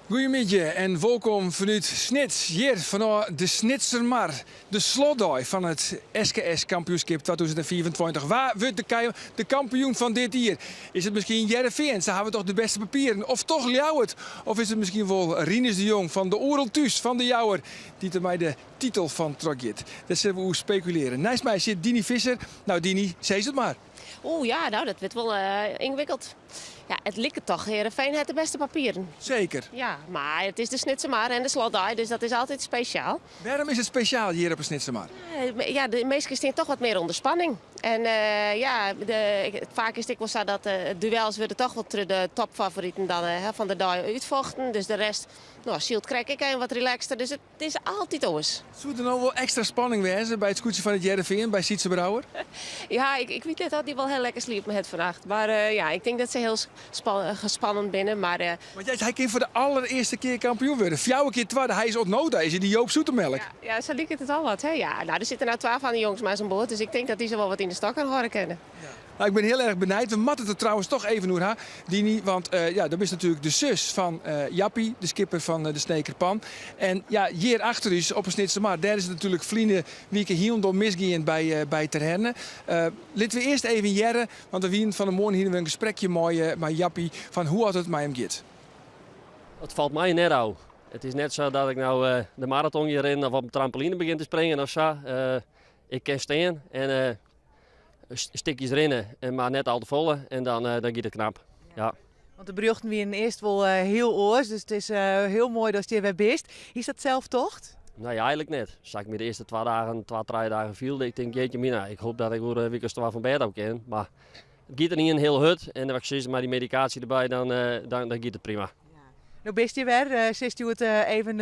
Goeiemiddei en wolkom fanút Snits, hjir fanôf de Snitsermar. De slotdei fan it SKS kampioenskip 2025. Wa wurdt de, de kampioen fan dit jier? Is it miskien Hearrenfean? Se hawwe toch de bêste papieren? Of toch Ljouwert? Of is it miskien wol Rinus de Jong fan de Oerol Thús fan De Jouwer dy't der mei de titel fan troch giet? Dêr sille we oer spekulearje. Neist my sit Dini Visser. No Dini, sis it mar. Oeh ja, no dat wurdt wol yngewikkeld. Ja, it liket toch, Hearrenfean hat de bêste papieren. Seker. Ja, mar it is de Snitsermar en de slotdei, dus dat is altyd spesjaal. Wêrom is it spesjaal hjir op de Snitsermar? Ja, de minsken stean toch wat mear ûnder spanning. En ja, de, faak is it ek wol sa dat de duels wurde toch wol troch de topfavoriten dan fan de dei útfochten. Dus de rest, no, sylt krekt ek even wat relaxter. Dus it It is altyd oars. Soe der no wol ekstra spanning wêze by it skûtsje fan it Hearrenfean, by Sytze Brouwer? Ja, ik wit net oft dy wol hiel lekker sliepen hat fannacht. Mar ja, ik tink dat se hiel gespannen binne. Mar. Want hy kin foar de allerearste kear kampioen wurde. Fjouwer kear twadde, hy is oant no ta is hy de Joop Zoetemelk. Ja, ja, sa liket it al wat, hè. Ja, no, der sitte no twa fan de jonges mei oan board, dus ik tink dat dy se wol wat yn de stokken hâlde kinne. Nou, ik bin hiel erch benijd. We moatte it der trouwens toch even oer ha, Dini. Want ja, do bist natuerlik de sus fan Jappie, de skipper fan de Sneker Pan. En ja, hjir achter ús op 'e Snitsermar, dêr is it natuerlik ferline wike hielendal misgien by, by Terherne. Litte we earst even hearre, want we wienen fan 'e moarn hiene we in gesprekje mei, mei Jappie fan hoe oft it mei him giet. It falt my net ôf. It is net sa dat ik no de maraton gean rinnen of op in trampoline begjin te springen of sa. Ik kin stean en stikjes rinne, mar net al te folle en dan, dan giet it knap. Ja. Want de berjochten wienen earst wol hiel oars, dus it is hiel moai datst hjir wer bist. Hiest dat sels tocht? Nee, eigenlik net. Sa't ik my de earste twa dagen, twa, trije dagen fielde, ik tink, jeetje mina, ik hoop dat ik oer in wike as twa fan bêd ôf kin. Mar it giet ynienen hiel hurd en wat ik sis, mei dy medikaasje derby, dan, dan, dan giet it prima. No bist hjir wer. Silst hjoed even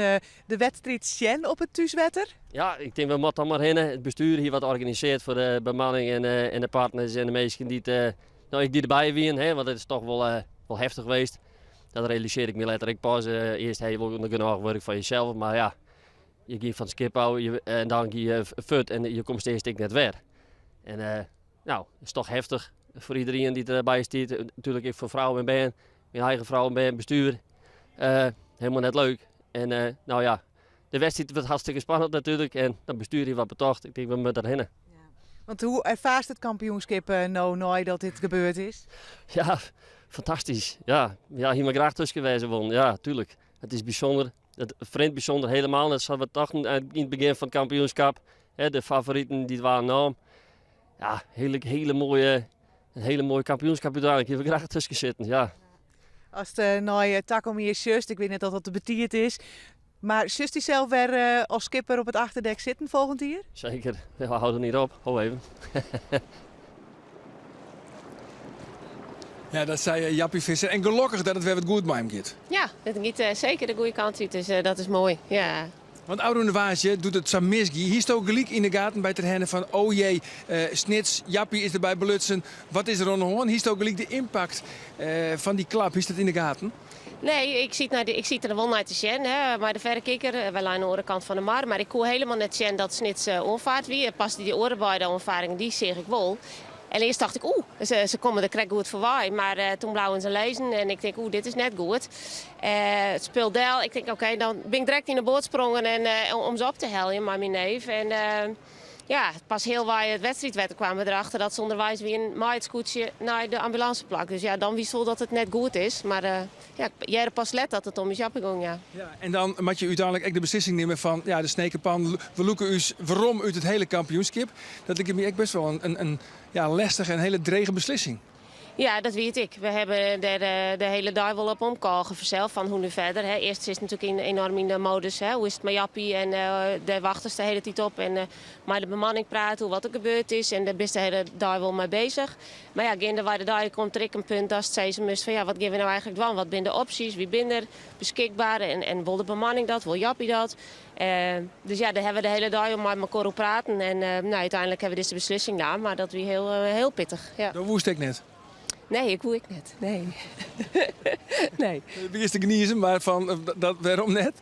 de wedstriid sjen op it thúswetter? Ja, ik tink we moatte dan mar hinne. It bestjoer hie wat organisearre foar de bemanning en de partners en de minsken dy't no ek dy't derby wienen, hè, want it is toch wol, wol heftich west. Dat realisearre ik my letter ek pas. Earst ha je wol genôch wurk foar jesels, mar ja, je gean fan it skip ôf en dan gean je fuort en je komst earst ek net wer. En no, it is toch heftich foar iderien dy't derby stiet. Natuerlik ek foar frou en bern. Myn eigen frou en bern, bestuur. Helemaal net leuk. En no ja, de wedstriid wurdt hartstikke spannend natuerlik. En dan bestuur hie wat betocht. Ik tink, we moatte derhinne. Want hoe erfaarst it kampioenskip no neidat dit gebeurd is? Ja, fantastysk. Ja, ja, hie mar graach tusken wêze wollen. Ja, tuerlik. It is bysûnder. It ferrint bysûnder helemaal net sa't we tochten yn it begjin fan it kampioenskip. De favoriten dy't waarden naam. Ja, hele, hele moaie, in hele moaie kampioenskip úteinlik. Hie we graach tusken sitten, ja. Ast nei takom jier sjochst, ik wit net oft dat te betiid is, mar sjochst dysels wer as skipper op it achterdek sitten folgjend jier? Seker, we hâlde niet op. Ho even. Ja, dat sei Jappie Visser. En gelokkich dat it wer wat goed mei him giet. Ja, it giet seker de goede kant út, dus dat is moai. Ja. Want ôfrûne woansdei, doe't it sa misgie, hiesto gelyk yn de gaten by Terherne fan oh jee, Snits, Jappie is derby belutsen, wat is der oan de hân? Hiesto gelyk de ympakt fan dy klap, hiest dat yn de gaten? Nee, ik siet, nei de, ik siet der wol nei te sjen, hè, mei de ferrekikker. Wy leinen oan de oare kant fan de mar, mar ik koe helemaal net sjen dat Snits oanfaard wie. Pas dy oare beide oanfaringen, dy seach ik wol. En earst tocht ik, oeh, se komme der krekt goed foarby. Mar toen bleauwen se lizzen en ik tink, oeh, dit is net goed. It spul del, ik tink, oké, dan bin ik direkt yn de boat sprongen en, om se op te heljen mei myn neef. En ja, pas healwei it wedstriidwetter kwamen we derachter dat se ûnderweis wienen mei it skûtsje nei de ambulanceplak. Dus ja, dan witst wol dat it net goed is. Mar ja, ik hearde pas let dat it om ús Jappie gong, ja. Ja, en dan moat je úteinlik ek de beslissing nimme fan, ja, de Sneker Pan, we lûke ús werom út it hiele kampioenskip. Dat liket my ek best wol in, ja, lestige en hiele drege beslissing. Ja, dat wit ik. We hawwe dêr de hiele dei wol op omkôge fansels, fan hoe nu verder. Hè. Earst sitst natuerlik yn, enoarm yn de modus, hè. Hoe is it mei Jappie en dêr wachtest de hiele tiid op. En mei de bemanning prate oer wat der gebeurd is en dêr bist de hiele dei wol mei bezich. Mar ja, geandewei de dei komt der ek in punt datst sizze moatst fan ja, wat gean we no eigentlik dwaan? Wat binne de opsjes? Wie binne der beskikber? En wol de bemanning dat? Wol Jappie dat? Dus ja, dêr hawwe we de hiele dei om mei mekoar oer praten. En no, úteinlik hawwe we dizze beslissing naam, mar dat wie hiel, hiel pittich. Ja. Do woest ek net? Nee, ik woe ek net. Nee. Nee. Do begjinst te gnizen, mar fan dat, wêrom net?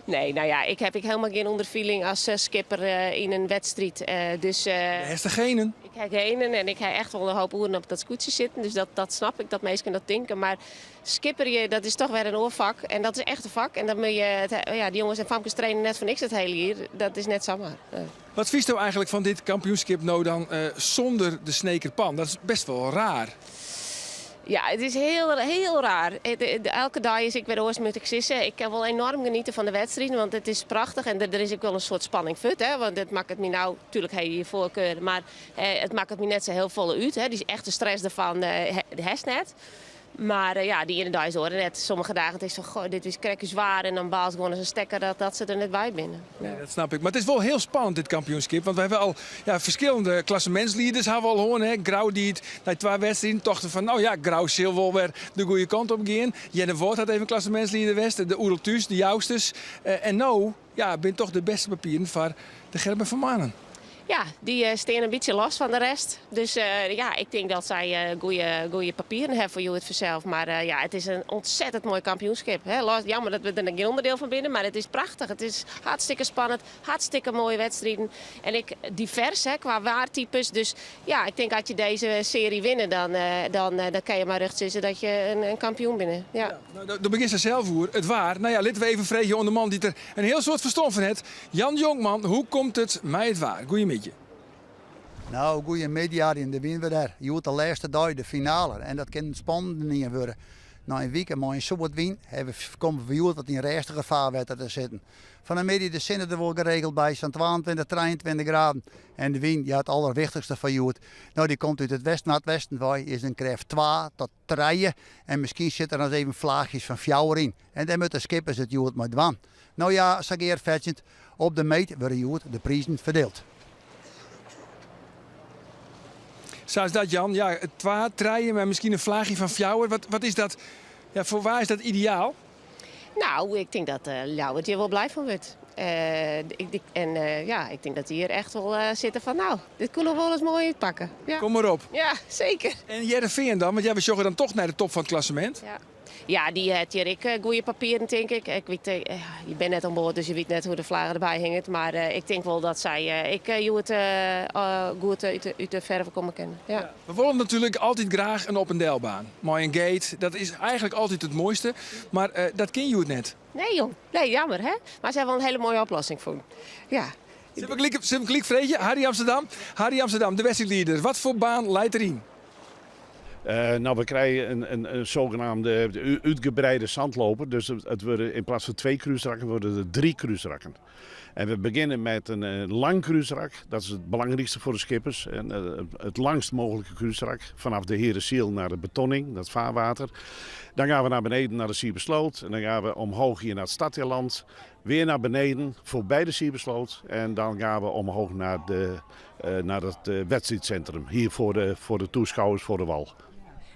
Nee, no ja, ik ha ek helemaal gjin ûnderfining as skipper yn in wedstriid. Dus, Do hast der genen. Ik ha genen en ik ha echt wol in hoop oeren op dat skûtsje sitten, dus dat, dat snap ik, dat minsken dat tinke. Mar skipperje, dat is toch wer in oar fak en dat is echt in fak. En dan moatte je, het, ja, dy jonges en famkes traine net foar niks it hiele jier, dat is net samar. Nee. Wat fynsto eigenlik fan dit kampioenskip no dan sûnder de Sneker Pan? Dat is best wol raar. Ja, it is hiel, hiel raar. Elke dei is ek wer oars, moat ik sizze. Ik kin wol enoarm genietsje fan de wedstriden, want it is prachtich en der is ek wol in soart spanning fuort. Hè, want it makket my no, natuerlik ha je je foarkar, mar it makket my net sa hiel folle út. Hè. Dy echte stress derfan hast net. Mar ja, dy iene dei is de oare net. Sommige dagen is it fan, goh, dit is krekt swier en dan baalst gewoan as in stekker dat se der net by binne. Ja. Dat snap ik. Mar it is wol hiel spannend, dit kampioenskip. Want we hawwe al ja, ferskillende klassemintslieders hawwe we al hân. Hè. Grou dy't nei twa wedstriden tochten fan, no ja, Grou sil wol wer de goede kant op gean. Earnewâld hat even klassemintslieder west. De Oerol thús, de Jousters. En no ja, binne toch de bêste papieren foar de Gerben van Manen. Ja, dy steane in bytsje los fan de rest. Dus ja, ik tink dat sy goede papieren hawwe foar hjoed fansels. Mar ja, it is in ûntsettend moai kampioenskip. Hè. Jammer dat we der gjin ûnderdiel fan binne, mar it is prachtich. It is hartstikke spannend, hartstikke moaie wedstriden. En ek divers hè, kwa waartypes. Dus ja, ik tink as je dizze searje winne, dan, dan, dan kinne je mei rjocht sizze dat je in kampioen binne. Ja. Ja, no, do begjinst der sels oer, it waar. No ja, litte we even freegje oan de man dy't der in hiel soad ferstân fan hat. Jan Jonkman, hoe komt it mei it waar? Goeiemiddei. No, goeiemiddei Arjen, dêr wiene we der. Hjoed de lêste dei, de finale. En dat kin in spannende ien wurde. Nei in wike mei in soad wyn komme we hjoed wat yn rêstiger faarwetter te sitten. Fan 'e middei de sinne der wol geregeld by, sa'n 22, 23 graden. En de wyn, ja it allerwichtichste foar hjoed, no dy komt út it west-noardwesten wei, is in krêft twa tot trije en miskien sit der noch even flaachjes fan fjouwer yn. En dêr moatte skippers it hjoed mei dwaan. No ja, sa gearfetsjend, op de meet wurde hjoed de prizen ferdield. Sa is dat Jan. Ja, twa, trije, mar miskien in flaachje fan fjouwer. Wat, wat is dat? Ja, foar wa is dat ideaal? Nou, ik tink dat Ljouwert hjir wol blij fan wurdt. Ik, en ja, ik tink dat dy hjir echt wol sitte fan, nou, dit koe noch wol ris moai útpakke. Ja. Kom mar op. Ja, seker. En Hearrenfean dan? Want ja, we sjogge dan toch nei de top fan it klassemint. Ja. Ja, dy hat hjir ek goede papieren, tink ik. Ik wit, je binne net oan board, dus je wit net hoe't de flagge derby hinget. Mar ik tink wol dat sy ek hjoed goed út de ferve komme kinne. Ja. We wolle natuerlik altyd graach in op en delbaan mei in gate. Dat is eigentlik altyd it moaiste, mar dat kin hjoed net. Nee jong, nee jammer hè. Mar se hawwe wol in hiele moaie oplossing fûn. Ja. Sille we gelyk, sille we gelyk freegje? Harry Amsterdam, Harry Amsterdam, de wedstriidlieder. Wat foar baan leit deryn? No, we krije in zogenaamde útgebreide zandloper. Dus it wurde yn plaats fan twee krúsrakken wurde der drie krúsrakken. En we begjinne met in lang krúsrak. Dat is it belangrykste foar de skippers. It langst mooglike krúsrak fanôf de Heeresyl nei de betonning, dat faarwater. Dan gean we nei beneden nei de Siebersloot en dan gean we omhoog hier nei it Stadteiland. Wer nei beneden foarby de Siebersloot en dan gean we omhoog nei de, nei it wedstriidsintrum hier foar de taskôgers foar de wal.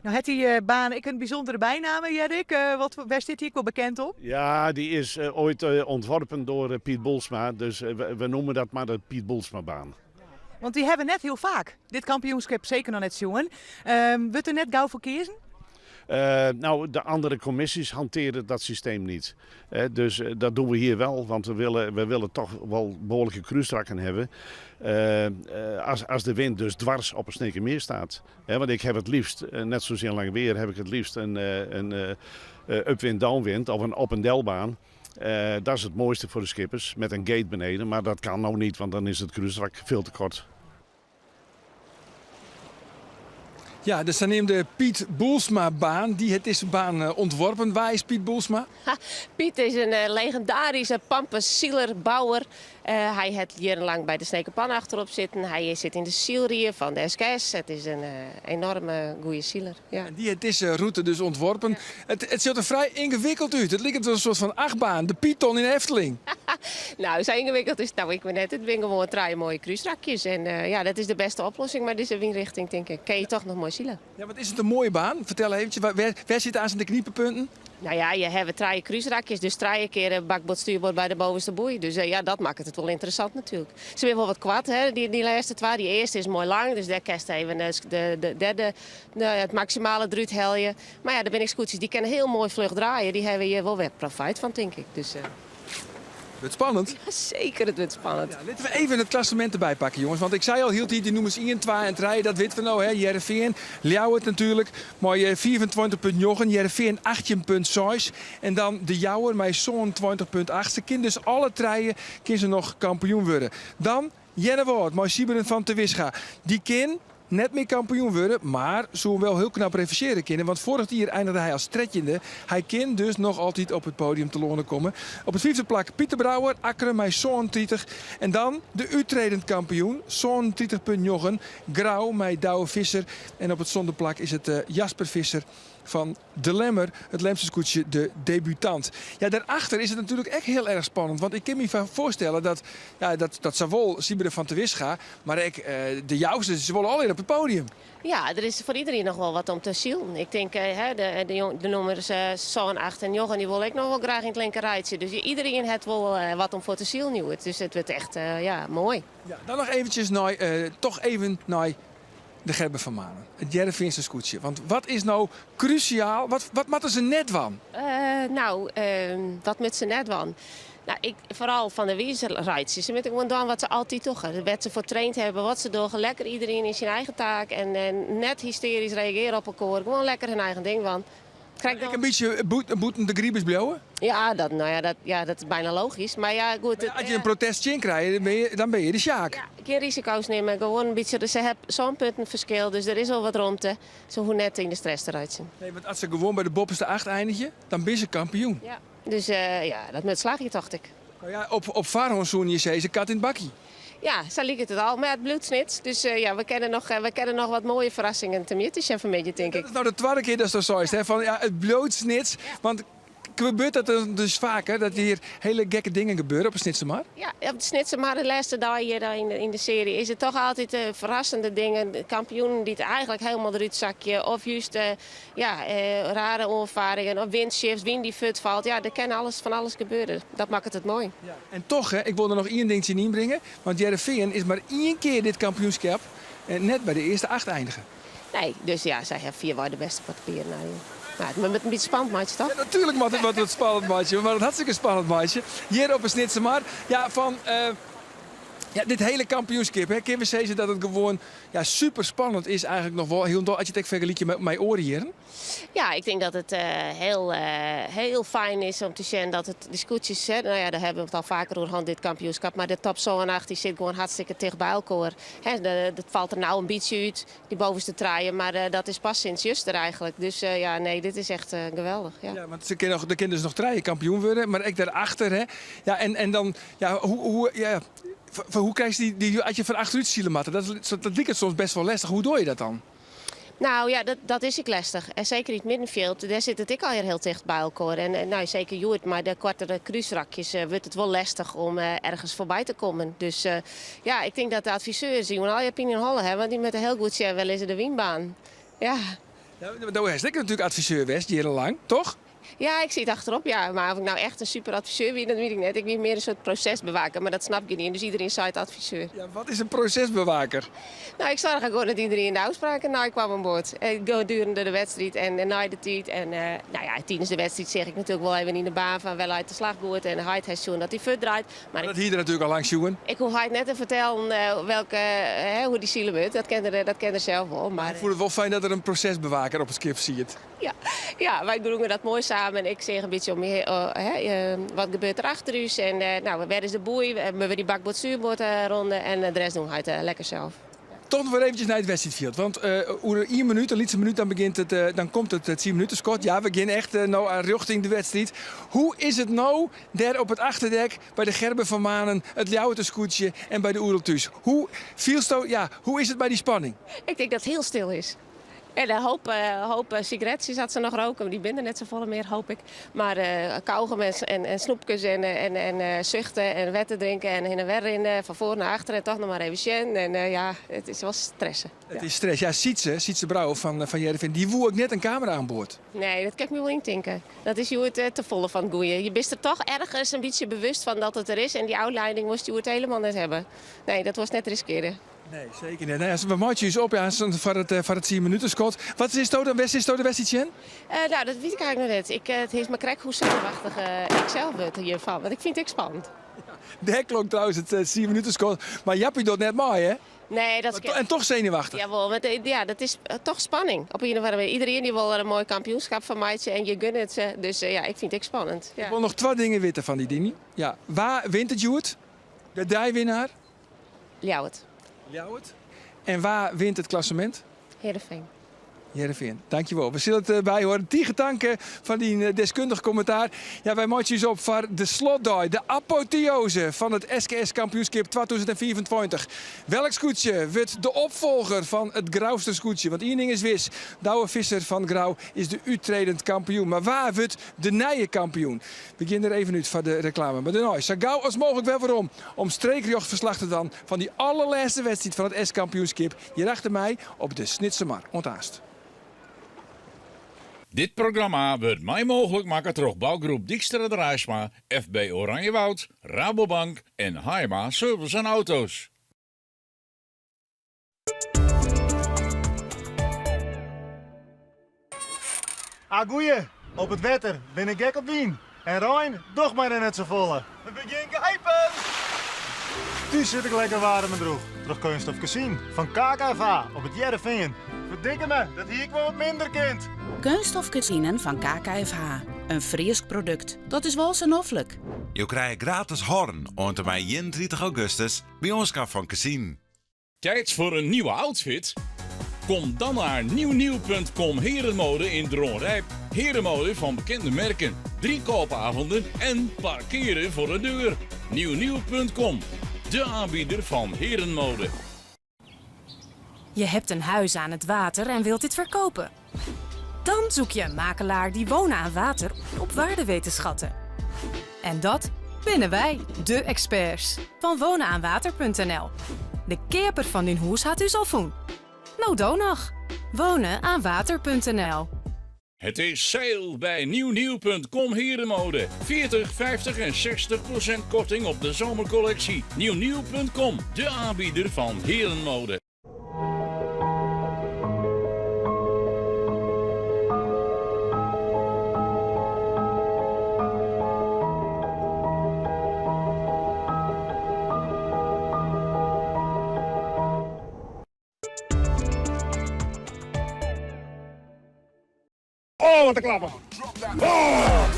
No hat dy baan ek in bysûndere bynamme, hear ik. Wat, wêr stiet dy ek wol bekend om? Ja, dy is oait ûntworpen troch Piet Boelsma, dus we neame dat mar de Piet Boelsma-baan. Want dy hawwe we net hiel faak, dit kampioenskip seker noch net sjoen. Wurdt der net gau foar keazen? No, de andere kommisjes hantearje dat systeem net. Dus dat dogge we hjir wol, want we wolle toch wol behoarlike krúsrakken hawwe. As de wyn dus dwers op 'e Snekermeer stiet. Want ik haw it leafst, net sa as yn lang weer, haw ik it leafst in upwind downwind of in op en delbaan. Dat is it moaiste foar de skippers, met in gate beneden. Mar dat kin no net, want dan is it krúsrak folle te koart. Ja, de saneamde Piet Boelsma-baan, dy hat dizze baan ûntworpen. Wa is Piet Boelsma? Piet is in legindaryske pampesiler, bouwer. Hy hat jierrenlang by de Snekerpan achterop sitten. Hy sit yn de sylrie fan de SKS. It is in enoarme goede siler. Ja. En dy hat dizze rûte dus ûntworpen. It sjocht der frij yngewikkeld út. It liket wol in soart fan achtbaan, de Python yn de Efteling. No, sa yngewikkeld is it no ek wer net. It binne gewoan trije moaie krúsrakjes. En ja, dat is de bêste oplossing mei dizze wynrjochting, tink ik. Kinne je toch noch moai sile. Ja, wat is it in moaie baan? Fertel eventsjes, wêr sitte aanst de knipepunten? No ja, je hawwe trije krúsrakjes, dus trije kear bakboard stuurboard by de bovenste boei. Dus ja, dat makket it wol ynteressant natuerlik. Se binne wol wat koart, hè, dy lêste twa. Dy earste is moai lang, dus dêr kinst even de derde, no ja, it maksimale derút helje. Mar ja, der binne ek skûtsjes dy kinne hiel moai fluch draaie. Dy hawwe hjir wol wer profyt fan, tink ik. Dus. Wurdt spannend. Ja, seker, it wurdt spannend. Ja, litte we even it klassemint derby pakke, jonges. Want ik sei al hieltyd, dy nûmers ien, twa en trije, dat witte we no. Hè. Hearrenfean, Ljouwert natuerlik, mei 25,9. Hearrenfean 18,6. En dan De Jouwer mei 27,8. Se kin dus alle trije kin se noch kampioen wurde. Dan Earnewâld mei Sieberen van Terwisga. Dy kin net mear kampioen wurde, mar soe wol hiel knap revanchearje kinne. Want foarich jier einige hy as trettjinde. Hy kin dus noch altyd op it podium telâne komme. Op it fyfde plak Pieter Brouwer, Akkrum mei 37. En dan de úttredend kampioen, 37,9. Grou mei Douwe Visser. En op it sânde plak is it Jasper Visser fan De Lemmer, it Lemster skûtsje, de debutant. Ja, dêrachter is it natuerlik ek hiel erch spannend. Want ik kin my foarstelle dat, ja, dat, dat sawol Sieberen van Terwisga, mar ek de Jousters, se wolle allegear op it podium. Ja, der is foar iderien noch wol wat om te silen. Ik tink, hè, de, de, jong, de nûmers 7, 8 en 9, dy wolle ek noch wol graach yn it linker rijtsje. Dus iderien hat wol wat om foar te silen hjoed. Dus it wurdt echt, ja, moai. Ja, dan noch eventsjes nei, toch even nei de Gerben van Manen, it Hearrenfeanse skûtsje. Want wat is no krúsjaal? Wat, wat moatte se net dwaan? Nou, wat moatte se net dwaan? Nou, ik, foaral fan de wizer reitsje. Se moatte gewoan dwaan wat se altyd dogge. Wêr't se foar traind hawwe, wat se dogge. Lekker iderien yn syn eigen taak en net hystearysk reagearje op elkoar. Gewoan lekker hun eigen ding dwaan. Krij ik dan... Ek in bytsje bûten de gribus bliuwe? Ja, dat, nou ja, dat, ja, dat is byna logysk. Mar ja, goed. Mar ja, as je in protest tsjin krije, dan binne je de sjaak. Ja, gjin risiko's nimme. Gewoan in bytsje, se hawwe sân punten ferskil, dus der is al wat romte. Se hoege net yn de stress te reitsjen. Nee, want as se gewoan by de boppeste acht einigje, dan binne se kampioen. Ja, dus ja, dat moat slagje, tocht ik. Nou ja, op foarhân soene je sizze, kat yn it bakje. Ja, sa liket it al. Mar ja, it bliuwt Snits, dus ja, we kinne noch wat moaie ferrassingen temjitte sjen fan 'e middei, tink ik. Dat is no de twadde kear datsto seist, hè, fan ja, it bliuwt Snits. Want gebeurt dat dan dus faker, dat hjir hiele gekke dingen gebeure op de Snitsermar? Ja, op de Snitsermar, de lêste dei hjir yn de searje, is it toch altyd ferrassende dingen. Kampioenen dy't eigentlik hielendal derút sakje of just ja, rare oanfaringen of windshifts, wyn dy't fuortfalt. Ja, der kin alles, fan alles gebeure. Dat makket it moai. Ja. En toch, hè, ik wol der noch ien ding tsjin ynbringe, want Hearrenfean is mar ien kear dit kampioenskip net by de earste acht einige. Nee, dus ja, sy hawwe fierwei de bêste papieren. Nou, nou, it moat in bytsje spannend meitsje, toch? Ja, natuerlik moat it wat spannend meitsje. We moatte it hartstikke spannend meitsje. Hjir op de Snitsermar. Ja, fan ja, dit hiele kampioenskip, hè, kinne we sizze dat it gewoan ja, super spannend is eigentlik noch wol. Hielendal as je it ek fergelykje mei oare jierren. Ja, ik tink dat it hiel, hiel fijn is om te sjen dat it, dy skûtsjes, hè, nou ja, dêr hawwe we it al faker oer hân, dit kampioenskip, mar de top 7 en 8 dy sit gewoan hartstikke ticht by elkoar. Hè, dat falt der no in bytsje út, dy bovenste trije, mar dat is pas sinds juster eigentlik. Dus ja, nee, dit is echt geweldich. Ja. Ja, want se kinne noch, der kinne dus noch trije kampioen wurde, mar ek dêrachter. Hè. Ja, en dan, ja, hoe, hoe, ja, hoe krijst dy, dy, as je fan achterút sile moatte, dat liket soms best wol lestich. Hoe doch je dat dan? Nou ja, dat is ek lestich. En seker yn it middenfjild, dêr sit it ek allegear hiel ticht by elkoar. En nou, seker hjoed, mei de koartere krúsrakjes wurdt it wol lestich om ergens foarby te kommen. Dus ja, ik tink dat de adviseurs dy allegear pineholle hawwe, want dy moatte hiel goed sjen wêr lizze de wynbanen. Ja. Ja, do hast ek natuerlik adviseur west, jierrenlang, toch? Ja, ik siet achterop, ja. Mar oft ik no echt in super adviseur wie, dat wit ik net. Ik wie mear in soart prosesbewaker, mar dat snapt gjinien. Dus iderien seit adviseur. Ja, wat is in prosesbewaker? Nou, ik soarge gewoan dat iderien de ôfspraken neikaam oan board. Gedurende de wedstriid en nei de tiid. En nou ja, tidens de wedstriid seach ik natuerlik wol even yn de baan fan wêr leit de slach goed. En heit hat sjoen dat hy fuortdraait. Mar dat hie er natuerlik al lang sjoen. Ik hoech heit net te fertellen welke, hè, hoe't dy sile wurdt. Dat kin er sels wol. Mar ik fûn it wol fijn dat der in prosesbewaker op it skip siet. Ja, ja, wy groengen dat moai samen. Ik seach in bytsje om my, hè, wat gebeurt der achter ús. En nou, wêr is de boei? We dy bakboard stuurboard ronde en de rest doen heit lekker sels. Toch noch wer eventsjes nei it wedstriidfjild. Want oer ien minút, in lytse minút, dan begjint it, dan komt it 10 minuten skot. Ja, we gean echt no rjochting de wedstriid. Hoe is it no dêr op it achterdek by de Gerben van Manen, it Ljouwerter skûtsje en by de Oerol thús? Hoe fielsto, ja, hoe is it mei dy spanning? Ik tink dat it hiel stil is. En in hoop sigaretsjes dat se noch roke, dy binne der net safolle mear, hoop ik. Mar kaugum en snoepkes en suchte en wetter drinke en hinne en wer rinne, fan foar nei achter en toch noch mar even sjen. En ja, it is wol stressen. It is stress. Ja, Sietse, Sietse Brouwer fan Hearrenfean, dy woe ek net in kamera oan board. Nee, dat kin ik my wol yntinke. Dat is hjoed te folle fan it goeie. Je bist der toch ergens in bytsje bewust fan dat it der is en dy ôflieding wolst hjoed hielendal net hawwe. Nee, dat wolst net riskearje. Nee, seker net. Nee, we meitsje ús op ja, foar it, foar it 10 minutenskot. Wat is dan, wêr sitsto de wedstriid sjen? Nou, dat wit ik eigentlik noch net. Ik, it is mar krekt hoe senuwachtich ik sels wurd hjirfan, want ik fyn it ek spannend. Dêr klonk trouwens it 10 minutenskot. Mar Jappie docht net mei, hè? Nee, dat is... En toch zenuwachtig? Jawol, want ja, dat is toch spanning. Op ien of oare manier. Iedereen die wol der in moai kampioenskip fan meitsje en je gunne it se. Dus ja, ik fyn it ek spannend. Ja. Ik wol noch twa dingen witte fan dy, Dini. Ja, wa wint it hjoed? De deiwinnaar? Ljouwert. Ljouwert. En wa wint it klassemint? Hearrenfean. Hearrenfean. Dankjewol. We sille it byhâlde. Tige tank foar dyn deskundich kommentaar. Ja, wy meitsje ús op foar de slotdei, de apotheose fan it SKS kampioenskip 2025. Welk skûtsje wurdt de opfolger fan it Grouster skûtsje? Want ien ding is wis, Douwe Visser fan Grou is de úttredend kampioen. Mar wa wurdt de nije kampioen? We gean der even út foar de reklame. Mar dêrnei sa gau as mooglik wer werom om streekrjocht ferslach te dwaan fan dy allerlêste wedstriid fan it S-kampioenskip hjir achter my op de Snitsermar. Oant aanst. Dit programma wurdt mei mooglik makke troch bougroep Dykstra Draaisma, FB Oranjewoud, Rabobank en Haima Service en Auto's. Ah goeie, op it wetter bin ik gek op wyn en rein docht my net safolle. We begjin geipen! Thús sit ik lekker waarm en droech troch keunststof kezinen fan KKFH op It Hearrenfean. Ferdikke me, dat hie ik wol wat minder kind. Keunststof kezinen fan KKFH, in Frysk produkt. Dat is wol sa noflik. Jo krije gratis horn oant en mei 31 augustus by oanskaf fan kezinen. Tijd voor een nieuwe outfit? Kom dan naar nieuwnieuw.com Herenmode in Dronrijp. Herenmode van bekende merken, drie koopavonden en parkeren voor de deur. Nieuwnieuw.com, de aanbieder van herenmode. Je hebt een huis aan het water en wilt dit verkopen. Dan zoek je een makelaar die wonen aan water op waarde weet te schatten. En dat binnen wij, de experts van wonenaanwater.nl. De keaper fan dyn hûs hat ús al fûn. No do noch. Wonenaanwater.nl. Het is sale bij nieuwnieuw.com Herenmode. 40, 50 en 60% korting op de zomercollectie. Nieuwnieuw.com, de aanbieder van herenmode. Oh, wat in klapper! Oh!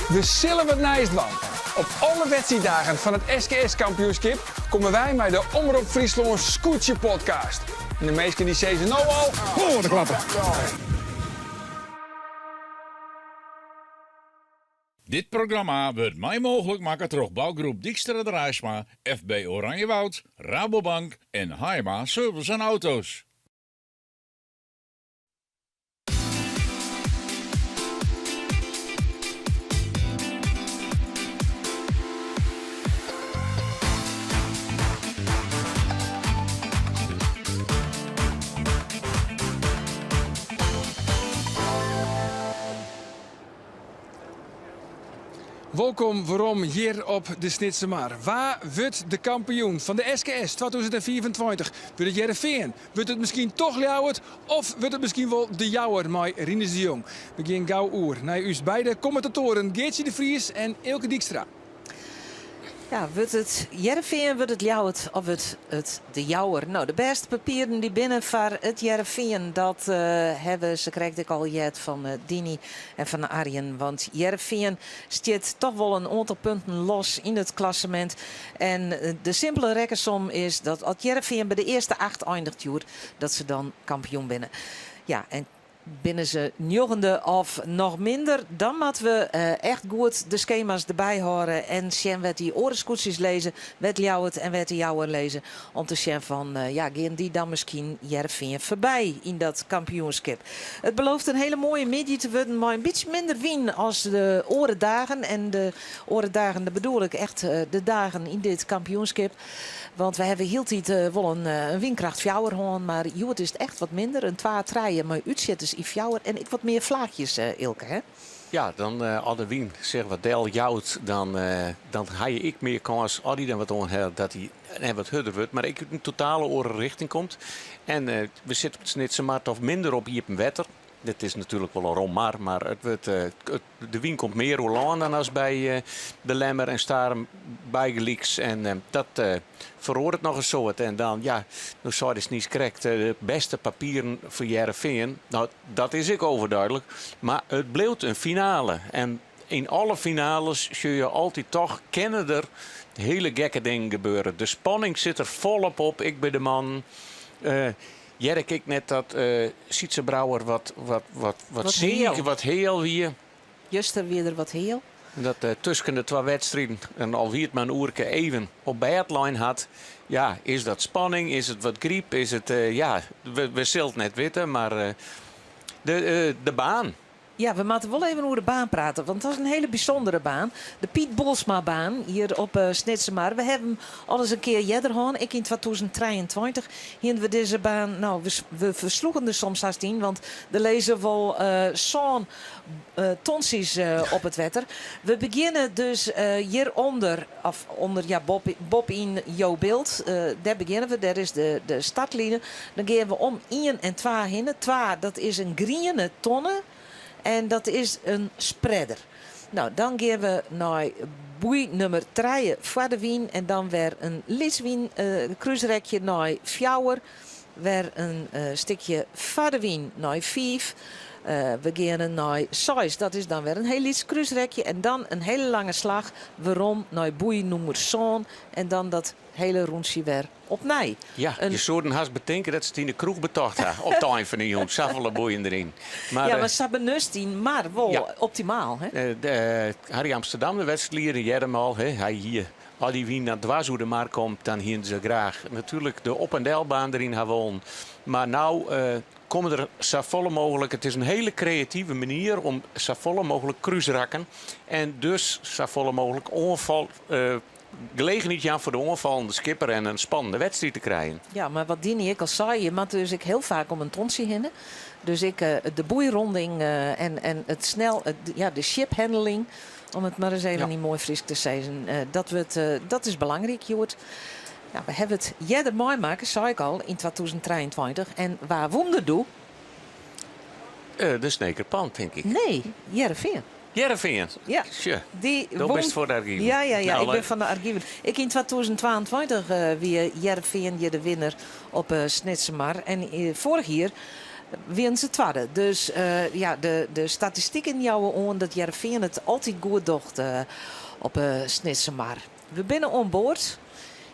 We sille wat nijs dwaan. Op alle wedstriiddagen fan it SKS-kampioenskip komme wy mei de Omrop Fryslân Skûtsje Podcast. En de minsken dy sizze no al... Oh, wat in klapper! Dit programma wurdt mei mooglik makke troch bougroep Dykstra Draaisma, FB Oranjewoud, Rabobank en Haima Service en Auto's. Wolkom werom hjir op de Snitsermar. Wa wurdt de kampioen fan de SKS 2025? Wurdt it Hearrenfean? Wurdt it miskien toch Ljouwert? Of wurdt it miskien wol De Jouwer mei Rinus de Jong? We gean gau oer nei ús beide kommentatoaren Geartsje de Vries en Eelke Dykstra. Ja, wurdt it Hearrenfean, wurdt it Ljouwert of wurdt it De Jouwer? No, de bêste papieren dy binne foar it Hearrenfean. Dat hawwe se krekt ek al heard fan Dini en fan Arjen. Want Hearrenfean stiet toch wol in oantal punten los yn it klassemint. En de simpele rekkensom is dat as Hearrenfean by de earste acht eindiget hjoed, dat se dan kampioen binne. Ja, en Binne se njoggende of noch minder, dan moatte we echt goed de skema's derby hâlde en sjen wêr't dy oare skûtsjes lizze, wêr't Ljouwert en wêr't de Jouwer lizze, om te sjen fan ja, gean dy dan miskien Hearrenfean foarby yn dat kampioenskip. It belooft in hele moaie middei te wurden mei in bytsje minder wyn as de oare dagen. En de oare dagen, dat bedoel ik echt de dagen yn dit kampioenskip. Want we hawwe hieltyd wol in wynkracht fjouwer hân, mar hjoed is it echt wat minder. In twa, trije mei útsjitters. dus yn fjouwer en ek wat mear flaachjes, Eelke, hè? Ja, dan as de wyn sich wat del jout, dan, dan ha je ek mear kâns, as dy dan wat oanhellet, dat dy net wat hurder wurdt, mar ek út in totale oare richting komt. En we sitte op it Snitsermar toch minder op iepen wetter. Dit is natuerlik wol in rom mar, mar it wurdt, de wyn komt mear oer lân dan as by De Lemmer en Starum bygelyks. En dat feroaret noch in soad. En dan, ja, no seidest niiskrekt, de bêste papieren foar Hearrenfean. No, dat is ek overduidelijk. Mar it bliuwt in finale. En yn alle finales sjogge je altyd toch, kinne der hiele gekke dingen gebeure. De spanning sit der folop op, ek by de mannen. Hear ik ek net dat Sytze Brouwer wat, wat, wat, wat, Wat siik, heal. wat heal wie. Juster wie er wat heal. Dat tusken de twa wedstriden, en al wie it mar in oerke even op bêd lein hat. Ja, is dat spanning? Is it wat gryp? Is it, ja, we, we sille it net witte, mar de, de baan. Ja, we moatte wol even oer de baan prate, want dat is in hiele bysûndere baan. De Piet Boelsmabaan hjir op Snitsermar. We hawwe him al ris in kear earder hân. Ek yn 2023 hiene we dizze baan. No, we, we fersloegen der soms hast yn, want der lizze wol sân tontsjes op it wetter. We begjinne dus hjirûnder, of ûnder, ja, boppe, boppe yn jo byld. Dêr begjinne we, dêr is de, de startline. Dan gean we om ien en twa hinne. Twa, dat is in griene tonne en dat is in spreader. No, dan gean we nei boei nûmer trije foar de wyn en dan wer in lyts wyn krúsrekje nei fjouwer. Wer in stikje foar de wyn nei fiif. We geane nei seis, dat is dan wer in hiel lyts krúsrekje. En dan in hiele lange slach werom nei boei nûmer sân en dan dat hiele rûntsje wer opnij. Ja, je soenen hast betinke dat se it yn de kroech betocht ha op it ein fan de jûn. Safolle boeien deryn. Mar, ja, mar sa benutst dyn mar wol ja. optimaal. Hè? De, Harry Amsterdam, de wedstriidlieder, hearde him al. Hè? Hy hie, as dy wyn dan dwers oer de mar komt, dan hiene se graach natuerlik de op- en delbaan deryn ha wollen. Mar no komme der safolle mooglik. It is in hiele kreative manier om safolle mooglik krúsrakken en dus safolle mooglik oanfal, gelegenheid jaan foar de oanfallende skipper en in spannende wedstriid te krijen. Ja, mar wat Dini ek al sei, je moatte dus ek hiel faak om in tontsje hinne. Dus ek de boeironding en it snel, ja, de ship handling, om it mar ris even yn moai Frysk te sizzen, dat wurdt, dat is belangryk hjoed. Nou, we hawwe it earder meimakke, sei ik al, yn 2023. En wa wûn der doe? De Sneker Pan, tink ik. Nee, Hearrenfean. Hearrenfean? Ja. Sjoch, Dy do wûn bist foar de argiven. Ja, ja, ja, Nou, ik bin fan de argiven. Ek yn 2022 wie Hearrenfean hjir de winner op Snitsermar. En foarich jier wienen se twadde. Dus ja, de statistiken jouwe oan dat Hearrenfean it altyd goed docht op Snitsermar. We binne oan board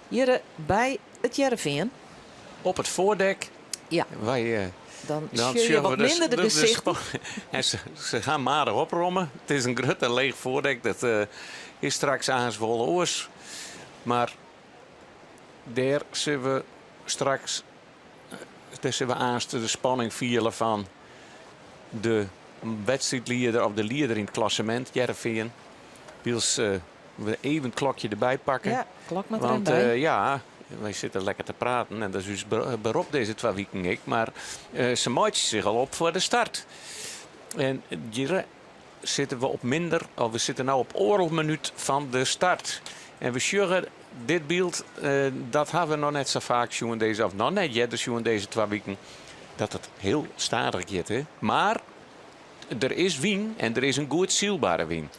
hjir by it Hearrenfean. Op it foardek. Ja. Wy, Dan dan sjogge je wat we de, minder de de gesichten. En se gaan matig oprommen. It is in grutte leech foardek. Dat is straks aanst wol oars. Mar dêr sille we straks dêr sille we aanst de spanning fiele fan de wedstriidlieder of de lieder yn it klassemint, Hearrenfean. Wylst we even it klokje derby pakke. Ja, klok moat der Want even by. ja, wy sitte lekker te praten en dat is ús berop dizze twa wiken ek. Mar se meitsje sich al op foar de start. En hjir sitte we op minder, of we sitte no op oardel minút fan de start. En we sjogge dit byld, dat ha we noch net sa faak sjoen dizze, of noch net earder sjoen dizze twa wiken, dat it hiel stadich giet. Hè? Mar der is wyn en der is in goed sylbere wyn.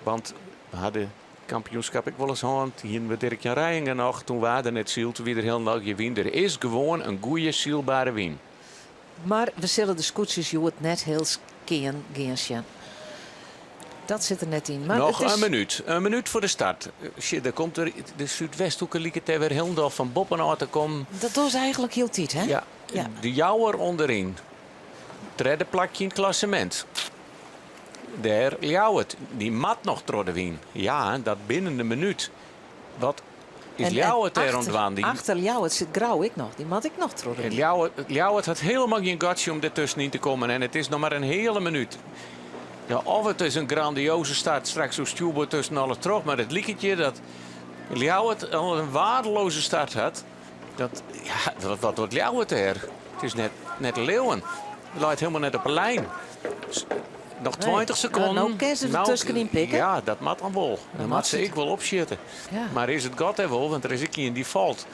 Want we ha de kampioenskip ek wolris hân. Toen hienen we Dirk Jan Reijenga noch. Toen waard der net syld, toen wie der hielendal gjin wyn. Der is gewoan in goede sylbere wyn. Mar we sille de skûtsjes hjoed net hiel skean gean sjen. Dat sit der net yn. Mar Noch it is in minút. In minút foar de start. Sjoch, der komt der, de Súdwesthoeke liket dêr wer hielendal fan boppen ôf te kommen. Dat dogge se eigentlik hieltyd, hè? Ja. Ja. De Jouwer ûnderyn. Tredde plakje yn it klassemint. Dêr Ljouwert, dy moat noch troch de wyn. Ja, dat binnen de minút. Wat is En, en Ljouwert dêr oan achter, dwaan? Dy, achter Ljouwert sit Grou ek noch. Dy moat ek noch troch de wyn. Ljouwert, Ljouwert hat hielendal gjin gatsje om dertuskenyn te kommen. En it is noch mar in heale minút. Ja, of it is in grandioaze start straks oer stjoerboard tusken alles troch. Mar it liket hjir dat Ljouwert al in waardeloaze start hat. Dat, ja, wat, wat docht Ljouwert dêr? It is net, net leauwen. Leit helemaal net op 'e lijn. Noch 20 sekonden. Nou, nou kin se der tuskenyn pikke. Ja, dat moat dan wol. Dan moat se ek wol opsjitte. Ja. Mar is it gat der wol, want der is ek ien dy't falt.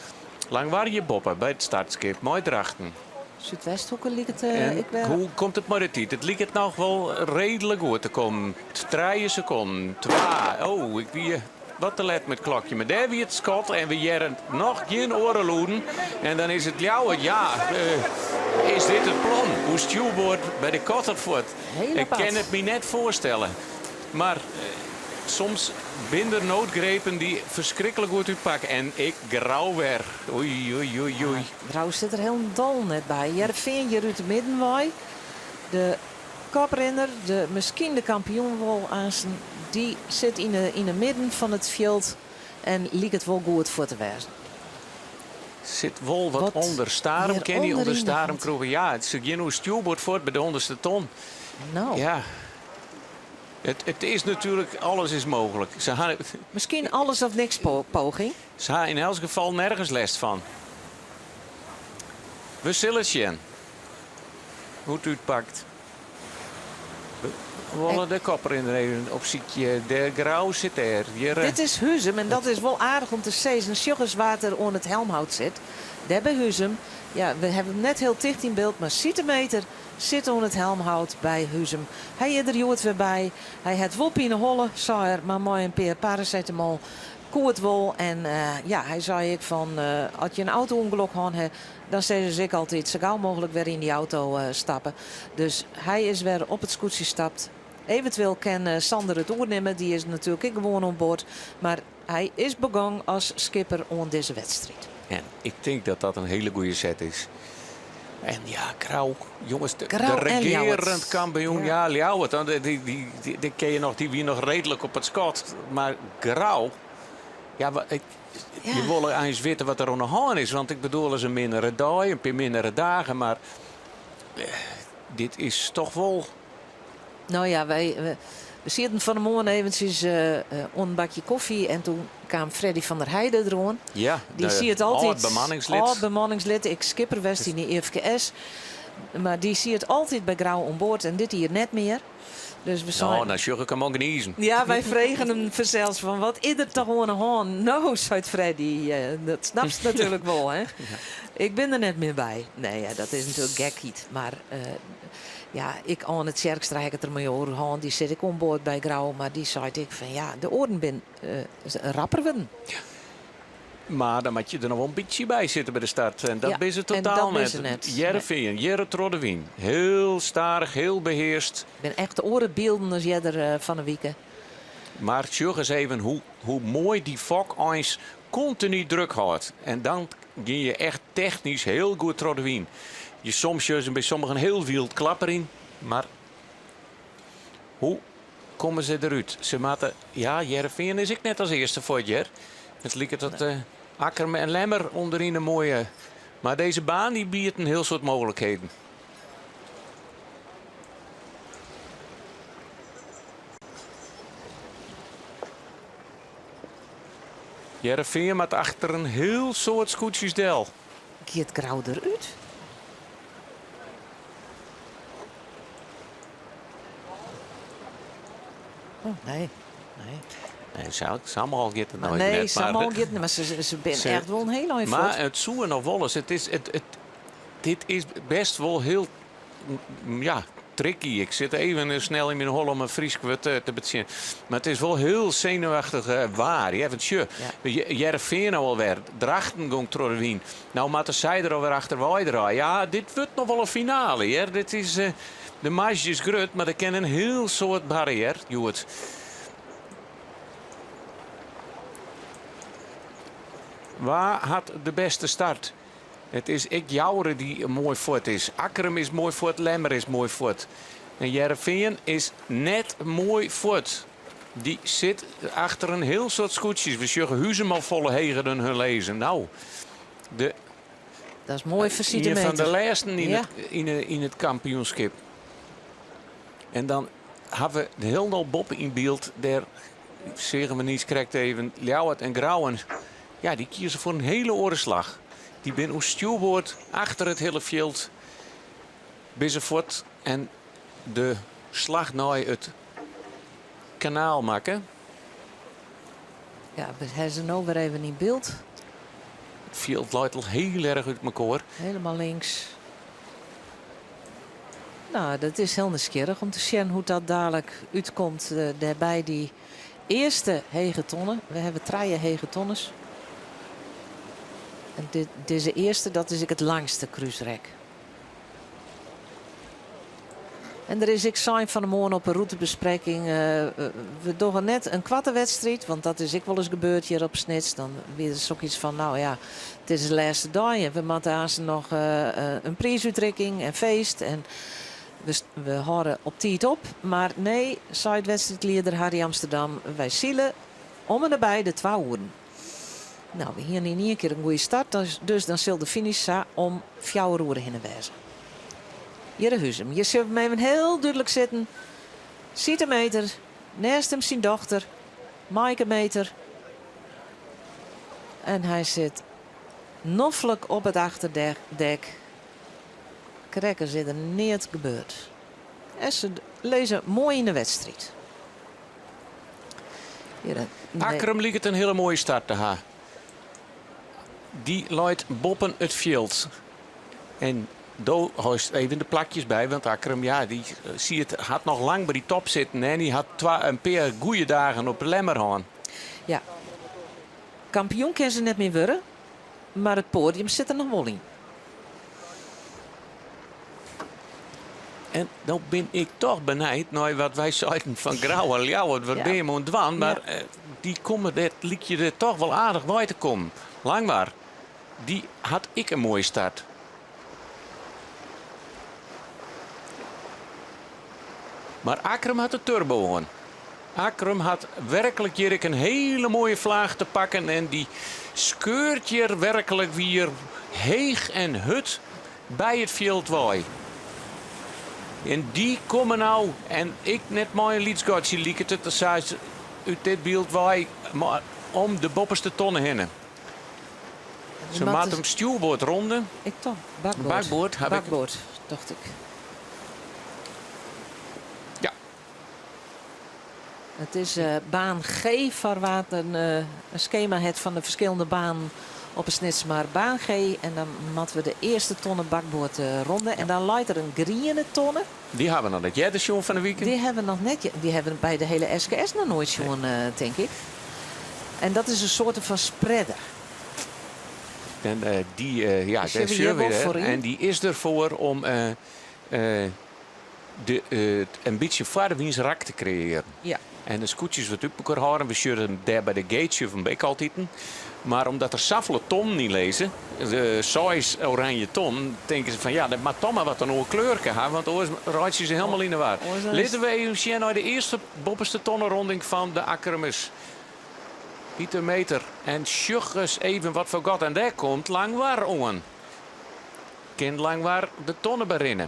Langwarje boppe by it startskip mei Drachten. Súdwesthoeke liket eh, En ek wer. hoe komt it mei de tiid? It liket noch wol reedlik goed te kommen. Trije sekonden, twa. Oh, ik wie wat te let mei it klokje. Mar dêr wie it skot en we hearre noch gjin oare lûden. En dan is it Ljouwert. Ja, eh, is dit it plan? Oer stjoerboard by de kotter fuort. Heel Ik apart. kin it my net foarstelle. Mar eh, soms binne der noodgrepen dy't ferskriklik goed útpakke. En ek Grou wer. Oei, oei, oei, oei. Grou sit der hielendal net by. Hearrenfean hjir út de midden wei. De koprinner, de miskien de kampioen wol aansten, dy sit yn de, yn de midden fan it fjild en liket wol goed fuort te wêzen. Sit wol wat, Wat ûnder Starum. hjir Kin dy ûnder ûnderyn noch Starum wat? krûpe? Ja, it se gean oer stjoerboard fuort by de ûnderste ton. No. Ja. It is natuerlik, alles is mooglik. Se ha, Miskien alles of niks po- poging. se ha yn elts gefal nergens lêst fan. We sille sjen hoe't it útpakt. We wolle de koprinner even opsykje. De Grou sit dêr. Hjir, eh, Dit is Huzum en dat is wol aardich om te sizzen. Sjoch ris wa't der oan it helmhout sit. Dêr by Huzum. Ja, we hawwe him net hiel ticht yn byld, mar Sietemeter sit oan it helmhout by Huzum. Hy is der hjoed wer by. Hy hat wol pineholle, sei er, mar mei in pear paracetamol koe it wol. En eh, ja, hy sei ek fan, eh, as je in auto-ûngelok hân ha, dan sizze se ek altyd sa gau mooglik wer yn dy auto eh, stappe. Dus hy is wer op it skûtsje stapt. Eventueel kin eh, Sander it oernimme, dy is natuerlik ek gewoan oan board. Mar hy is begûn as skipper oan dizze wedstriid. En ik tink dat dat in hiele goede set is. En ja, Grou, jonges, de, Grou de en Ljouwert. regerend kampioen, ja, Ljouwert, dan, die, die, die, die ken je nog, dy wie noch reedlik op it skot. Mar Grou, ja, je wolle eins witte wat der oan de hân is. Want ik bedoel, is in mindere dei, in pear mindere dagen, mar eh, dit is toch wol... Nou ja, wy, we, we sieten fan 'e moarn eventsjes eh, oan in bakje kofje en doe kaam Freddy van der Heijden deroan. Ja, Dy de siet altyd âld-bemanningslid. âld-bemanningslid, ek skipper west yn de IFKS. Mar dy siet altyd by Grou oan board en dit jier net mear. Dus we Nou, seinen, dan sjoch ik him al gnizen. Ja, wy fregen him fansels fan wat is der toch oan de hân? No, seit Freddy, eh, dat snapst natuerlik wol, hè? Ik bin der net mear by. Nee, ja, dat is natuerlik gekheid. Mar eh, ja, ek Anne Tjerkstra ha ik it der mei oer hân. Dy sit ek oan board by Grou, mar dy seit ek fan ja, de oaren binne eh, rapper wurden. Mar dan moat je der noch wol in bytsje by sitte by de start. En dat Ja, binne se en totaal dat binne net. se net. Hearrenfean, hjirre troch de wyn. Hiel stadich, hiel behearst. Binne echt oare bylden as earder eh, fan 'e wike. Mar sjoch ris even hoe, hoe moai dy fok eins kontinu druk hâldt. En dan gean je echt technysk hiel goed troch de wyn. Je soms sjochst by sommigen hiel wyld klapperjen, mar hoe komme se derút? Se moatte, ja, Hearrenfean is ek net as earste fuort hjir. It liket dat eh, Akkrum en Lemmer ûnderyn in moaie. Mar dizze baan dy biedt in hiel soad mooglikheden. Hearrenfean moat achter in hiel soad skûtsjes del. Giet Grou derút? Oh, nee. Nee. Nee, Samhal giet it Maar nooit nee, net. Maar, Samhal giet net, mar se, se binne echt wol in hiel ein mar fuort. it soe noch wolris. It is, it, it, dit is bêst wol hiel ja, tricky. Ik sit even snel yn myn holle om in Frysk wurd te betsjinjen. Mar it is wol hiel senuweftich eh, waar. Ja, want sjoch, Hearrenfean no alwer. Drachten gong troch de wyn. No moatte sy der alwer achterwei draaie. Ja, dit wurdt noch wol in finale, hear. Dit is, eh, de marzje is grut, mar der kin in hiel soad barre, hear, hjoed. Wa hat de bêste start? It is ek Joure dy't moai fuort is. Akkrum is moai fuort, Lemmer is moai fuort. En Hearrenfean is net moai fuort. Dy sit achter in hiel soad skûtsjes. We sjogge Huzum al folle heger dan hun lizzen. No, de, Dat is moai foar ien fan de meter. lêsten yn, Ja. it, yn it kampioenskip. En dan hawwe we hielendal boppe yn byld, dêr seagen we niiskrekt even, Ljouwert en Grou. En ja, dy kieze foar in hiele oare slach. Dy binne oer stjoerboard achter it hiele fjild. Binne se fuort en de slach nei it kanaal makke. Ja, we ha se no wer even yn byld. It fjild leit al hiel erch út mekoar. Helemaal links. Nou, dat is hiel nijsgjirrich om te sjen hoe't dat dadelijk útkomt eh, dêrby dy earste hege tonne. We hawwe trije hege tonnes. En dit, dizze earste, dat is ek it langste krúsrek. En der is ek sein fan 'e moarn op 'e rûtebesprekking, we dogge net in koarte wedstriid, want dat is ek wolris gebeurd hjir op Snits. Dan wie der sok iets fan, nou ja, it is de lêste dei en we moatte aanst noch in priisútrikking en feest en we hâlde op tiid op. Mar nee, seit wedstriidlieder Harry Amsterdam, wy sile om en nabij de twa oeren. Nou, we hiene yn ien kear in goede start, dus dan sil de finish sa om fjouwer oere hinne wêze. Hjir Huzum, hjir sjogge we him even hiel dúdlik sitten. Siete Meter, nêst him syn dochter, Maaike Meter. En hy sit noflik op it achterdek. Krekt as is der neat gebeurd. En se lizze moai yn de wedstriid. Akkrum liket in hiele moaie start te ha. Dy leit boppen it fjild. En do hâldst even de plakjes by, want Akkrum ja, dy siet, hat noch lang by dy top sitten en dy hat twa, in pear goede dagen op de Lemmer hân. Ja, kampioen kin se net mear wurde, mar it poadium sit der noch wol yn. En no bin ik toch benijd nei wat wy seiden fan Grou en Ljouwert, wat binne jim oan it dwaan? Mar dy komme dêr, lykje der toch wol aardich wei te kommen. Langwar, dy hat ek in moaie start. Mar Akkrum hat de turbo oan. Akkrum hat werklik hjir ek in hiele moaie flaach te pakken en dy skeurt hjir werklik wier heech en hurd by it fjild wei. En dy komme no, en ek net mei in lyts gatsje liket it sa út dit byld wei, mar om de boppeste tonne hinne. Se moat him stjoerboard ronde. Ik toch, bakboard. Bakboard, haw ik. Bakboard, tocht ik. Ja. It is baan G foar wa't in skema hat fan de ferskillende banen op 'e Snitsmar. Baan G en dan moatte we de earste tonne bakboard ronde en dan leit der in griene tonne. Dy hawwe we noch net earder sjoen fan 'e wike. Dy hawwe we noch net, dy hawwe we by de hiele SKS noch noait sjoen, tink ik. En dat is in soarte fan spreader. En dy, ja, dêr sjogge we wer. En dy is der foar om de, in bytsje foarwynsrak te kreëaren. Ja. En de skûtsjes wat út mekoar hâlden. We sjogge him dêr by de gate sjogge we him ek altiten. Mar omdat der safolle tonnen yn lizze, de seis oranje tonnen, tinke se fan ja, dat moat toch mar wat in oar kleurke ha, want oars reitsje se helemaal yn de war. Litte we even sjen nei de earste boppeste tonneronding fan de Akkrumers. Pieter Meter. En sjoch ris even wat foar gat. En dêr komt Langwar oan. Kin Langwar de tonne berinne?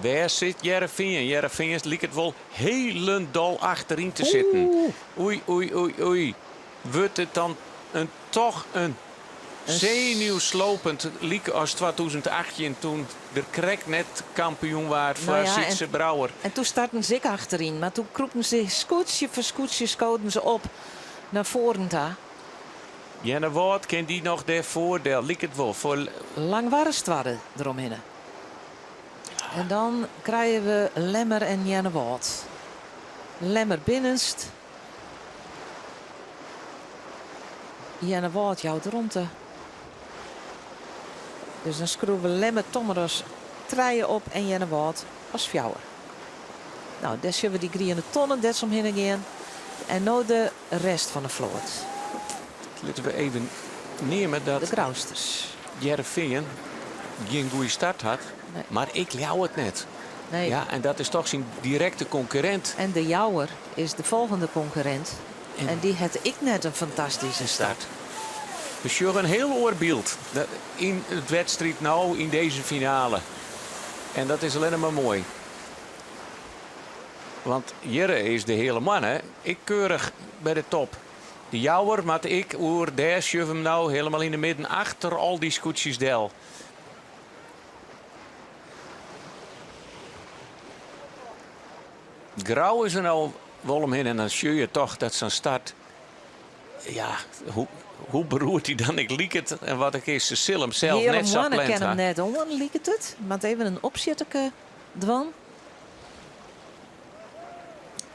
Wêr sit Hearrenfean? Hearrenfean liket wol hielendal achteryn te sitten. Oei, oei, oei, oei. Wurdt it dan in, toch in zenuwslopend lyk as 2018 toen der krekt net kampioen waard foar Nou ja, Sytse Brouwer? En toen starten se ek achteryn, mar toen krûpten se skûtsje foar skûtsje skoden se op nei foaren ta. Earnewâld kin dy noch dêrfoar del, liket wol. Foar. Langwar is twadde deromhinne. En dan krije we Lemmer en Earnewâld. Lemmer binnenst. Earnewâld jout romte. Dus dan skriuwe we Lemmer Tommer as trije op en Earnewâld as fjouwer. Nou, dêr sjogge we dy griene tonnen dêr't se omhinne gean. En no de rest fan de float. Litte we even neame dat De Grousters. Hearrenfean gjin goede start hat, Nee. mar ik leau it net. Nee. Ja, en dat is toch syn direkte konkurrint. En de Jouwer is de folgjende konkurrint. En dy hat ek net in fantastyske start. We sjogge in hiel oar byld yn it wedstriid no yn dizze finale. En dat is allinnich mar moai. Want hjir is de Heale Moanne ek keurich by de top. De Jouwer moat ek oer, dêr sjogge we him no helemaal yn de midden achter al dy skûtsjes del. Grou is der no wol omhinne en dan sjoch je toch dat sa'n start, ja, hoe, hoe beroerd hy dan ek liket en wat ek is, se sil him sels net sa Heale pland kin ha. him net oan, liket it. Moat even in opsjitterke dwaan.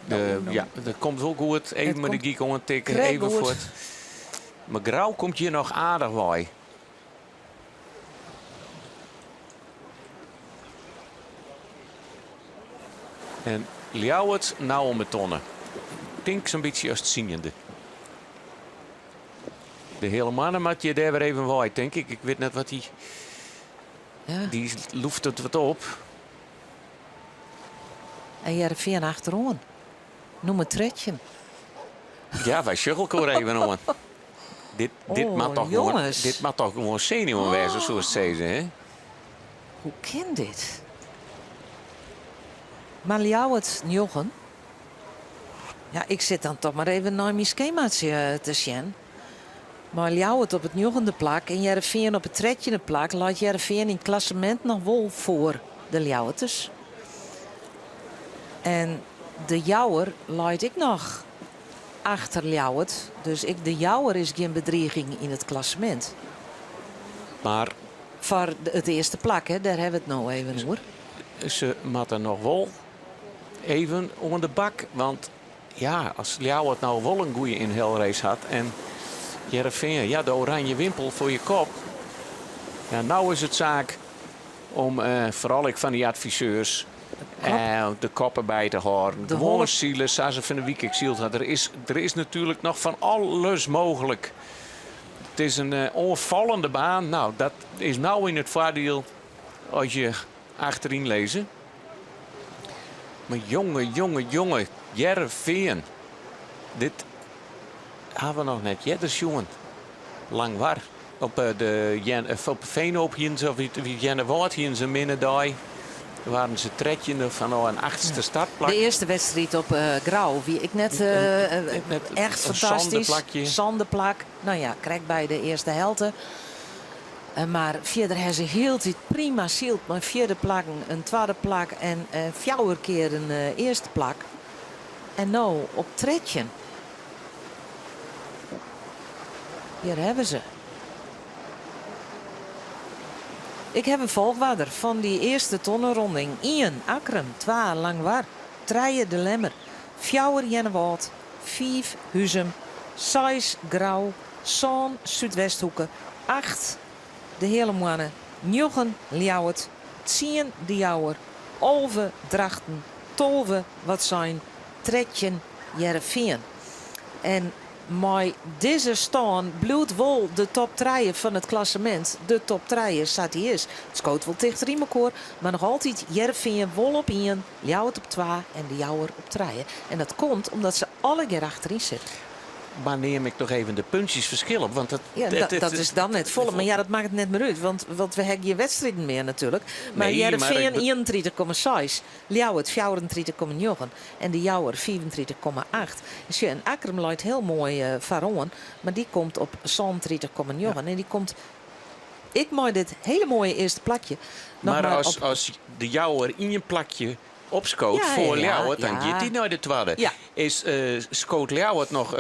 De, ja, dat komt wol goed. Even mei de gyk oantikke, krekt even goed. fuort. Mar Grou komt hjir noch aardich wei. En Ljouwert no om 'e tonne. Tink sa'n bytsje as tsiende. De Heale Moanne moat hjir dêr wer even wei, tink ik. Ik wit net wat dy. Dy loeft it wat op. En Hearrenfean achteroan. Nûmer 13. Ja, wy sjogge elkoar even oan. Dit, dit Oh, moat toch gewoan, jonges. dit moat toch gewoan senuwen wêze, soest sizze, hè? Hoe kin dit? Mar Ljouwert njoggen. Ja, ik sit dan toch mar even nei myn skematsje te sjen. Mei Ljouwert op it njoggende plak en Hearrenfean op it trettjinde plak leit Hearrenfean yn it klassemint noch wol foar de Ljouwerters. En de Jouwer leit ek noch achter Ljouwert, dus ek de Jouwer is gjin bedriging yn it klassemint. Mar Foar it earste plak, hè, dêr hawwe we it no even oer. Se moatte noch wol even oan de bak, want ja, as Ljouwert no wol in goede ynhelrace hat en Hearrenfean, ja, de oranje wimpel foar je kop. Ja, no is it saak om foaral ek fan dy adviseurs de kop derby te hâlden. De Gewoan holle. sile sa se fan de wike ek syld hat. Der is, der is natuerlik noch fan alles mooglik. It is in oanfallende baan. No, dat is no yn it foardiel as je achteryn lizze. Mar jonge, jonge, jonge, Hearrenfean. Dit ha we noch net earder sjoen. Langwar. Op de op Veenhoop hienen se, of Earnewâld hienen se in minne dei. Waarden se trettjinde fanôf in achtste startplak. De earste wedstriid op Grou wie ek net echt In fantastysk. sânde plakje. Sânde plak. No ja, krekt by de earste helte. Mar fierder ha se hieltyd prima syld mei fjirde plakken, in twadde plak en fjouwer kear in earste plak. En no op 13. Hjir hawwe se. Ik haw in folchoarder fan dy earste tonneronding. Ien, Akkrum, twa, Langwar, trije, De Lemmer, fjouwer, Earnewâld, fiif, Huzum, seis, Grou, sân, Súdwesthoeke, acht, De Heale Moanne, njoggen, Ljouwert, tsien, De Jouwer, 11, Drachten, 12, Wâldsein, 13, Hearrenfean. En mei dizze stân bliuwt wol de top trije fan it klassemint de top trije sa't dy is. It skoot wol tichter yn mekoar, mar noch altyd Hearrenfean wol op ien, Ljouwert op twa en De Jouwer op trije. En dat komt omdat se allegear achteryn sitte. Mar neam ik noch even de puntsjes ferskil op, want dat Ja, dat is dan net folle. Mar ja, dat makket net mear út, want we ha gjin wedstriden mear natuerlik. Mar Nee, mar Hearrenfean ik 31,6, Ljouwert 34,9 en De Jouwer 35,8. Sjoch, en Akkrum leit hiel moai foaroan, mar dy komt op 37,9 en dy komt ek mei dit hiele moaie earste plakje noch Mar mar as, op as De Jouwer ien plakje opskoot Ja, foar ja, ja, Ljouwert, dan ja. giet dy nei de twadde. Ja. Is skoot Ljouwert noch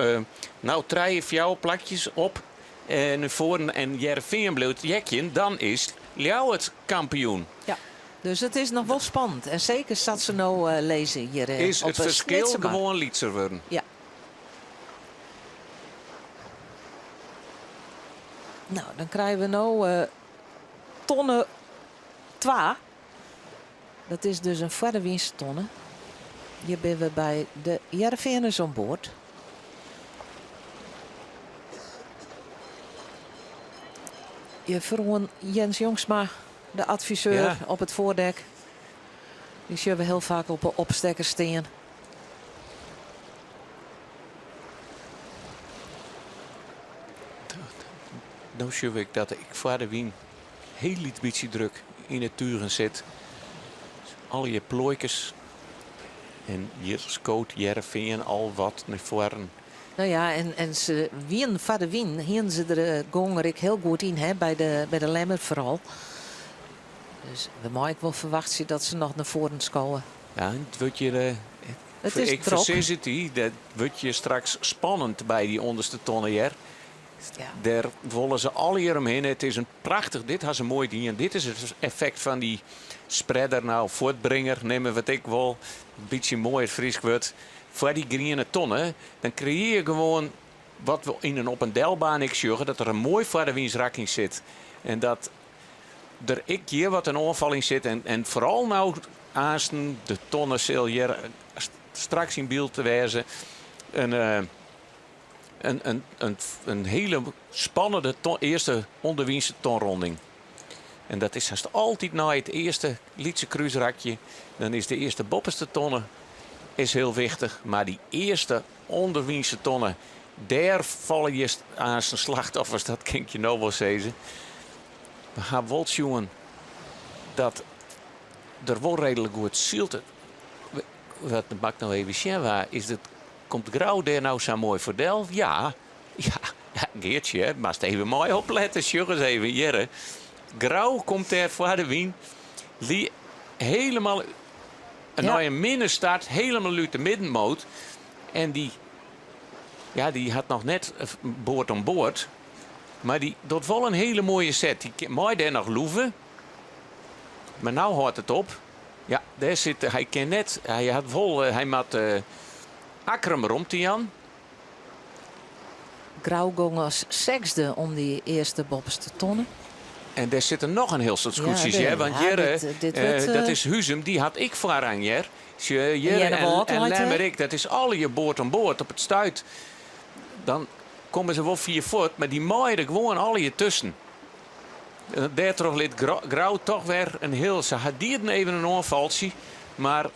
no trije, fjouwer plakjes op nei foaren en Hearrenfean bliuwt jekjen, dan is Ljouwert kampioen. Ja, dus it is noch wol spannend. En seker sa't se no lizze hjir Is op it ferskil Snitsermar. gewoan lytser wurden? Ja. No, dan krije we no tonne twa. Dat is dus in foarderwynse-tonne. Hjir binne we by de Hearrenfeaners oan board. Hjir foaroan Jens Jongsma, de adviseur op it foardek. Dy sjogge we hiel faak op 'e opstekker stean. No sjoch ik dat ik foar de wyn hiel lyts bytsje druk yn 'e tugen sit. Allegear ploaikes. En hjir skoot Hearrenfean al wat nei foaren. No ja, en se wienen foar de wyn, hienen se der gong er ek hiel goed yn, hè, by de Lemmer foaral. Dus we meie ek wol ferwachtsje dat se noch nei foaren skowe. Ja, it wurdt hjir. It is Ik drok. fersis it dy, dat wurdt je straks spannend by dy ûnderste tonne hear. Dêr wolle se allegear omhinne. It is in prachtich, dit ha se moai dien. Dit is it effekt fan dy spreader, no, fuortbringer, neame we it ek wol. In bytsje moai it Frysk wurd. Foar dy griene tonne, dan kreëarje je gewoan wat we yn in op en delbaan ek sjogge, dat der in moai foardewynsrak yn sit. En dat der ek hjir wat in oanfal yn sit. En, en foaral no aansten, de tonne sil hjir straks yn byld te wêze. In, eh, in, in, in, in hiele spannende ton, earste ûnderwynse tonronding. En dat is hast altyd nei it earste lytse krúsrakje. Dan is de earste boppeste tonne is hiel wichtich. Mar dy earste ûnderwynse tonne, dêr falle je aansten slachtoffers, dat kin ik je no wol sizze. We ha wol sjoen dat der wol reedlik goed syld. Wat moat ik no even sjen wa is it Komt Grou dêr no sa moai foar del? Ja, ja, Geartsje, moatst even mei oplette. Sjoch ris even hjirre. Grou komt dêr foar de wyn. Dy helemaal nei in minne start, helemaal út de middenmoot. En dy, ja, dy hat noch net board oan board. Mar dy docht wol in hiele moaie set. Dy mei dêr noch loeve. Mar no hâldt it op. Ja, dêr sit hy kin net. Hy hat wol, hy moat Akkrum romte jaan. Grou gong as sechsde om dy earste boppeste tonne. En dêr sitte noch in hiel soad skûtsjes, hear. Want hjir, dat is Huzum, dy hat ek foarrang, hear. Sjoch, hjir en Lemmer ek. Dat is allegear board oan board op it stuit. Dan komme se wol fier fuort, mar dy meie der gewoan allegear tusken. Dêrtroch lit Grou toch wer in hiel. Se ha dieden even in oanfaltsje, mar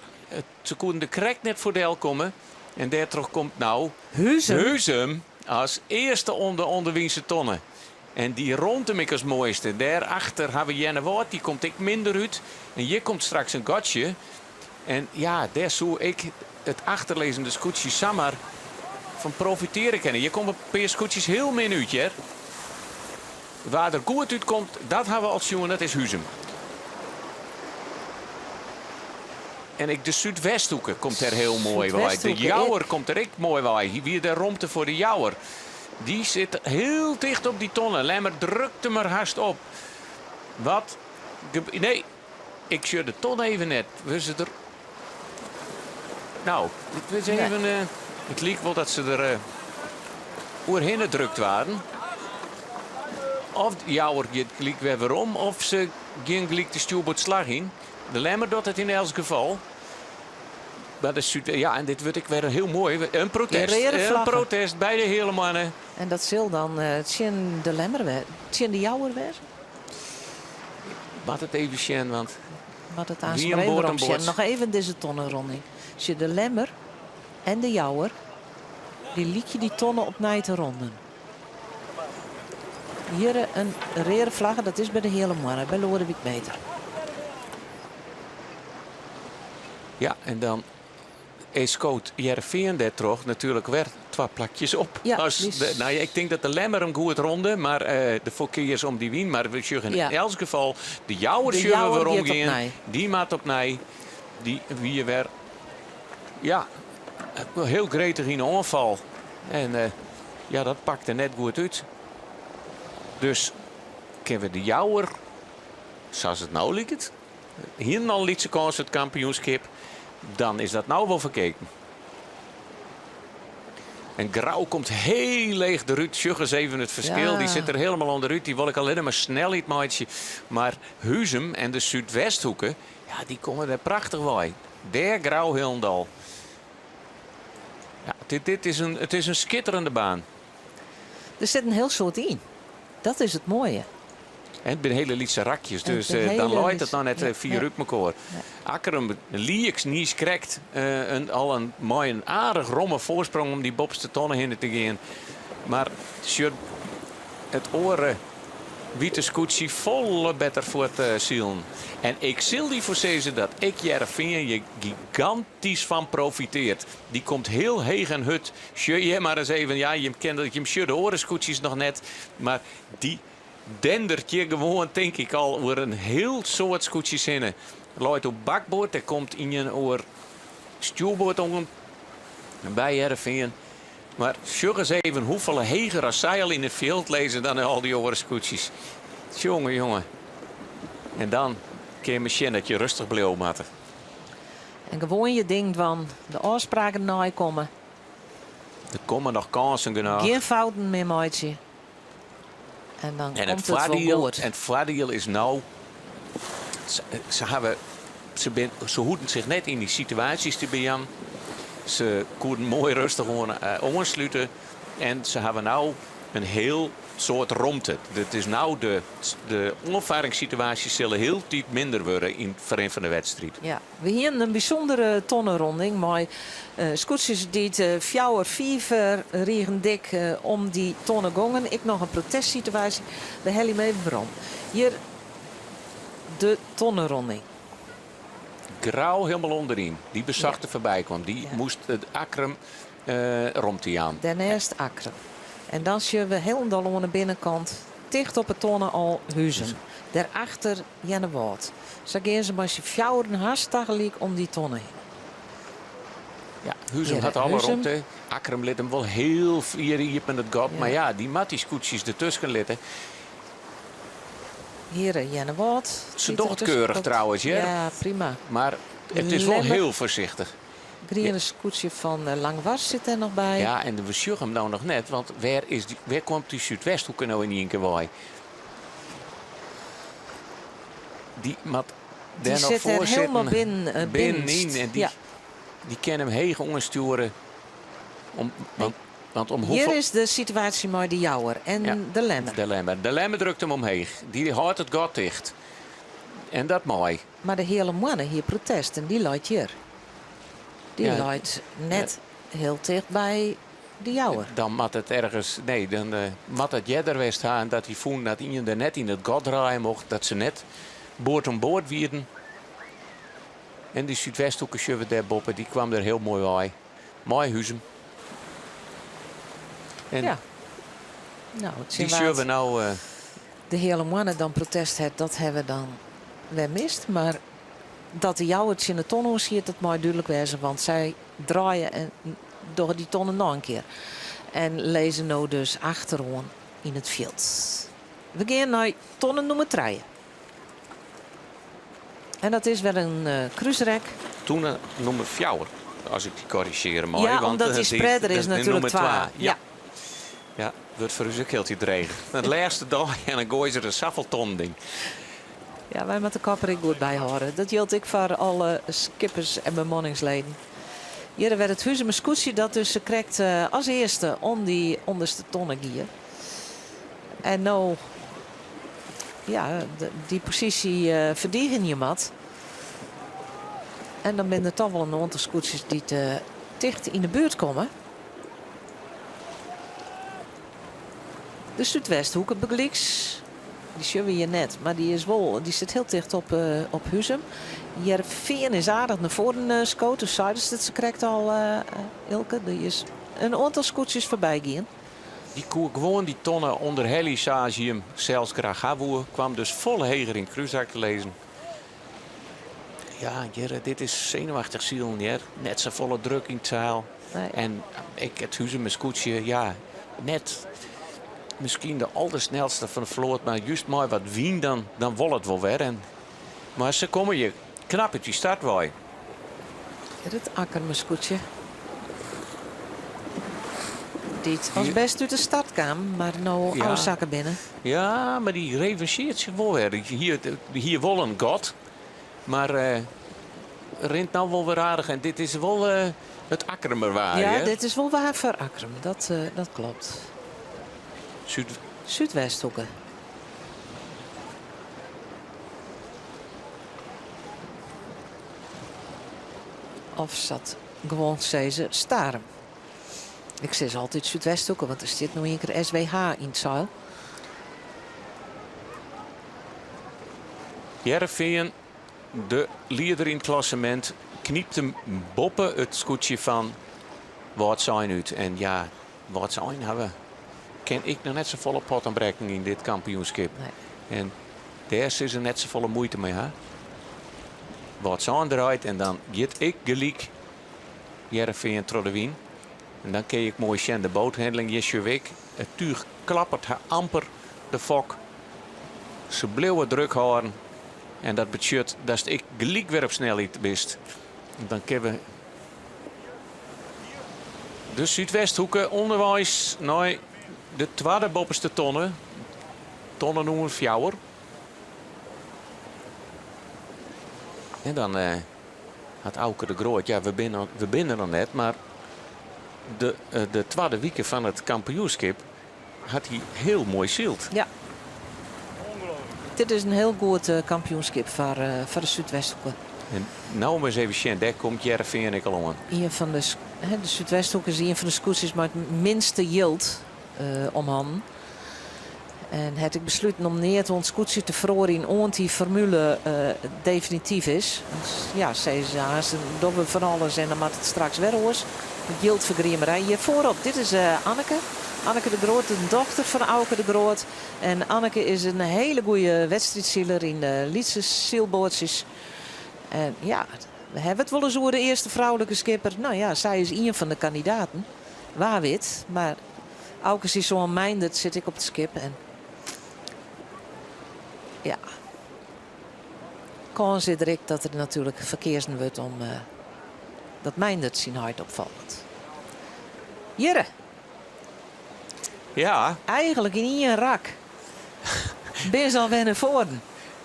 se koenen der krekt net foar del komme. En dêrtroch komt no Huzum as earste om de ûnderwynse tonne. En dy rûnt him ek as moaiste. Dêrachter ha we Earnewâld, dy komt ek minder út. En hjir komt straks in gatsje. En ja, dêr soe ek it achterlizzende skûtsje samar fan profitearje kinne. Hjir komme in pear skûtsjes hiel min út, hear. Wa der goed útkomt, dat ha we al sjoen, dat is Huzum. En ek de Súdwesthoeke komt dêr hiel moai wei. De Jouwer komt der ek moai wei. Wie der romte foar de Jouwer? Dy sit hiel ticht op dy tonne. Lemmer drukt him er hast op. Wat? Nee, ik sjoch de tonne even net. Wurde se der. No, dit is even. Eh, it liket wol dat se der eh, oerhinne drukt waarden. Of Jouwer giet gelyk wer werom, of se gean gelyk de stjoerboardslach yn. De Lemmer docht it yn elts gefal. Mar de Súd, ja, en dit wurdt ek wer hiel moai. In protest. In protest by de Heale Moanne. En dat sil dan eh, tsjin de Lemmer, tsjin de Jouwer wêze? Moat it even sjen, want. Moat it aanst mar even werom sjen. Noch even dizze tonneronding. Sjoch, de Lemmer en de Jouwer, dy lykje dy tonne opnij te ronden. Hjir in reade flagge, dat is by de Heale Moanne, by Loadewyk Meeter. Ja, en dan is skoot Hearrenfean dêrtroch natuerlik wer twa plakjes op. Ja, As de, nou ja, ik tink dat de Lemmer him goed ronde, mar eh, de foarkears om dy wyn. Mar we sjogge in Ja. elts gefal de Jouwer De sjogge we Jouwer werom giet gean. opnij. Dy moat opnij. Dy wie wer ja, hiel gretich yn de oanfal. En eh, ja, dat pakte net goed út. Dus kinne we de Jouwer, sa't it no liket, Hienen al in lytse kâns it kampioenskip, dan is dat no wol ferkeken. En Grou komt hiel leech derút. Sjoch ris even it ferskil. Dy sit der hielendal ûnderút. Dy wol ek allinne mar snelheid meitsje. Mar Huzum en de Súdwesthoeke, ja, dy komme der prachtich wei. Dêr Grou hielendal. Ja, dit, dit is in, it is in skitterende baan. Der sit in hiel soad yn. Dat is it moaie. En it binne hiele lytse rakjes, dus eh, dan leit it noch net eh, fier út mekoar. Akkrum lieks niis krekt eh, in, al in, mei in aardich romme foarsprong om dy boppeste tonne hinne te gean. Mar sjoch it oare wite skûtsje folle better fuort silen. En ik sil dy foarsizze dat ek Hearrenfean hjir gigantysk fan profiteart. Dy komt hiel heech en hurd. Sjoch hjir mar ris even, ja, jim kenne dat, jim sjogge de oare skûtsjes noch net, mar dy dendert hjir gewoan, tink ik al, oer in hiel soad skûtsjes hinne. Leit op bakboard, der komt ien oer. stjoerboard oan by Hearrenfean. Mar sjoch ris even hoefolle heger as sy al yn it fjild lizze dan al dy oare skûtsjes. Tsjonge jonge. En dan kinne je mar sjen dat je rêstich bliuwe moatte. En gewoan je ding dwaan, de ôfspraken neikomme. Der komme noch kânsen genôch. Gjin fouten mear meitsje. En dan En komt it it wol foardiel, goed. en it foardiel is no, se, se hawwe, se, bin, se hoeden sich net yn dy situaasjes te bejaan. Se koenen moai rêstich oan, eh, oanslute. En se hawwe no in hiel soad romte. It is no de, de oanfarringssituaasjes sille hieltyd minder wurde yn it ferrin fan de wedstriid. Ja, we hienen in bysûndere tonneronding mei skûtsjes dy't fjouwer, fiif rigen dik om dy tonne gongen. Ek noch in protestsituaasje. We helje him even werom. Hjir de tonneronding. Grou hielendal ûnderyn. Dy besocht der foarby kwam. Dy moast it Akkrum romte jaan. Dêrneist Akkrum. En dan sjogge we hielendal oan de binnenkant, ticht op 'e tonne al Huzum. Dêrachter Earnewâld. Sa gean se mei syn fjouweren hast tagelyk om dy tonne hinne. Ja, Huzum Hjir, hat alle Huzum. romte. Akkrum lit him wol hiel fier iepen it gat. Ja. Mar ja, dy moat dy skûtsjes dertusken litte. Hjir Earnewâld. Se dy't docht it dertusken keurich komt. trouwens, hear. Ja, prima. Mar it is wol Lemmer. hiel foarsichtich. Griene skûtsje fan Langwar sit dêr noch by. Ja, en we sjogge him no noch net, want wêr is dy, wêr komt dy Súdwesthoeke no yn ien kear wei? Dy moat Dy dêr noch sit dêr foar helemaal sitten. binnen, Binnenyn binnenst. en dy, Ja. dy kin him heech oanstjoere. Om, want, want om Hjir hoefolle- is de situaasje mei de Jouwer en Ja, de Lemmer. De Lemmer. De Lemmer drukt him omheech. Dy hâldt it gat ticht. En dat mei. Mar de Heale Moanne hie protest en dy leit hjir. Dy Ja. leit net hiel ticht by de Jouwer. Dan moat it ergens. Nee, dan moat it earder west ha en dat hy fûn dat ien der net yn it gat draaie mocht, dat se net board om board wienen. En dy Súdwesthoeke sjogge we dêr boppe, dy kwam der hiel moai wei. Mei Huzum. En Ja. Nou, it dy sjogge we no. De Heale Moanne dan protest hat, dat hawwe we dan wer mist. Mar dat de Jouwer tsjin de tonne oan siet, dat mei dúdlik wêze, want sy draaie en dogge dy tonne noch in kear. En lizze no dus achteroan yn it fjild. We gean nei tonne nûmer trije. En dat is wer in krúsrek. Tonne nûmer fjouwer, as ik dy korrizjearje mei. Ja, want, omdat dy spreader is natuerlik nûmer twa. twa. Ja. Ja, wurdt foar ús ek hieltyd dreger. It lêste dei en dan goaie se der safolle tonnen yn. Ja, wy moatte de kop der ek goed by hâlde. Dat jildt ek foar alle skippers en bemanningsleden. Hjir wer it Huzumer skûtsje dat dus krekt as earste om dy ûnderste tonne gie. En no ja, dy posysje ferdigenje moat. En dan binne der toch wol in oantal skûtsjes dy't ticht yn de buert komme. De Súdwesthoeke bygelyks, dy sjogge we hjir net, mar dy is wol, dy sit hiel ticht op, op Huzum. Hearrenfean is aardich nei foaren skood, dus seidest it sakrekt al, Ilke. Der is in oantal skûtsjes foarby gien. Dy koe gewoan dy tonne ûnderhelje sa as hy him sels graach ha woe, kwam dus folle heger yn it krúsrak te lizzen. Ja, hjir, dit is senuwachtich silen hear. Net safolle druk yn it seil. Nee. En ek it Huzumer skûtsje, ja, net miskien de aldersnelste fan de float, mar just mei wat wyn dan, dan wol it wol wer. En, mar se komme hjir knap út dy start wei. It Akkrumer skûtsje. Dy't as bêst út de start kaam, mar no Ja. ôfsakke binne. Ja, mar dy revanchearret sich wol wer. Hie, hie wol in gat, mar eh, rint no wol wer aardich. En dit is wol eh, it Akkrumer waar, Ja, hear. dit is wol waar foar Akkrum. Dat, eh, dat kloppet. Súd Súdwesthoeke. Of sa't gewoan sizze Starum. Ik sis altyd Súdwesthoeke, want der stiet no ien kear SWH yn it seil. Hearrenfean, de lieder yn it klassemint, knypt him boppe it skûtsje fan Wâldsein út. En ja, Wâldsein hawwe kin ek noch net safolle potten brekken yn dit kampioenskip. En dêr sille se net safolle muoite mei ha. Wâldsein draait en dan giet ek gelyk. Hearrenfean troch de wyn. En dan kin je ek moai sjen de boathandling. Hjir sjoch ik, it túch klappert amper de fok. Se bliuwe druk hâlden en dat betsjut datst ek gelyk wer op snelheid bist. Dan kinne we de Súdwesthoeke ûnderweis nei de twadde boppeste tonne, tonne nûmer fjouwer. En dan eh, hat Auke de Groot, ja we binne, we binne noch net, mar de, eh, de twadde wike fan it kampioenskip hat hy hiel moai syld. Ja. Dit is in hiel goed eh, kampioenskip foar, eh, foar de Súdwesthoeke. En no ris even sjen, dêr komt Hearrenfean ek al oan. Ien fan de, de Súdwesthoeke is ien fan de skûtsjes mei it minste jild uh, om hannen. En hat ek besluten om neat oan it skûtsje te feroarjen oant dy formule uh, definityf is. Ja, sizze se aanst dogge we fan alles en dan moat it straks wer oars. It jildfergriemerij hjir foarop. Dit is uh, Anneke. Anneke de Groot, de dochter fan Auke de Groot. En Anneke is in hiele goede wedstriidsiler yn de lytse sylboatsjes. En ja, we hawwe it wolris oer de earste froulike skipper. No ja, sy is ien fan de kandidaten. Wa wit. Mar Auke syn soan Meindert sit ek op it skip. En ja, kâns is der ek dat der natuerlik ferkeazen wurdt om uh, dat Meindert syn heit opfolget. Hjirre. Ja. Eigenlik yn ien rak. Binne se al wer nei foaren.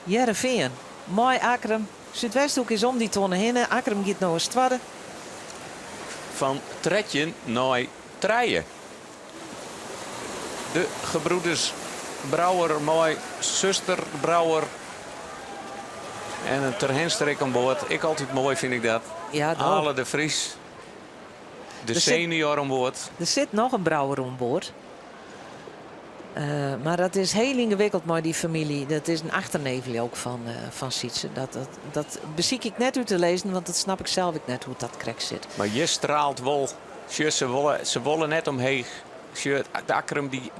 Hearrenfean. Mei Akkrum. Súdwesthoek is om dy tonne hinne. Akkrum giet no as twadde. Fan 13 nei trije. De gebroeders Brouwer mei suster Brouwer en in Terhernster ek oan board. Ek altyd moai fyn ik dat. Ja, Ale de Vries, de senior oan board. Der sit noch in Brouwer oan board. Uh, mar dat is hiel yngewikkeld mei dy famylje. Dat is in achterneefje ek fan, uh, fan Sytse. Dat, dat, dat besykje ik net út te lizzen, want dat snap ik sels ek net hoe't dat krekt sit. Mar hjir straalt wol. Sjoch, se wolle, se wolle net omheech. Sjoch, de Akkrum dy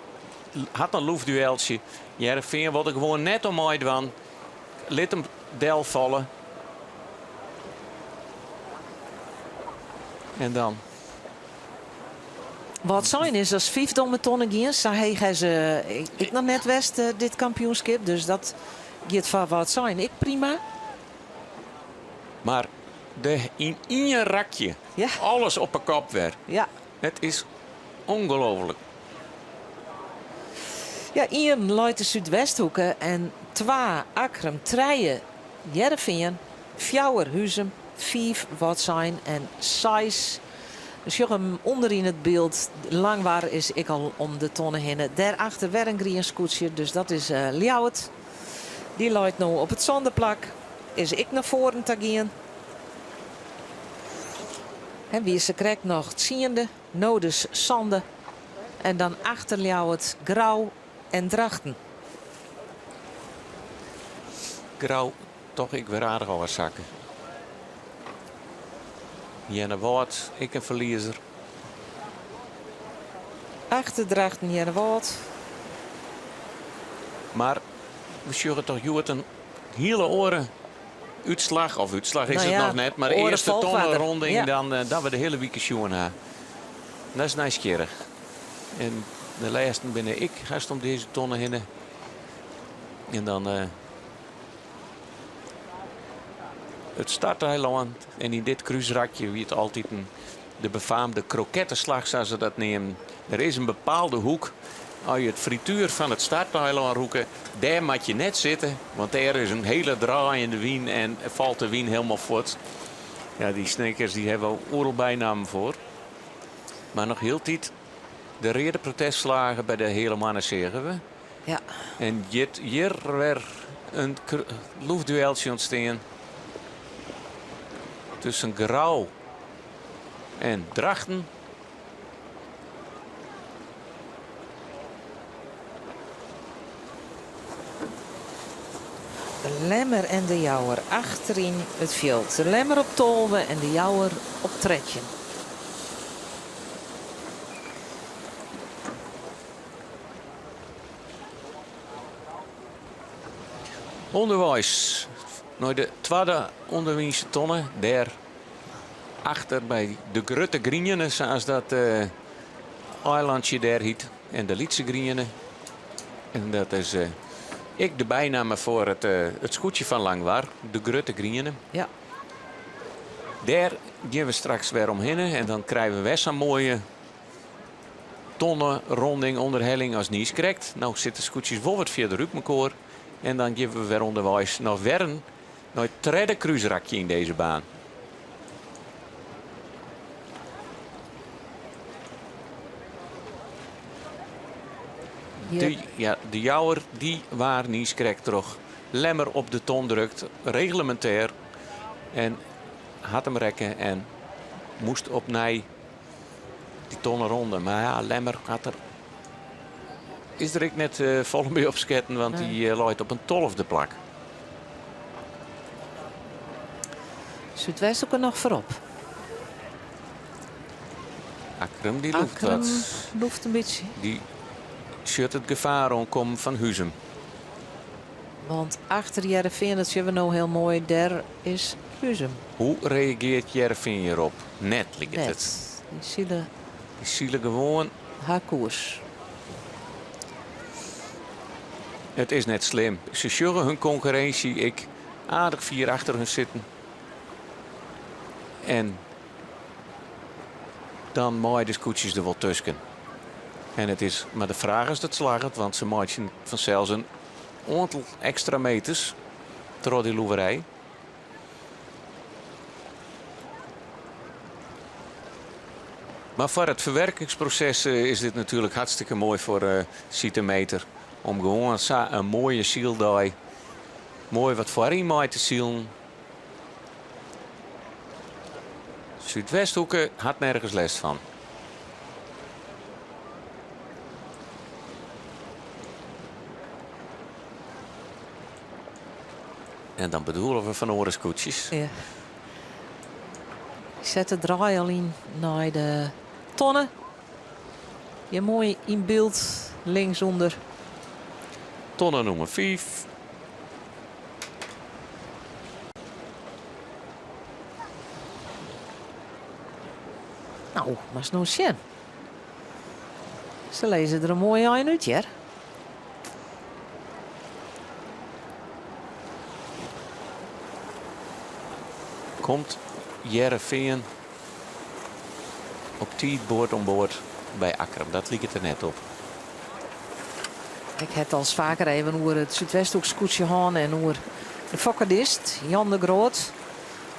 hat in loefdueltsje. Hearrenfean wol der gewoan net om meidwaan. Lit him delfalle. En dan? Wâldsein is as fyfde om 'e tonne gien. Sa heech ha se ek noch net west, eh, dit kampioenskip. Dus dat giet foar Wâldsein ek prima. Mar de, yn ien rakje, ja. alles op 'e kop wer. Ja. It is ongelooflik. Ja, ien leit de Súdwesthoeke en twa Akkrum, trije Hearrenfean, fjouwer Huzum, fiif Wâldsein en seis. We sjogge him ûnder yn it byld. Langwar is ek al om de tonne hinne. Dêrachter wer in grien skûtsje, dus dat is uh, Ljouwert. Dy leit no op it sânde plak. Is ek nei foaren ta gien. En wie se krekt noch tsiende, no dus sânde. En dan achter Ljouwert Grou en Drachten. Grou toch ek wer aardich ôfsakke. Earnewâld, ek in ferliezer. Achter Drachten Earnewâld. Mar we sjogge toch hjoed in hiele oare útslach. Of útslach is Nou it ja, noch net, mar oare earste folchoarder. tonneronding Ja. dan, eh, dat we de hiele wike sjoen ha. Dat is nijsgjirrich. En de lêsten binne ek hast om dizze tonne hinne. En dan eh, it starteilân. En yn dit krúsrakje wie it altyd in, de befaamde kroketteslach, sa't se dat neamen. Der is in bepaalde hoek. As je it frituer fan it starteilân rûke, dêr moat je net sitte, want dêr is in hiele draaiende wyn en falt de wyn hielendal fuort. Ja, dy Snekers dy hawwe oeral bynammen foar. Mar noch hieltyd de reade protestflaggen by de Heale Moanne seagen we. Ja. En hjir, hjir wer in loefdueltsje ûntstean tusken Grou en Drachten. De Lemmer en de Jouwer achteryn it fjild. De Lemmer op 12 en de Jouwer op 13. Underweis nei de twadde ûnderwynse tonne, dêr. Achter by de Grutte Griene, sa as dat eilantsje dêr hyt. En de Lytse Griene. En dat is ek de bynamme foar it, it skûtsje fan Langwar, de Grutte Griene. Ja. Dêr gean we straks wer omhinne en dan krije we wer sa'n moaie tonne-ronding ûnderhelling as niiskrekt. No sitte de skûtsjes wol wat fierder út mekoar en dan gean we wer ûnderweis noch wer in nei it tredde krúsrakje yn dizze baan. De, ja, de Jouwer dy waard niiskrekt troch Lemmer op de ton drukt, reglemintêr. En hat him rekke en moast opnij dy tonne ronde. Mar ja, Lemmer hat der, is der ek net eh, folle by opsketten, want dy eh, leit op in tolfde plak. Súdwesthoeke noch foarop. Akkrum dy lûkt Akkrum wat. lûft in bytsje. Dy sjocht it gefaar oankommen fan Huzum. Want achter Hearrenfean, dat sjogge we no hiel moai, dêr is Huzum. Hoe reagearret Hearrenfean hjirop? Net, liket Net. it. Dy sile. Dy sile gewoan. Har koers. It is net slim. Se sjogge hun konkurrinsje ek aardich fier achter hun sitten. En dan meie de skûtsjes der wol tusken. En it is mar de fraach as dat slagget, want se meitsje fansels in oantal ekstra meters troch dy loeverij. Mar foar it ferwurkingsproses is dit natuerlik hartstikke moai foar eh, Sitemeter. Om gewoan sa in moaie syldei moai wat foaryn mei te silen. Súdwesthoeke hat nergens lêst fan. En dan bedoele we fan oare skûtsjes. Ja. Ik set de draai al yn nei de tonne. Hjir moai yn byld linksûnder. Tonne nûmer 5. No, moatst no sjen. Se lizze der in moaie ein út, hear. Komt Hearrenfean op tiid board oan board by Akkrum? Dat liket der net op. Ik ha it al faker even oer it Súdwesthoekskûtsje hân en oer de fokkerdist Jan de Groot.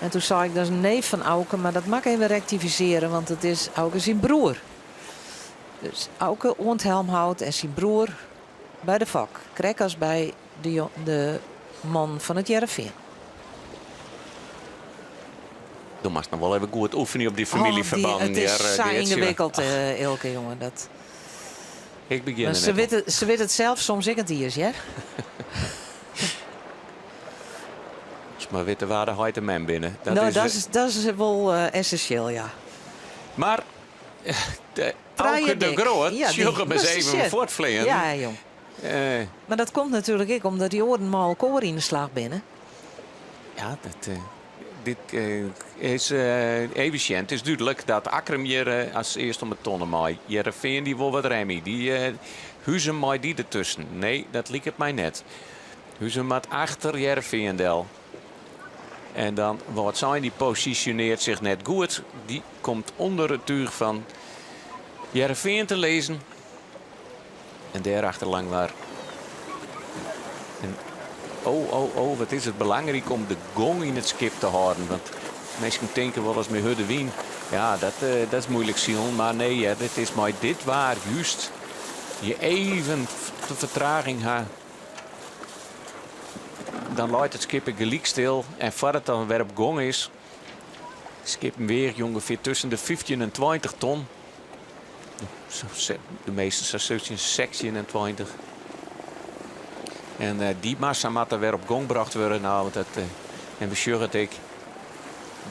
En toen sei ik dat is in neef fan Auke, mar dat moat ik even rektifisearje, want it is Auke syn broer. Dus Auke oan it helmhout en syn broer by de fok, krekt as by de, de man fan it Hearrenfean. Do moatst noch wol even goed oefenje op dy famyljeferbannen. Oh, it is eh, sa yngewikkeld, eh, Eelke, jonge. Dat... Ik begjin Mar se witte, se witte it sels soms ek net iens, hear. As mar witte wa de heit en mem binne. Dat no, is, dat is, dat is wol uh, essensjeel, ja. Mar de, Auke de Groot, ja, sjogge we eens even fuortfleanen. Ja, jong. Uh, mar dat komt natuerlik ek omdat dy oaren mei elkoar yn de slach binne. Ja, dat, uh, dit uh, is even sjen. It is dúdlik dat Akkrum hjir as earst om 'e tonne mei. Hearrenfean dy wol wat remme. Dy Huzum mei dy dertusken. Nee, dat liket my net. Huzum moat achter Hearrenfean del. En dan Wâldsein dy posisjonearret sich net goed. Dy komt ûnder it túch fan Hearrenfean te lizzen. En dêrachter Langwar. En oh, oh, oh, wat is it belangryk om de gong yn it skip te hâlden. Want minsken tinke wolris mei hurde wyn. Ja, dat, uh, dat is muoilik silen. Mar nee, ja, dit is mei dit waar juist. Je even de fertraging ha. Dan leit it skip gelyk stil. En foar't it dan wer op gong is, skippen weagje ûngefear tusken de 15 en 20 ton. De measte sa 17, 16 en 20. En uh, dy massa moat der wer op gong brocht wurde. Nou, want dat, uh, en we sjogge it ek.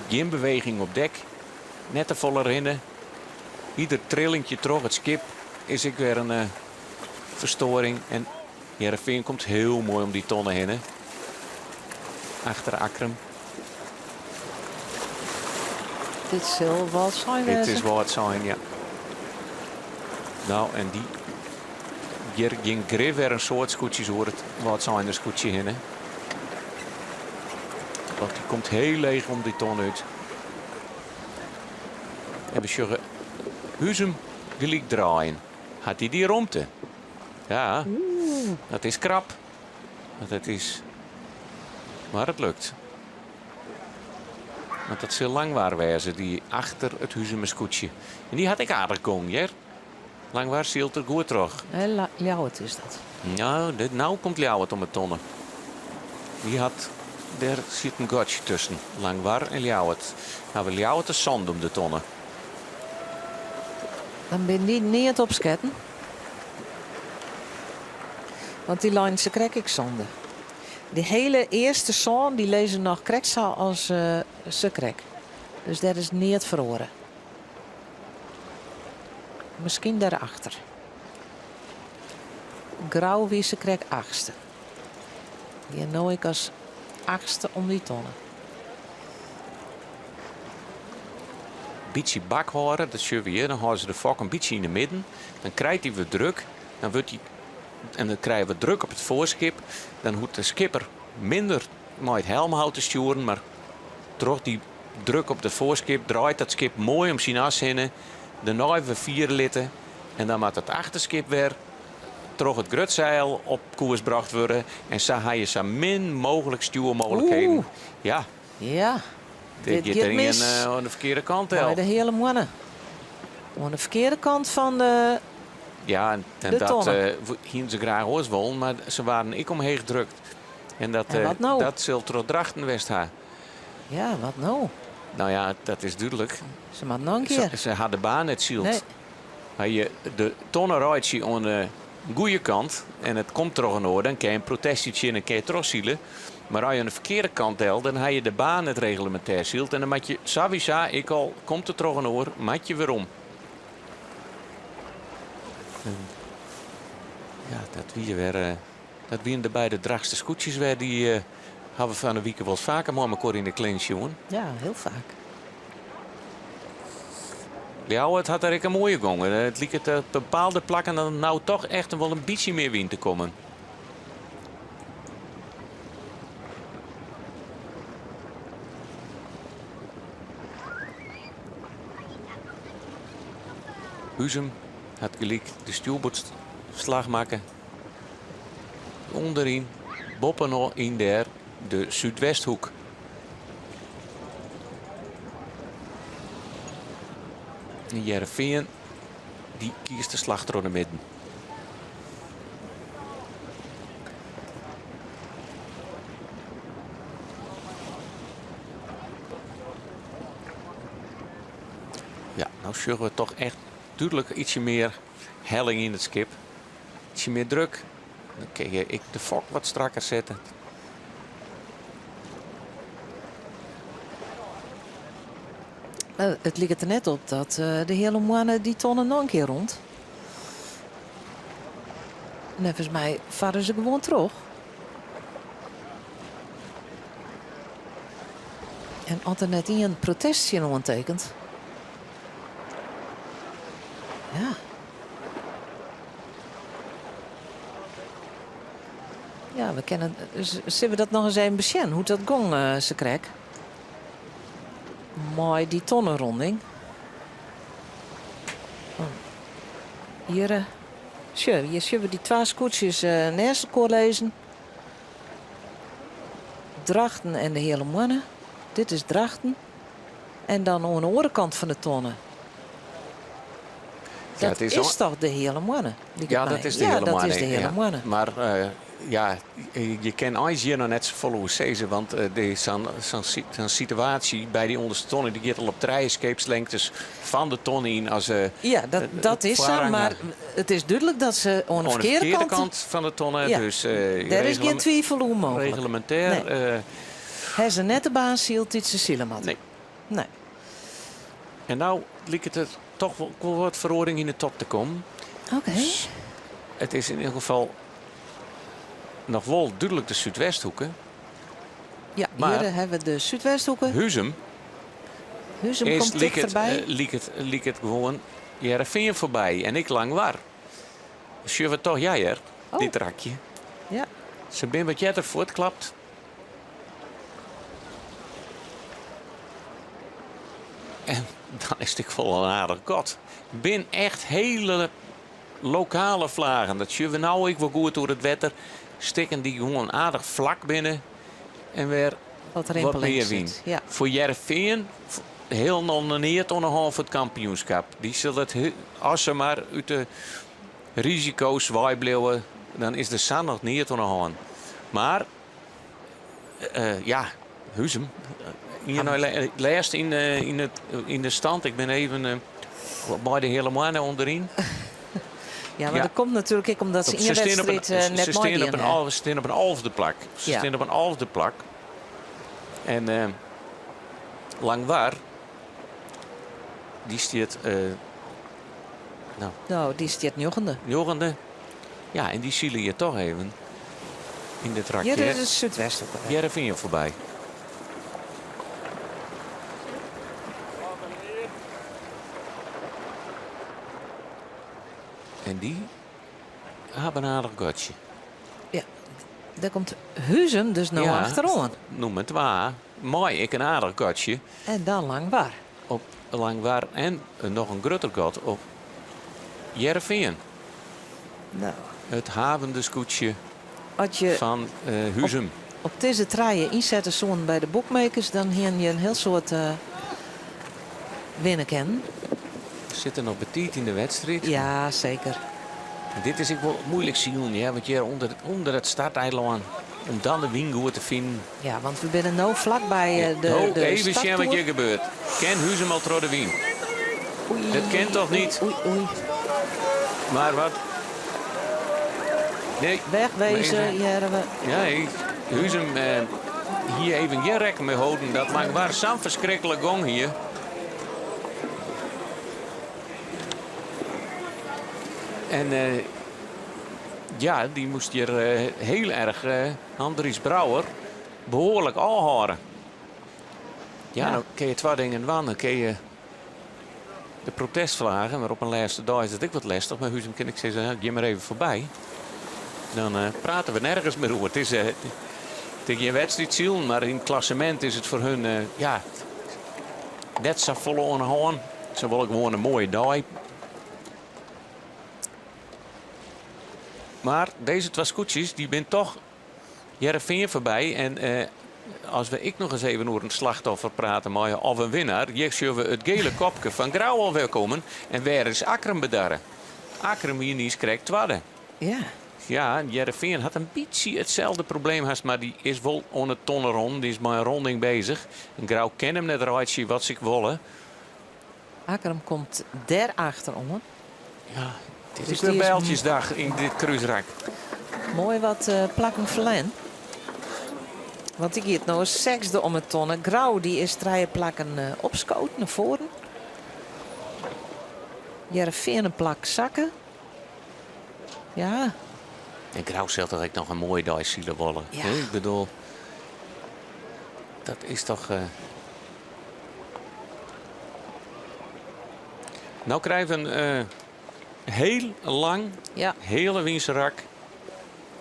Gjin beweging op dek. Net te folle rinne. Ieder trillinkje troch it skip is ek wer in uh, ferstoaring. En Hearrenfean komt hiel moai om dy tonne hinne. Achter Akkrum. Dit sil Wâldsein Dit wêze. is Wâldsein, ja. Nou, en dy hjir gjin grif wer in soad skûtsjes oer it Wâldseiner skûtsje hinne. Want dy komt hiel leech om dy ton út. En we sjogge Huzum gelyk draaien. Hat hy dy romte? Ja, dat is krap. Want it is. Mar it lukt. Want dat sil Langwar wêze, dy achter it Huzumer skûtsje. En dy hat ek aardich gong, hear. Langwar sylt der goed troch. Ljouwert is dat. Nou, dit, nou komt Ljouwert om 'e tonne. Dy hat, dêr sit in gatsje tusken. Langwar en Ljouwert. Hawwe Ljouwert de sand om de tonne. Dan binne dy neat opsketten. Want dy leinen se krekt ek sande. Dy hiele earste sân dy lizze noch krekt sa as se krekt. Dus dêr is neat feroare. Miskien dêrachter. Grou wie se krekt achtste. Gean no ek as achtste om dy tonne. Bytsje bak hâlde, dat sjogge we hjir. Dan hâlde se de fok in bytsje yn de midden. Dan krijt hy wat druk. Dan wurdt hy, en dan krije we druk op it foarskip. Dan hoecht de skipper minder mei it helmhout te stjoeren, mar troch dy druk op it foarskip draait dat skip moai om syn as hinne. Dêrnei wer fiere litte en dan moat it achterskip wer troch it grutseil op koers brocht wurde. En sa ha je sa min mooglik stjoermooglikheden. Oeh. Ja. Ja. Dit Dit giet giet der mis. ien oan de ferkearde kant Mei del. de Heale Moanne. Oan de ferkearde kant fan de Ja, en De dat tonne. hienen se graach oars wollen, mar se waarden ek omheech drukt. En dat, En wat no? dat sil troch Drachten west ha. Ja, wat no? Nou ja, dat is dúdlik. Se moat noch in kear. Se ha de baan net syld. Nee. As je de tonne reitsje oan de goede kant en it komt troch in oar, dan kin je in protest yntsjinje en kin je trochsile. Mar as je oan de ferkearde kant del, dan ha je de baan net reglemintêr syld en dan moat je sawiesa, ek al komt it troch in oar, moat je werom. En ja, dat wie wer, dat wienen de beide Drachtster skûtsjes wer. Dy hawwe fan 'e wike wolris faker mei mekoar yn de clinch sjoen. Ja, hiel faak. Ljouwert hat der ek in moaie gong. It liket op bepaalde plakken dan no toch echt wol in bytsje mear wyn te kommen. Huzum hat gelyk de stjoerboardslach makke. Ûnderyn, boppe yn dêr de súdwesthoek. En Hearrenfean dy kiest de slach troch de midden. Ja, no sjogge we toch echt dúdlik ytsje mear helling yn it skip. Ytsje mear druk. Dan kin je ek de fok wat strakker sette. It liket der net op dat de Heale Moanne dy tonne noch in kear rûnt. Neffens my farre se gewoan troch. En as der net ien protest tsjin oantekent. Ja. Ja, we kinne, sille we dat noch ris even besjen, hoe't dat gong sakrekt? Mei dy tonneronding. Oh. Hjir, sjoch, hjir sjogge we dy twa skûtsjes neist elkoar lizzen. Drachten en de Heale Moanne. Dit is Drachten. En dan oan de oare kant fan de tonne. Ja, Dat it is is toch de Heale Moanne? Liket Ja, my. dat is de Ja, Heale dat Moanne. is de Heale Ja. Moanne. Mar ja, je kin eins hjir noch net safolle oer sizze, want sa'n sa'n situaasje by dy ûnderste tonne dy giet al op trije skeepslengtes fan de tonne yn as Ja, dat is sa, mar it is dúdlik dat se oan de oan de ferkearde ferkearde kant. kant fan de tonne, Ja, dus dêr is gjin twivel oer mooglik. reglemintêr. Nee. Ha se net de baan syld dy't se sile moatte? Nee. Nee. En no liket der toch wol wat feroaring yn de top te kommen. Oké. It is yn ieder gefal noch wol dúdlik de Súdwesthoeke. Ja, Mar hjir hawwe we de Súdwesthoeke. Huzum. Huzum Earst komt liket, tichterby. liket, liket gewoan Hearrenfean foarby en ek Langwar. Sjogge we toch, ja hear, Oh. dit rakje. Ja. Se binne wat earder fuortklapt. En dan is it ek wol in aardich gat. Bin echt hiele lokale flagen. Dat sjogge we no ek wol goed oer it wetter. Stikken dy't gewoan aardich flak binne en wer Wat wat rimpeling mear wyn. sit, ja. Foar Hearrenfean hielendal neat oan de hân foar it kampioenskip. Dy sil it, as se mar út de risiko's wei bliuwe, dan is der sa noch neat oan de hân. Mar ja, Huzum. Ien nei lêst yn, yn, it, yn de stand. Ik bin even mei de hiele moanne ûnderyn. Ja, mar dat komt natuerlik ek omdat se ien wedstriid net Se stean op meidien in, ha. se stean op in alfde plak. Se Ja. stean op in alfde plak. En eh, Langwar, dy stiet eh, no, No, dy stiet njoggende. njoggende. Ja, en dy sile hjir toch even yn dit rakje. Hjir is de Súdwesthoeke. Hearrenfean foarby. En dy hawwe in aardich gatsje. Ja, dêr komt Huzum dus no Ja, achteroan. Nûmer twa, mei ek in aardich gatsje. En dan Langwar. Op Langwar en noch in grutter gat op Hearrenfean. No. It havende skûtsje As je fan Huzum. op dizze trije ynsette soenen by de bookmakers, dan hienen je in hiel soad winne kinnen. Sit der noch betiid yn de wedstriid. Ja, seker. Dit is ek wol muoilik silen, ja, want hjir ûnder it starteilân, om dan de wyn goed te finen. Ja, want we binne no flakby de No, de even sjen wat starttoer. hjir gebeurt. Kin Huzum al troch de wyn? Oei, Dat kin toch niet? Oei, oei. Maar wat? Nee. Wegwezen, hearre we. Nee, Huzum eh, hie even gjin rekken mei holden. Dat Langwar sa'n ferskriklik gong hie. En eh, ja, dy moast hjir eh, hiel erch eh, Andries Brouwer behoarlik ôfhâlde. Ja, Ja. dan kinne je twa dingen dwaan. Dan kinne je de protestflaggen, mar op in lêste dei is dat ek wat lestich. Mar Huzum kin ek sizze, gean mar even foarby. Dan eh, prate we nergens mear oer. It is, eh, it is gjin wedstriid silen, mar yn it klassemint is it foar hun eh, ja, net sa folle oan de hân. Se wolle gewoan in moaie dei. Mar dizze twa skûtsjes dy binne toch Hearrenfean foarby. En eh, as we ek noch ris even oer in slachtoffer prate meie of in winnaar, hjir sjogge we it gele kopke fan Grou alwer kommen. En wêr is Akkrum bedarre? Akkrum wie niiskrekt twadde. Ja. Ja, en Hearrenfean hat in bytsje itselde probleem hast, mar dy is wol oan it tonne rûn. Dy is mei in ronding bezich. En Grou kin him net reitsje wat se ek wolle. Akkrum komt dêr achteroan. Ja, dit Dus is de die is bijltjesdag yn dit krúsrak. Moai wat eh, plakken ferlern. Want dy giet no sechsde om 'e tonne. Grou dy is trije plakken eh, opskood nei foaren. Hearrenfean in plak sakke. Ja, En Grou sil toch ek noch in moaie dei sile wolle. Ja. hè? Ik bedoel, dat is toch. eh, Nou krije we in eh, hiel lang, Ja. hiele wynse rak.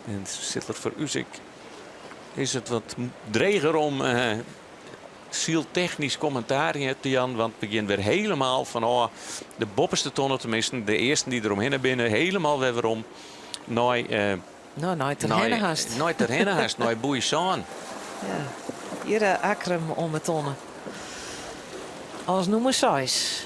En sit der foar ús ek, is it wat dreger om eh syltechnysk kommentaar hjir te jaan. Want we gean wer hielendal fanôf de boppeste tonne, teminsten de earsten dy't deromhinne binne, hielendal wer werom nei, eh, no, nei Terherne hast. Nei Terherne hast, nei Boei Sân. Ja. Hjir eh, Akkrum om 'e tonne. As nûmer seis.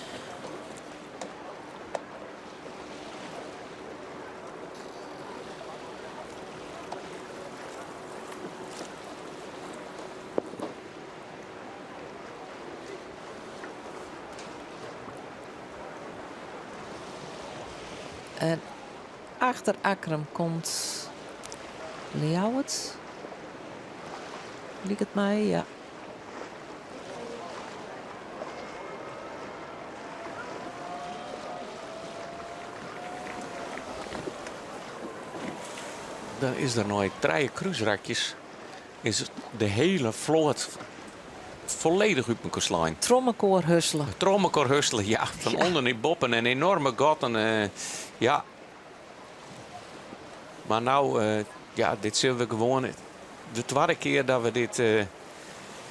En achter Akkrum komt Ljouwert. Liket my, ja. Dan is der nei trije krúsrakjes is de hiele float. folledich út mekoar slein. Troch mekoar hussele. Troch mekoar hussele, ja. Fan ûnder nei boppen en enorme gatten. Ja. Mar no, ja, dit sille we gewoan de twadde kear dat we dit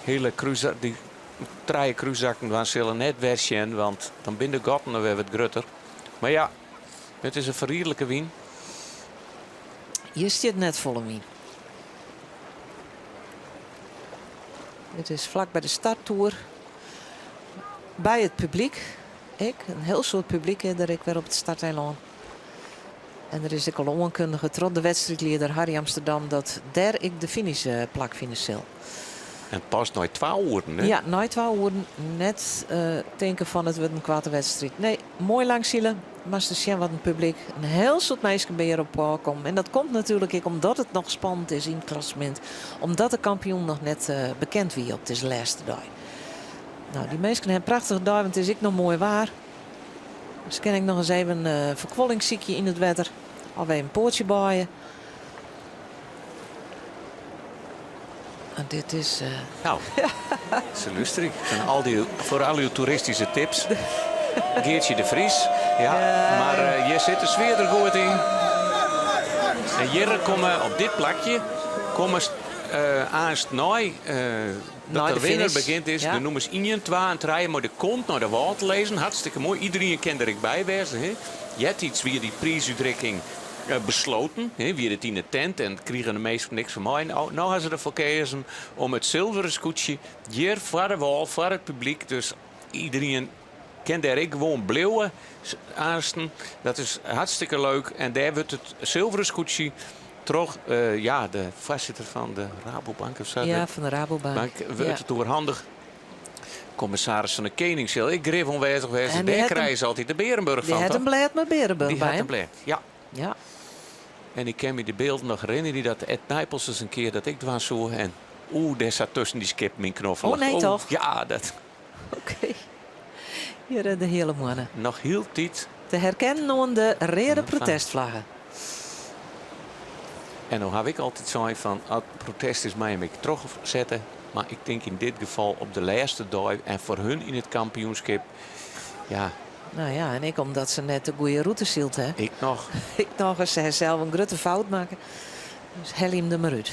hiele krús, dy trije krúsrakken dwaan sille net wer sjen, want dan binne de gatten noch wer wat grutter. Mar ja, it is in ferriedlike wyn. Hjir stiet net folle wyn. It is flak by de starttoer. By it publyk ek. In hiel soad publyk is der ek wer op it starteilân. En der is ek al oankundige troch de wedstriidlieder Harry Amsterdam dat dêr ek de finish plakfine sil. En pas nei twa oeren, hè? Ja, nei twa oeren. Net tinke fan it wurdt in koarte wedstriid. Nee, moai lang sile. Moatst ris sjen wat in publyk. In hiel soad minsken binne hjir op ôfkommen. En dat komt natuerlik ek omdat it noch spannend is yn it klassemint. Omdat de kampioen noch net bekend wie op dizze lêste dei. No, dy minsken ha in prachtige dei, want it is ek noch moai waar. Dus kin ik noch ris even ferkuolling sykje yn it wetter. Of even in poatsje baaie. En dit is. Nou, se lústerje. Fan al dy, foar al uw toeristyske tips. Geartsje de Vries. Ja, mar hjir sit de sfear der goed yn. En hjir komme op dit plakje komme aanst nei dat de winner bekend is, de nûmers ien, twa en trije mei de kont nei de wâl te lizzen. Hartstikke moai. Iderien kin der ek by wêze. Eartiids wie dy priisútrikking besloten, wie it yn de tent en krigen de minsken niks fan mei. No hawwe se derfoar keazen om it silveren skûtsje hjir foar de wâl, foar it publyk. Dus iderien kin dêr ek gewoan bliuwe aansten. Dat is hartstikke leuk. En dêr wurdt it silveren skûtsje troch ja, de foarsitter fan de Rabobank of sa. Ja, fan de Rabobank. Bank wurdt it oerhandige. Kommissaris fan de Kening sil ek grif oanwêzich wêze. Dêr krije se altyd de Bearenburch fan. Dy hat in blêd mei Bearenburch by. Dy hat in blêd, ja. Ja. En ik kin my de bylden noch herinnerje dat Ed Nijpels ris in kear dat ek dwaan soe. En oeh, dêr sat tusken dy skippen yn knoffel. Oh nee, toch? Ja, dat. Oké. Hjir de Heale Moanne. Noch hieltyd. Te herkennen oan de reade protestflagge. En no haw ik altyd sein fan at protest is mei him ek trochsette. Mar ik tink yn dit gefal op de lêste dei en foar hun yn it kampioenskip, ja. Nou ja, en ek omdat se net de goede rûte syld ha. Ek noch. Ek noch ris, se ha sels in grutte fout makke. Dus helje him der mar út.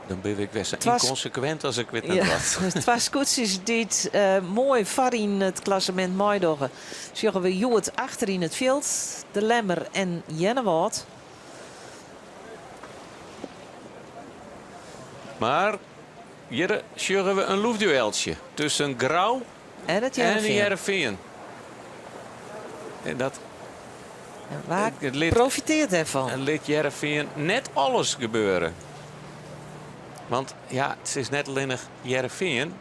Dan bin ik wer sa ynkonsekwint as ik wit net wat. Twa skûtsjes dy't moai foar yn it klassemint meidogge, sjogge we hjoed achter yn it fjild. De Lemmer en Earnewâld. Mar hjir sjogge we in loefdueltsje tusken Grou en it Hearrenfean. En dat En wa profiteart dêrfan? En lit Hearrenfean net alles gebeuren. Want ja, it is net allinnich Hearrenfean,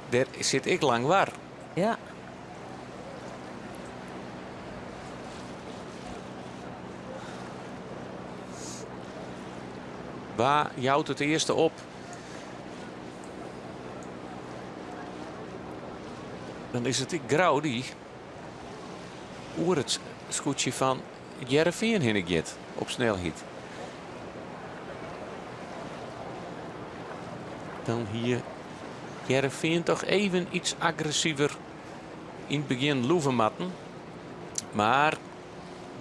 dêr sit ek Langwar. Ja. Wa jout it earste op? Dan is it ek Grou dy oer it skûtsje fan Hearrenfean hinne giet op snelheid. Dan hie Hearrenfean toch even iets agressiver yn it begjin loeve moatten. Mar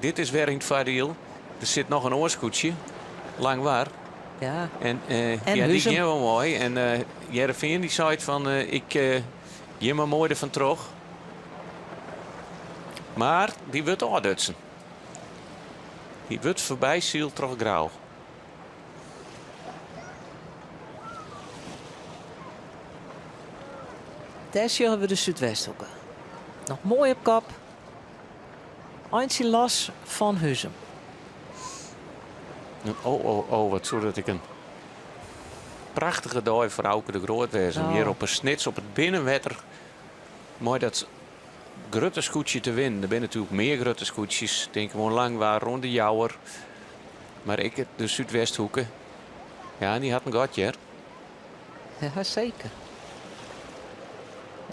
dit is wer yn it foardiel. Der sit noch in oar skûtsje, Langwar. Ja. En, uh, en ja, dy gean wol moai. En uh, Hearrenfean dy seit fan uh, ik uh, gean mar moai derfan troch. Mar dy wurdt ôfdutsen. Dy wurdt foarby syld troch Grou. Dêr sjogge we de Súdwesthoeke. Noch moai op kop. Eintsje los fan Huzum. Oh, oh, oh, wat soe dat ek in prachtige dei foar Auke de Groot wêze. Om hjir op 'e Snits op it binnenwetter mei dat grutte skûtsje te winnen. Der binne natuerlik mear grutte skûtsjes. Tink oan Langwar, oan de Jouwer. Mar ek de Súdwesthoeke. Ja, dy hat in gat hear. Ja, seker.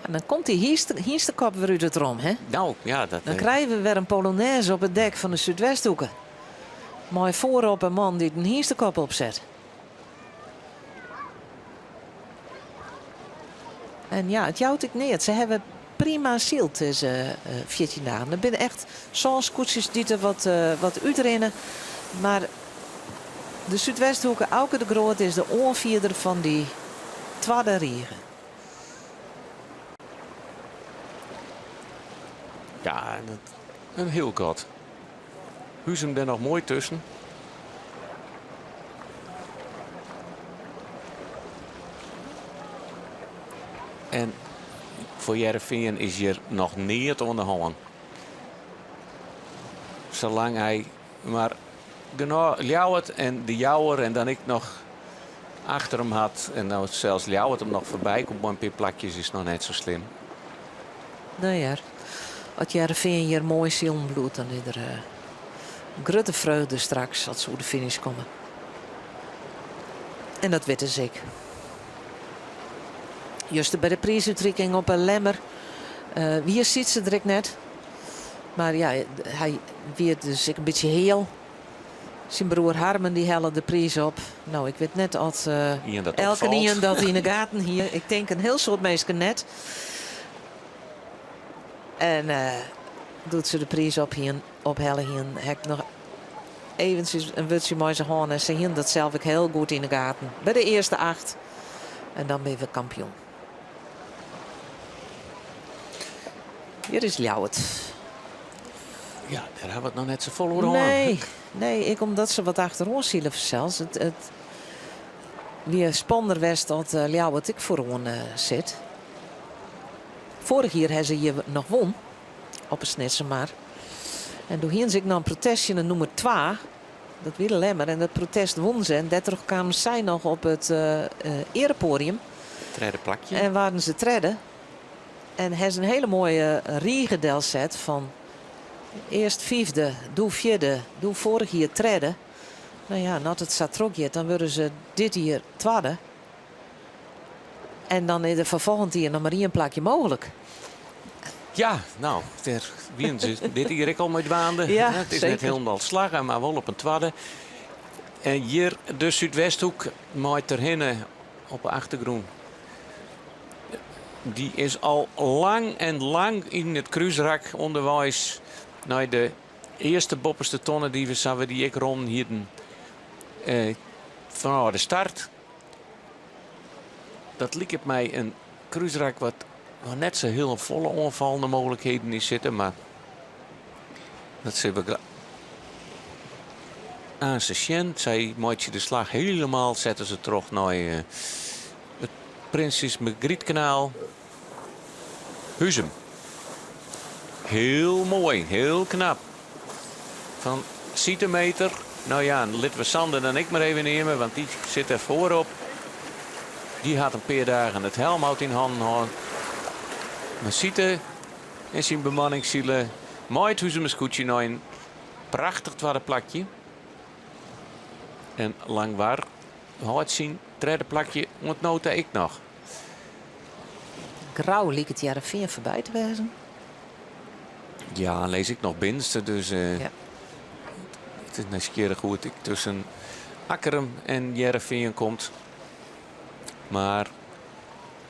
En dan komt dy hynstekop wer út it rom, hè? Nou, ja, dat... Dan krije we wer in polonaise op it dek fan de Súdwesthoeke. Mei foarop in man dy't in hynstekop opset. En ja, it jout ek neat. Se hawwe prima syld dizze 14 dagen. Der binne echt sân skûtsjes dy't der wat, wat útrinne. Mar de Súdwesthoeke, Auke de Groot, is de oanfierder fan dy twadde rige. Ja, in hiel gat. Huzum dêr noch moai tusken. En foar Hearrenfean is hjir noch neat oan de hân. Salang hy mar genôch Ljouwert en de Jouwer en dan ek noch achter him hat en no sels Ljouwert him noch foarby komt mei in pear plakjes is noch net sa slim. Nee hear. As Hearrenfean hjir moai silen bliuwt dan is der eh, grutte freugde straks as se oer de finish komme. En dat witte se ek. Juster by de priisútrikking op 'e Lemmer uh, wie Sytse der ek net. Mar ja, hy wie dus ek in bytsje heal. Syn broer Harmen dy helle de priis op. No, ik wit net oft elkenien dat yn 'e gaten hie. Ik tink in hiel soad minsken net. En doe't se de priis op hienen, ophelle hienen, ha ik noch eventsjes in wurdsje mei se hân. En se hienen dat sels ek hiel goed yn 'e gaten. By de earste acht. En dan binne we kampioen. Hjir is Ljouwert. Ja, dêr ha we it noch net safolle oer hân. Nee, nee, ek omdat se wat achteroan sile fansels. It, it wie spannender west dat eh, Ljouwert ek foaroan eh, sit. Foarich jier ha se hjir noch wûn op 'e Snitsermar. En doe hiene se ek noch in protest tsjin de nûmer twa. Dat wie de Lemmer en dat protest wûnen se en dêrtroch kamen sy noch op it uh, earepodium. Tredde plakje. En waarden se tredde. En ha se in hiele moaie rige delset fan earst fiifde, doe fjirde, doe foarich jier tredde. No ja, as it sa trochgiet, dan wurde se dit jier twadde. En dan is der foar folgjend jier noch mar ien plakje mooglik. Ja, no, dêr wienen se dit jier ek al mei dwaande. Ja, it is net hielendal slagge, mar wol op in twadde. En hjir de Súdwesthoek mei derhinne op de achtergrûn. Dy is al lang en lang yn it krúsrak ûnderweis nei de earste boppeste tonne dy't we sa we dy ek rûn hienen. Eh, fanôf de start. Dat liket my in krúsrak wat noch net sa hiel folle oanfallende mooglikheden yn sitte, mar dat sille we aanst sjen. Sy meitsje de slach hielendal, sette se troch nei eh, it Prinses Margrietkanaal. Huzum. Hiel moai, hiel knap. Fan Siete Meeter. No ja, litte we Sander dan ek mar even neame, want dy sit der foarop. Dy hat in pear dagen it helmhout yn hannen hân. Mar Siete en syn bemanning sile mei it Huzumer skûtsje nei in prachtich twadde plakje. En Langwar hâldt syn tredde plakje oant no ta ek noch. Grou liket Hearrenfean foarby te wêzen. Ja, lês ik noch binnenste, dus uh, ja. it is nijsgjirrich hoe't it tusken Akkrum en Hearrenfean komt. Mar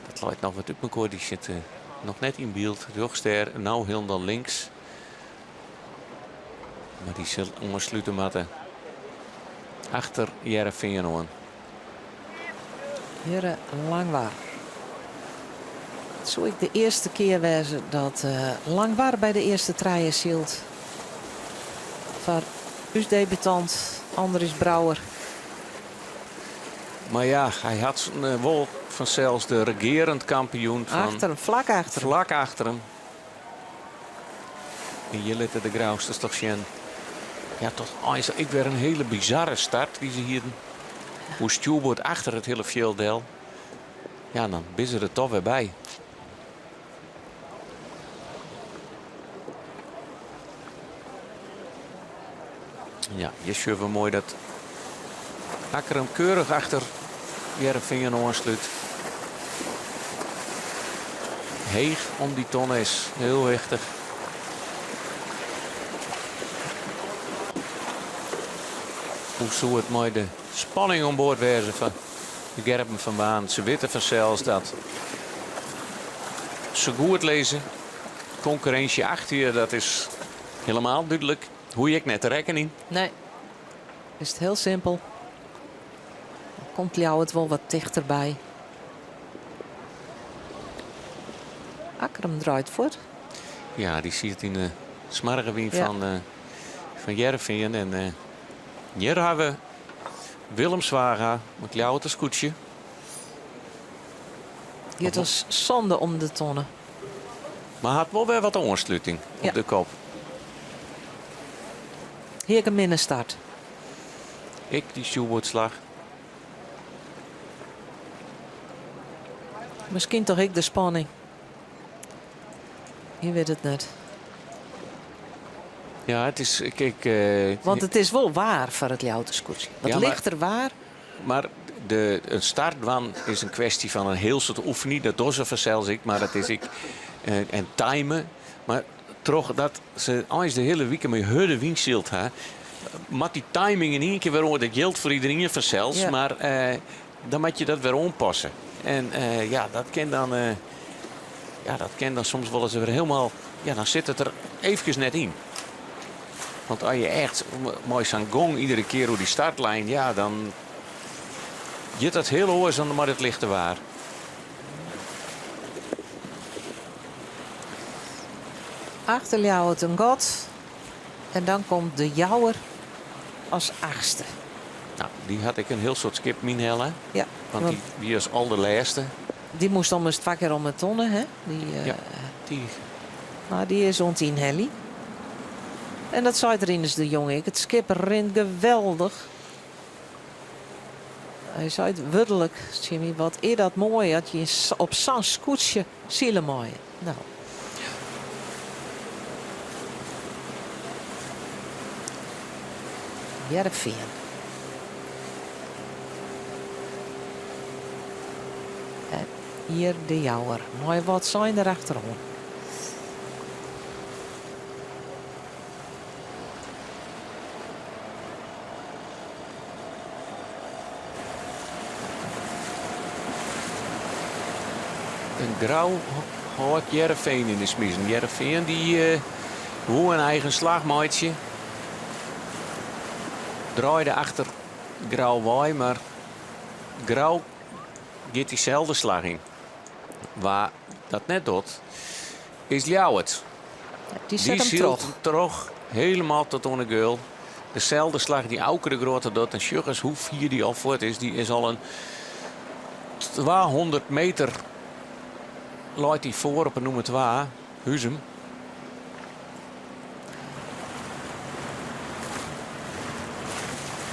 dat leit noch wat út mekoar. Dy sitte noch net yn byld. Rjochts dêr, no hielendal links. Mar dy sil oanslute moatte achter Hearrenfean oan. Hjirre Langwar. It soe ek de earste kear wêze dat eh, Langwar by de earste trije sylt. Foar ús debutant Andries Brouwer. Mar ja, hy hat eh, wol fansels de regearend kampioen fan... Achter him, flak achter him. Flak achter him. En hjir litte de Grousters toch sjen. Ja, toch eins ek wer in hiele bizarre start dy't se hienen. Hoe stjoerboard achter it hiele fjild del. Ja, dan binne se der toch wer by. Ja, hjir sjogge we moai dat Akkrum keurich achter Hearrenfean oanslút. Heech om dy ton is, hiel wichtich. Hoe soe it mei de spanning oan board wêze fan de Gerben van Waan? Se witte fansels dat. se goed lizze. Konkurrinsje achter je, dat is helemaal dúdlik. Hoege je ek net te rekkenjen. Nee, is it hiel simpel. Dan komt Ljouwert wol wat tichterby. Akkrum draait fuort. Ja, dy siet yn de smoarge wyn fan, uh, fan Hearrenfean. En uh, hjir hawwe we Willem Zwaga, it Ljouwerter skûtsje. Giet as sânde om de tonne. Mar hat wol wer wat oansluting op de kop. Hie ek in minne start. Ek dy stjoerboardslach. Miskien toch ek de spanning. Je wit it net. Ja, it is. Ik, uh, Want it is wol waar foar it Ljouwerter skûtsje. Wat ja, lichter waar. Mar de, in start dwaan is in kwestje fan in hiel soad oefenjen. Dat dogge se fansels ek, mar dat is ek eh, en timen. Mar trochdat se eins de hiele wike mei hurde wyn syld ha, moat dy timing yn ien kear wer oan. Dat jildt foar iderien fansels, ja. mar eh, dan moat je dat wer oanpasse. En eh, ja, dat kin dan, eh, ja, dat kin dan soms wolris wer hielendal. Ja, dan sit it der eefkes net yn. Want as je echt mei sa'n gong iedere kear oer dy startlijn, ja, dan giet dat hiel oars dan mei it lichte waar. Achter Ljouwert in gat. En dan komt de Jouwer as achtste. Nou, dy hat ek in hiel soad skippen ynhelle. Ja. Want dy wie as alderlêste. Dy moast ommers twa kear om 'e tonne, hè? Dy, ja, dy. Mar dy is oan it ynheljen. En dat seit Rinus de Jong ek. It skip rint geweldich. Hy seit wurdlik tsjin my, wat is dat moai dat je op sa'n skûtsje sile meie. No. Hearrenfean. En hjir de Jouwer mei wat sein derachteroan. En Grou hâldt Hearrenfean yn de smizen. Hearrenfean dy woe in eigen slach meitsje. Draaide achter Grou wei, mar Grou giet dyselde slach yn. Wa dat net docht, is Ljouwert. Dy set him troch. troch, helemaal tot oan de geul. Deselde slach dy't Auke de Grote docht. En sjoch ris hoe fier dy al fuort is. Dy is al in 200 meter leit dy foar op 'e nûmer 2, Huzum.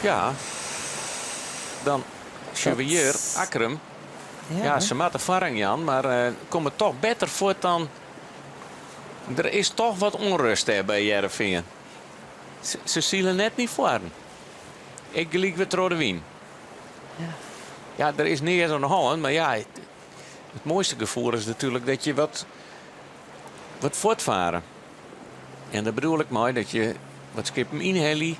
Ja, dan sjogge we hjir Akkrum. Ja, se moatte foarrang jaan, mar uh, komme toch better fuort dan. Der is toch wat ûnrêst dêr by Hearrenfean. Se, se sile net nei foaren. Ek gelyk wer troch de wyn. Ja. Ja, der is neat oan de hân, mar ja, it, it moaiste gefoel is natuerlik dat je wat, wat fuortfare. En dêr bedoel ik mei dat je wat skippen ynhelje.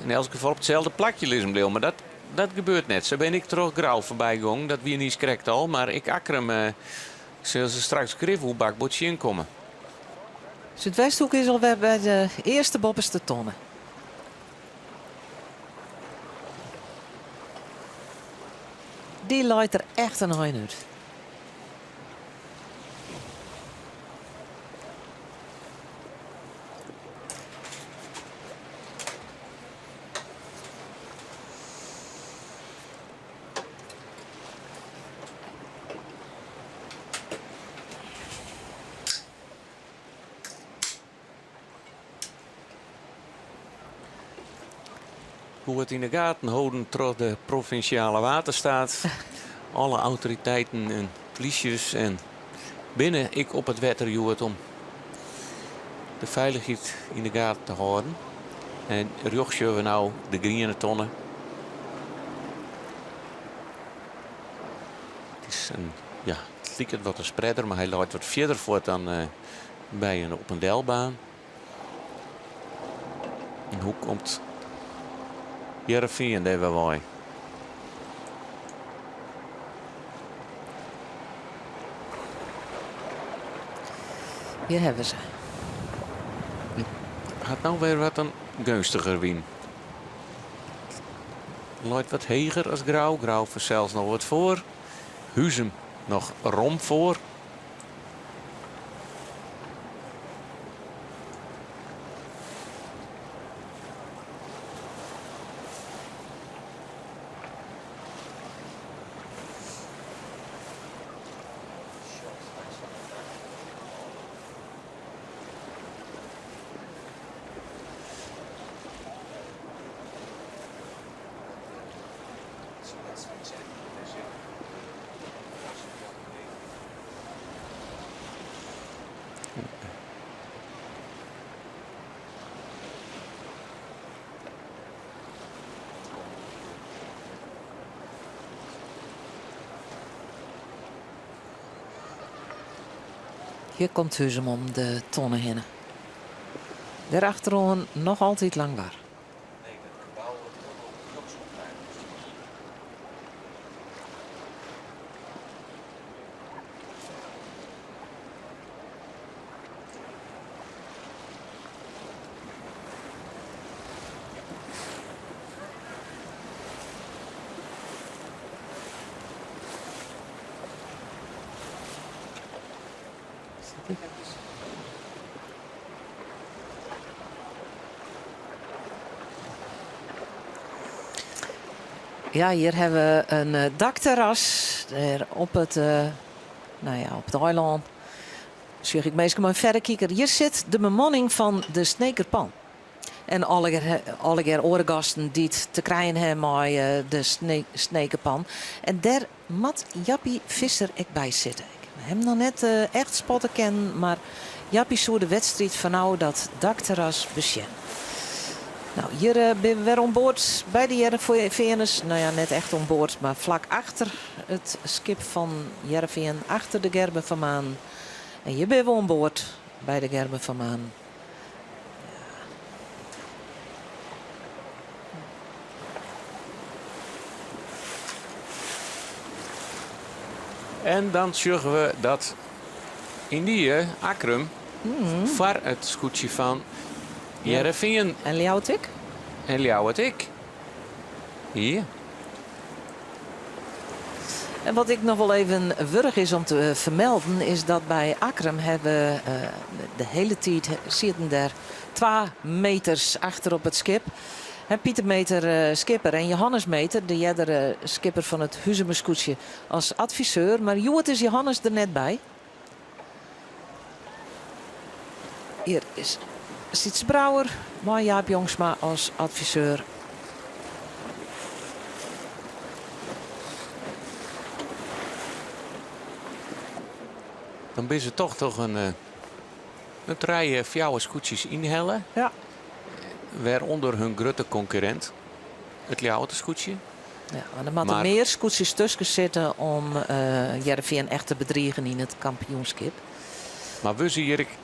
Yn elts gefal op itselde plakje lizzen bliuwe. Mar dat, dat gebeurt net. Sa bin ik troch Grou foarby gongen. Dat wie niis krekt al. Mar ek Akkrum eh, sil se straks grif oer bakboard tsjinkomme. Súdwesthoek is alwer by de earste boppeste tonne. Dy leit der echt in ein út. Goed yn de gaten holden troch de provinsjale waterstaat. Alle autoriteiten en plysjes en binne ek op it wetter hjoed om de feilichheid yn de gaten te hâlden. En rjochts sjogge we no de griene tonne. It is in, ja, it liket wat in spreader, mar hy leit wat fierder fuort dan eh, by in op en delbaan. En hoe komt Hearrenfean dêr wer wei? Hjir hawwe we se. Hat no wer wat in geunstiger wyn. Leit wat heger as Grou. Grou fansels noch wat foar. Huzum noch rom foar. Hjir komt Huzum om de tonne hinne. Dêrachteroan noch altyd Langwar. Ja, hjir hawwe we in eh, dakterras dêr op it, eh, nou ja, op it eilân. Sjoch ik minsken mei in ferrekiker. Hjir sit de bemanning fan de Snekerpan. En allegear oare gasten dy't te krijen hawwe mei eh, de Snekerpan. En dêr moat Jappie Visser ek by sitte. Ik ha him noch net eh, echt spotte kinnen, mar Jappie soe de wedstriid fanôf dat dakterras besjen. No, hjir eh, binne we wer oan board by de Hearrenfeaners. No ja, net echt oan board, mar flak achter it skip fan Hearrenfean, achter de Gerben van Manen. En hjir binne we oan board by de Gerben van Manen. En dan sjogge we dat yndie Akkrum foar it skûtsje fan Hearrenfean. En Ljouwert ek? En Ljouwert ek. Hier. En wat ek noch wol even wurdich is om te fermelden is dat by Akkrum hawwe de hiele tiid sieten der twa Meters achter op it skip. Pieter Meter skipper en Johannes Meter, de eardere skipper fan it Huzumer skûtsje, as adviseur. Mar hjoed is Johannes der net by. Hjir is Sytze Brouwer mei Jaap Jongsma as adviseur. Dan binne se toch troch in eh, in trije, fjouwer skûtsjes ynhelle. Ja. Wêrûnder hun grutte konkurrint, it Ljouwerter skûtsje. Ja, mar der moatte mear skûtsjes tusken sitte om Hearrenfean echt te bedrigen yn it kampioenskip. Mar wurde se hjir ek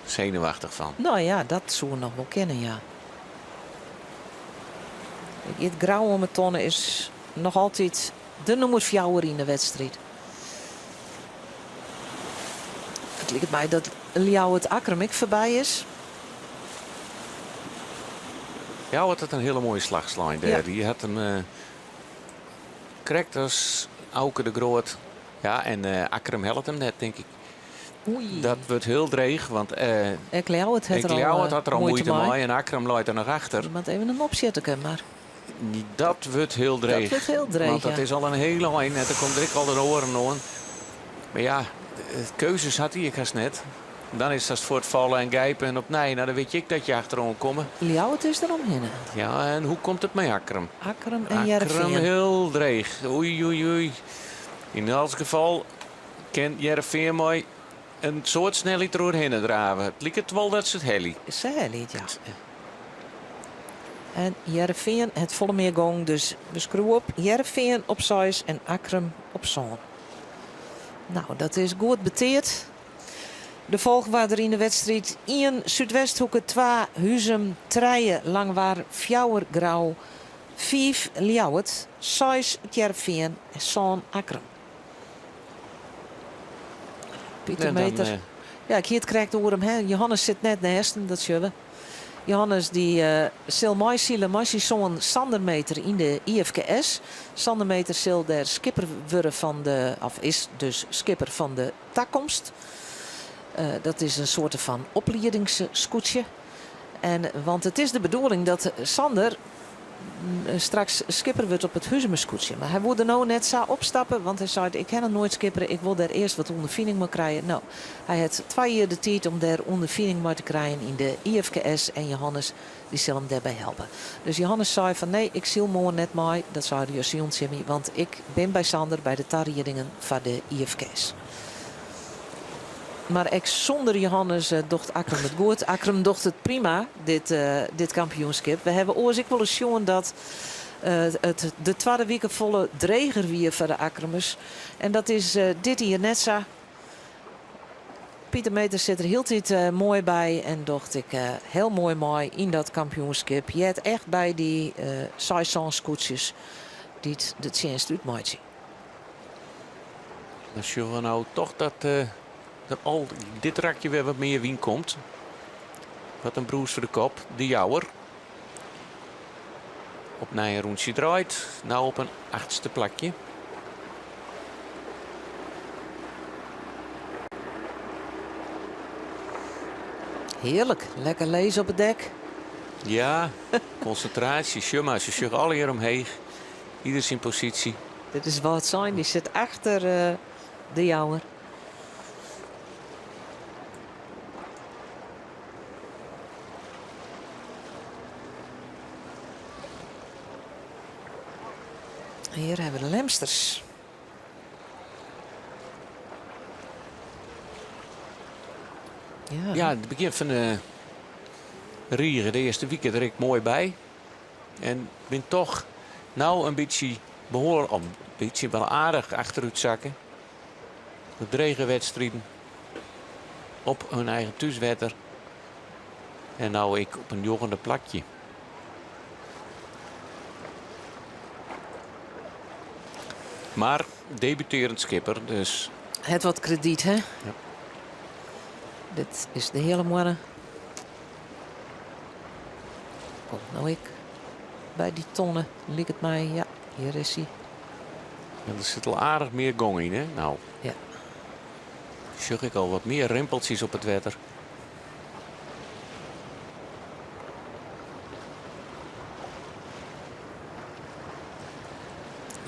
senuwachtich fan? No ja, dat soe noch wol kinne, ja. It Grou om 'e tonne is noch altyd de nûmer fjouwer yn de wedstriid. It liket my dat Ljouwert Akkrum ek foarby is. Ljouwert hat in hiele moaie slach slein dêr. Dy hat him krekt as Auke de Groot. Ja, en Akkrum hellet him net, tink ik. Oei. Dat wurdt hiel dreech, want Ek Ljouwert hat ek der al Ljouwert hat der al muoite muoite mei. mei en Akkrum leit der noch achter. Der moat even in opsjitterke, mar Dat wurdt hiel dat dreech. wurdt hiel dreech, Want dat ja. is al in hiele ein en der komt der ek al in oaren oan. Mar ja, keuzes hat hy ek hast net. Dan is dat fuortfalle en gijpen en opnij. No, dan wit je ek dat je achteroan komme. Ljouwert is der omhinne. Ja, en hoe komt it mei Akkrum? Akkrum en Akkrum Hearrenfean. hiel dreech. Oei, oei, oei. Yn elts gefal kin Hearrenfean mei in soad snelheid deroerhinne drave. It liket wol dat se it helje. Se helje it, ja. En Hearrenfean hat folle mear gong, dus we skriuwe op Hearrenfean op seis en Akkrum op sân. No, dat is goed beteard. De folchoarder yn de wedstriid, ien Súdwesthoeke, twa Huzum, trije Langwar, fjouwer Grou, fiif Ljouwert, seis It Hearrenfean en sân Akkrum. Pieter En dan, Meter eh, Ja, ik hie it krekt oer him, hè. Johannes sit net nêst him, dat sjogge we. Johannes dy sil meisile mei syn soan Sander Meeter yn de IFKS. Sander Meeter sil dêr skipper wurde fan de, of is dus skipper fan de Takomst. Dat is in soarte fan opliedingsskûtsje. En, want it is de bedoeling dat Sander straks skipper wurdt op it Huzumer skûtsje. Mar hy woe der no net sa opstappe, want hy seit ik ha noch noait skippere, ik wol dêr earst wat ûnderfining mei krije. No, hy hat twa jier de tiid om dêr ûnderfining mei te krijen yn de IFKS en Johannes dy sil him dêrby helpe. Dus Johannes sei fan nee, ik syl moarn net mei, dat sei er justerjûn tsjin my, want ik bin by Sander by de tariedingen foar de IFKS. Mar ek sûnder Johannes docht Akkrum it goed. Akkrum docht it prima, dit, dit kampioenskip. We hawwe oars ek wolris sjoen dat it de twadde wike folle dreger wie foar de Akkrumers. En dat is dit jier net sa. Pieter Meeter sit der hieltyd moai by en docht ek hiel moai mei yn dat kampioenskip. Heart echt by dy seis, sân skûtsjes dy't de tsjinst útmeitsje. Dan sjogge we no toch dat der al dit rakje wer wat mear wyn komt. Wat in brûs foar de kop. De Jouwer. Opnij in rûntsje draait. No op in achtste plakje. Hearlik, lekker lizze op it dek. Ja, konsintraasje. Sjoch mar, se sjogge allegear omheech. Ieder syn posysje. Dit is Wâldsein, dy sit achter de Jouwer. Hjir hawwe we de Lemsters. Ja. Ja, it begjin fan de rige, de earste wike der ek moai by. En bin toch no in bytsje behoarlik, of in bytsje wol aardich achterút sakke. De drege wedstriden op hun eigen thúswetter. En no ek op in njoggende plakje. Mar debutearend skipper, dus. Het wat kredyt, hè? Ja. Dit is de hiele moanne. Komt no ek by dy tonne, liket my. Ja, hjir is hy. Ja, der sit al aardich mear gong yn, hè? No. Ja. Sjoch ik al wat mear rimpeltsjes op it wetter.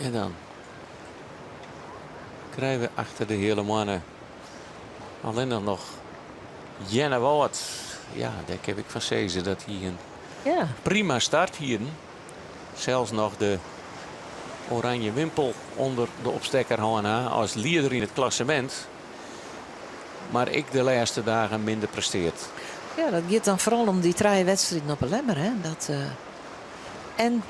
En dan krije we achter de Heale Moanne allinnich noch Earnewâld. Ja, dêr kin ik fan sizze dat hy in ja. prima start hienen. Sels noch de oranje wimpel ûnder de opstekker hân ha as lieder yn it klassemint. Mar ek de lêste dagen minder presteard. Ja, dat giet dan foaral om dy trije wedstriden op 'e Lemmer. Hè? Dat, uh, en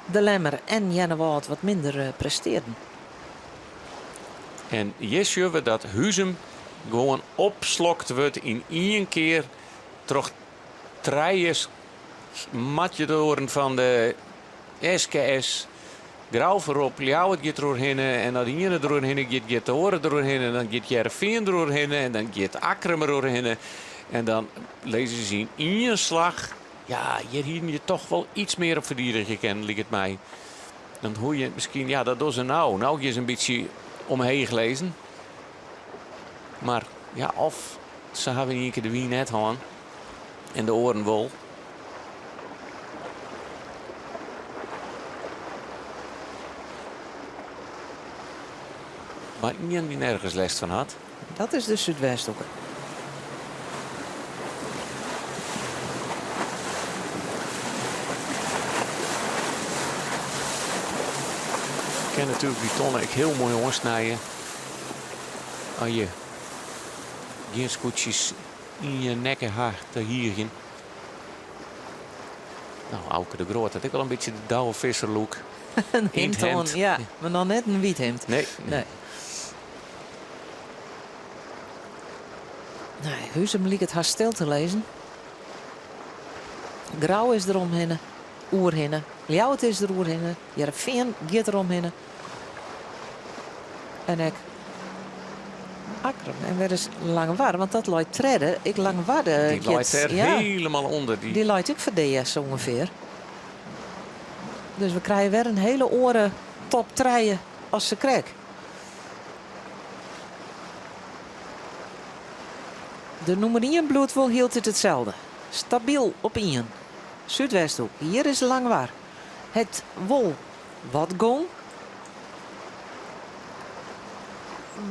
de Lemmer en Earnewâld wat minder uh, prestearden. En hjir sjogge we dat Huzum gewoan opslokt wurdt yn ien kear troch trije matjedoaren fan de SKS. Grou foarop, Ljouwert giet deroerhinne en as de iene deroerhinne giet, giet de oare deroerhinne. En dan giet Hearrenfean deroerhinne en dan giet Akkrum deroerhinne. En dan lizze se yn ien slach. Ja, hjir hienen je toch wol iets mear op ferdigenje kinnen, liket my. Dan hoe je miskien, ja, dat dogge se no. No gean se in bytsje omheech lizzen. Mar ja, of se hawwe yn ien kear de wyn net hân en de oaren wol. Mar ien dy't nergens lêst fan hat. Dat is de Súdwesthoeke. Ik kin natuerlik dy tonne ek hiel moai oansnije. As je gjin skûtsjes yn je nekke ha te hierjen. Nou, Auke de Groot hat ek al in bytsje de Douwe Visser look. In himd oan, ja. Mar noch net in wyt himd. Nee. Nee. Nee, Huzum liket hast stil te lizzen. Grou is der omhinne, oerhinne. Ljouwert is der oerhinne. Hearrenfean giet der omhinne. En ek Akkrum. En wêr is Langwar? Want dat leit tredde. Ek Langwar Die leit giet, der ja. hielendal ûnder. Dy leit ek foar dea sa ûngefear. Dus we krije wer in hiele oare top trije as sakrekt. De nûmer ien bliuwt wol hieltyd itselde. Stabyl op ien. Súdwesthoek. Hjir is Langwar. Hat wol wat gong.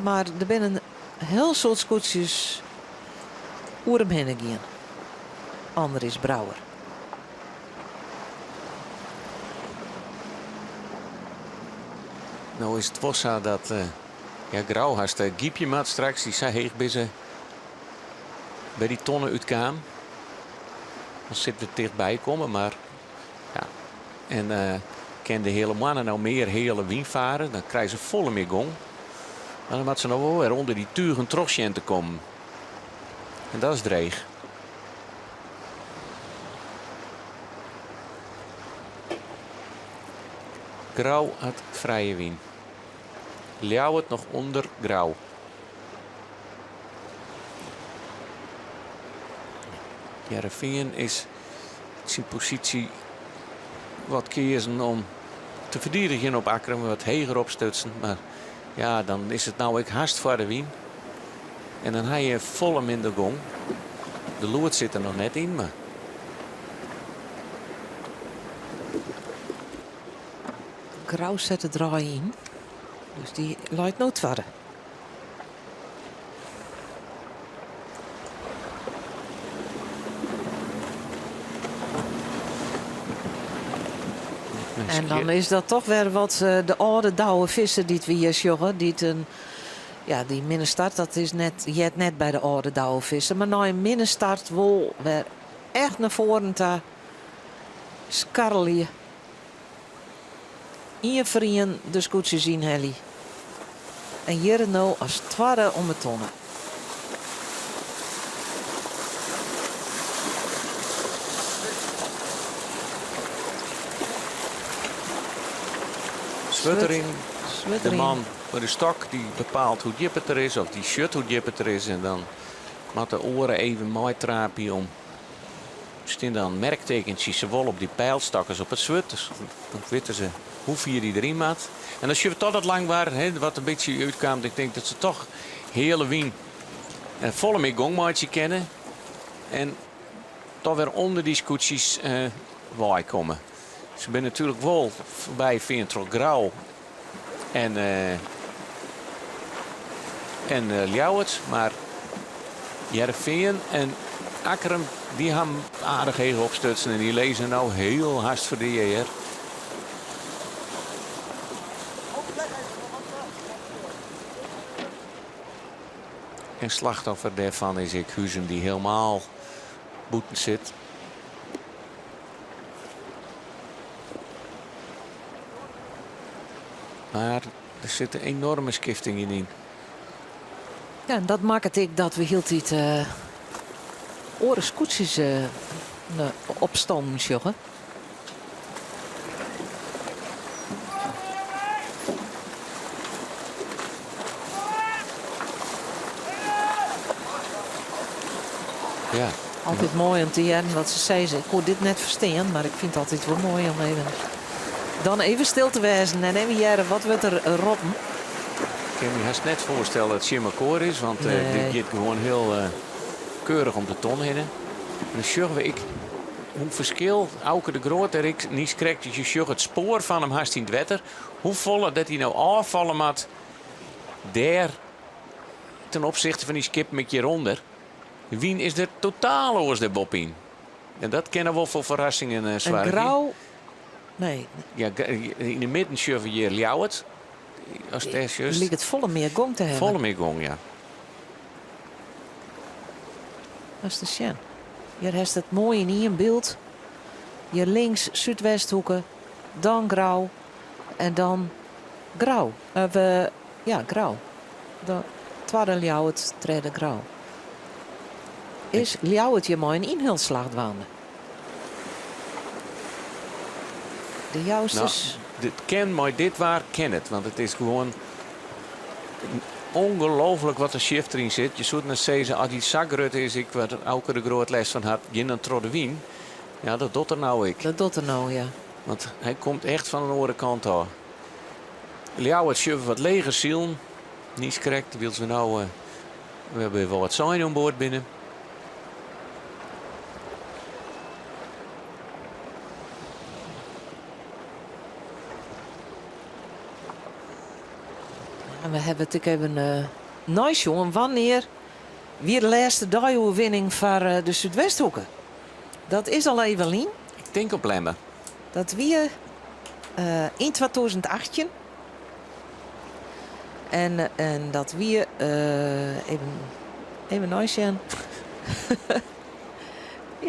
Mar der binne in hiel soad skûtsjes oer him hinne gien. Andries Brouwer. No is it wol sa dat ja, Grou hast gypje moat straks. Dy sa heech binne se by dy tonne útkaam. Dan sit we tichtby komme, mar ja. En kin de Heale Moanne no mear heale wyn fare, dan krije se folle mear gong. Mar dan moatte se no wol wer ûnder dy tugen troch sjen te kommen. En dat is dreech. Grou hat frije wyn. Ljouwert noch ûnder Grou. Hearrenfean is syn posysje wat keazen om te ferdigenjen op Akkrum, wat heger opstutsen. Mar ja, dan is it no ek hast foar de wyn. En dan ha je folle minder gong. De loed sit der noch net yn, mar. Grou set de draai yn, dus dy leit no twadde. En dan is dat toch wer wat de âlde Douwe Visser dy't we hjir sjogge. Dy't in, ja, dy minne start, dat is net, heart net by de âlde Douwe Visser. Mar nei in minne start wol wer echt nei foaren ta skarrelje. Ien foar ien de skûtsjes ynhelje. En hjir no as twadde om 'e tonne. Swettering, de man mei de stok dy bepaalt hoe djip it der is, of dy sjocht hoe djip it der is en dan moat de oare even meitraapje om. Der stean dan merktekentsjes sawol op dy peilstok as op it swurd. Dus dan witte se hoe fier dy deryn moat. En dan sjogge we toch dat Langwar, wat in bytsje útkaam. Ik tink dat se toch heale wyn en folle mear gong meitsje kinne. En toch wer ûnder dy skûtsjes wei komme. Se binne natuerlik wol foarby fearn troch Grou en en Ljouwert, mar Hearrenfean en Akkrum dy ha aardich heech opstutsen en dy lizze no hiel hast foar de JR. En slachtoffer dêrfan is ek Huzum dy hielendal bûten sit. Mar der sitte enorme skiftingen yn. Ja, en dat makket ek dat we hieltyd oare skûtsjes opstomen sjogge. Ja. Altyd moai om te hearren wat se sizze. Ik koe dit net ferstean, mar ik fyn it altyd wol moai om even dan even stil te wêzen en even hearre wat wurdt der roppen. Ik kin my hast net foarstelle dat it tsjin mekoar is, want dit giet gewoan hiel keurich om de ton hinne. En dan sjogge we ek hoe ferskil Auke de Groot der ek niiskrekt, dus je sjogge it spoar fan him hast yn it wetter. Hoefolle dat hy no ôffalle moat dêr ten opsichte fan dy skippen ek hjirûnder. De wyn is der totaal oars dêr boppe-yn. En dat kin wol foar ferrassingen En soargje. Grou, nee. Ja, yn de midden sjogge we hjir Ljouwert. As dêr sjochst. Liket folle mear gong te hawwen. Folle mear gong, ja. As te sjen. Hjir hast it moai yn ien byld. Hjir links Súdwesthoeke, dan Grou en dan Grou. We, ja, Grou. De twadde Ljouwert, tredde Grou. Is Ljouwert hjir mei in ynhelslach dwaande? De Jousters. No, dit kin mei dit waar kin it, want it is gewoan. Ongelooflijk wat de shift deryn sit. Je soe net sizze, as dy sa grut is, ik wat Auke de Groot lêst fan hat, gjin dan troch de wyn. Ja, dat docht er no ek. Dat docht er no, ja. Want hy komt echt fan in oare kant ôf. Ljouwert sjogge wat leger silen. Niis krekt, wylst we no eh, we by Wâldsein oan board binne. En we hawwe it ek even uh, neisjoen. Wannear wie de lêste deioerwinning foar eh, de Súdwesthoeke? Dat is al even lyn. Ik tink op Lemmer. Dat wie uh, yn 2018. En, en dat wie uh, even, even neisjen.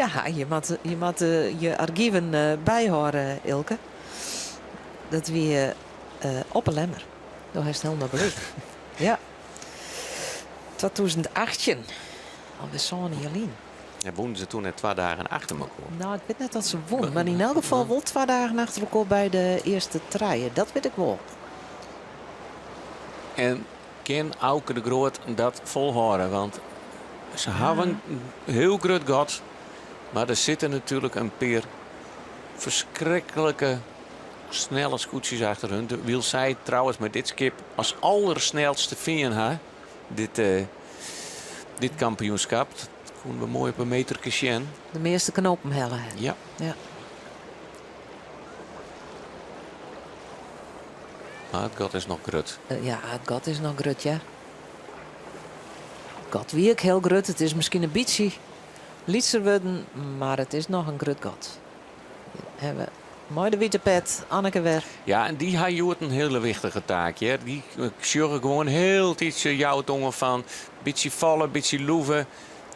ja, je moat, je moat je argiven byhâlde, Ilke. Dat wie op 'e Lemmer. Do hast hielendal gelyk. Ja. 2018. Alwer sân jier lyn. Ja, wûnen se toen net twa dagen achter elkoar? No, ik wit net oft se wûnen, mar yn elk gefal wol twa dagen achter elkoar by de earste trije. Dat wit ik wol. En kin Auke de Groot dat folhâlde? Want se hawwe in hiel grut gat, mar der sitte natuerlik in pear ferskriklike snelle skûtsjes achter hun. Wylst sy trouwens mei dit skip as aldersnelste fearn ha, dit, uh, dit kampioenskip. Dat koenen we moai op in meterke sjen. De measte knopen helle. Ja. Ja. Mar it gat is noch grut. Uh, ja, it gat is noch grut, ja. It gat wie ek hiel grut. It is miskien in bytsje lytser wurden, mar it is noch in grut gat. Hawwe we mei de wite pet Anneke wer. Ja, en dy ha hjoed in hiele wichtige taak hear. Dy sjogge gewoan hieltyd se jout oan fan bytsje falle, bytsje loeve.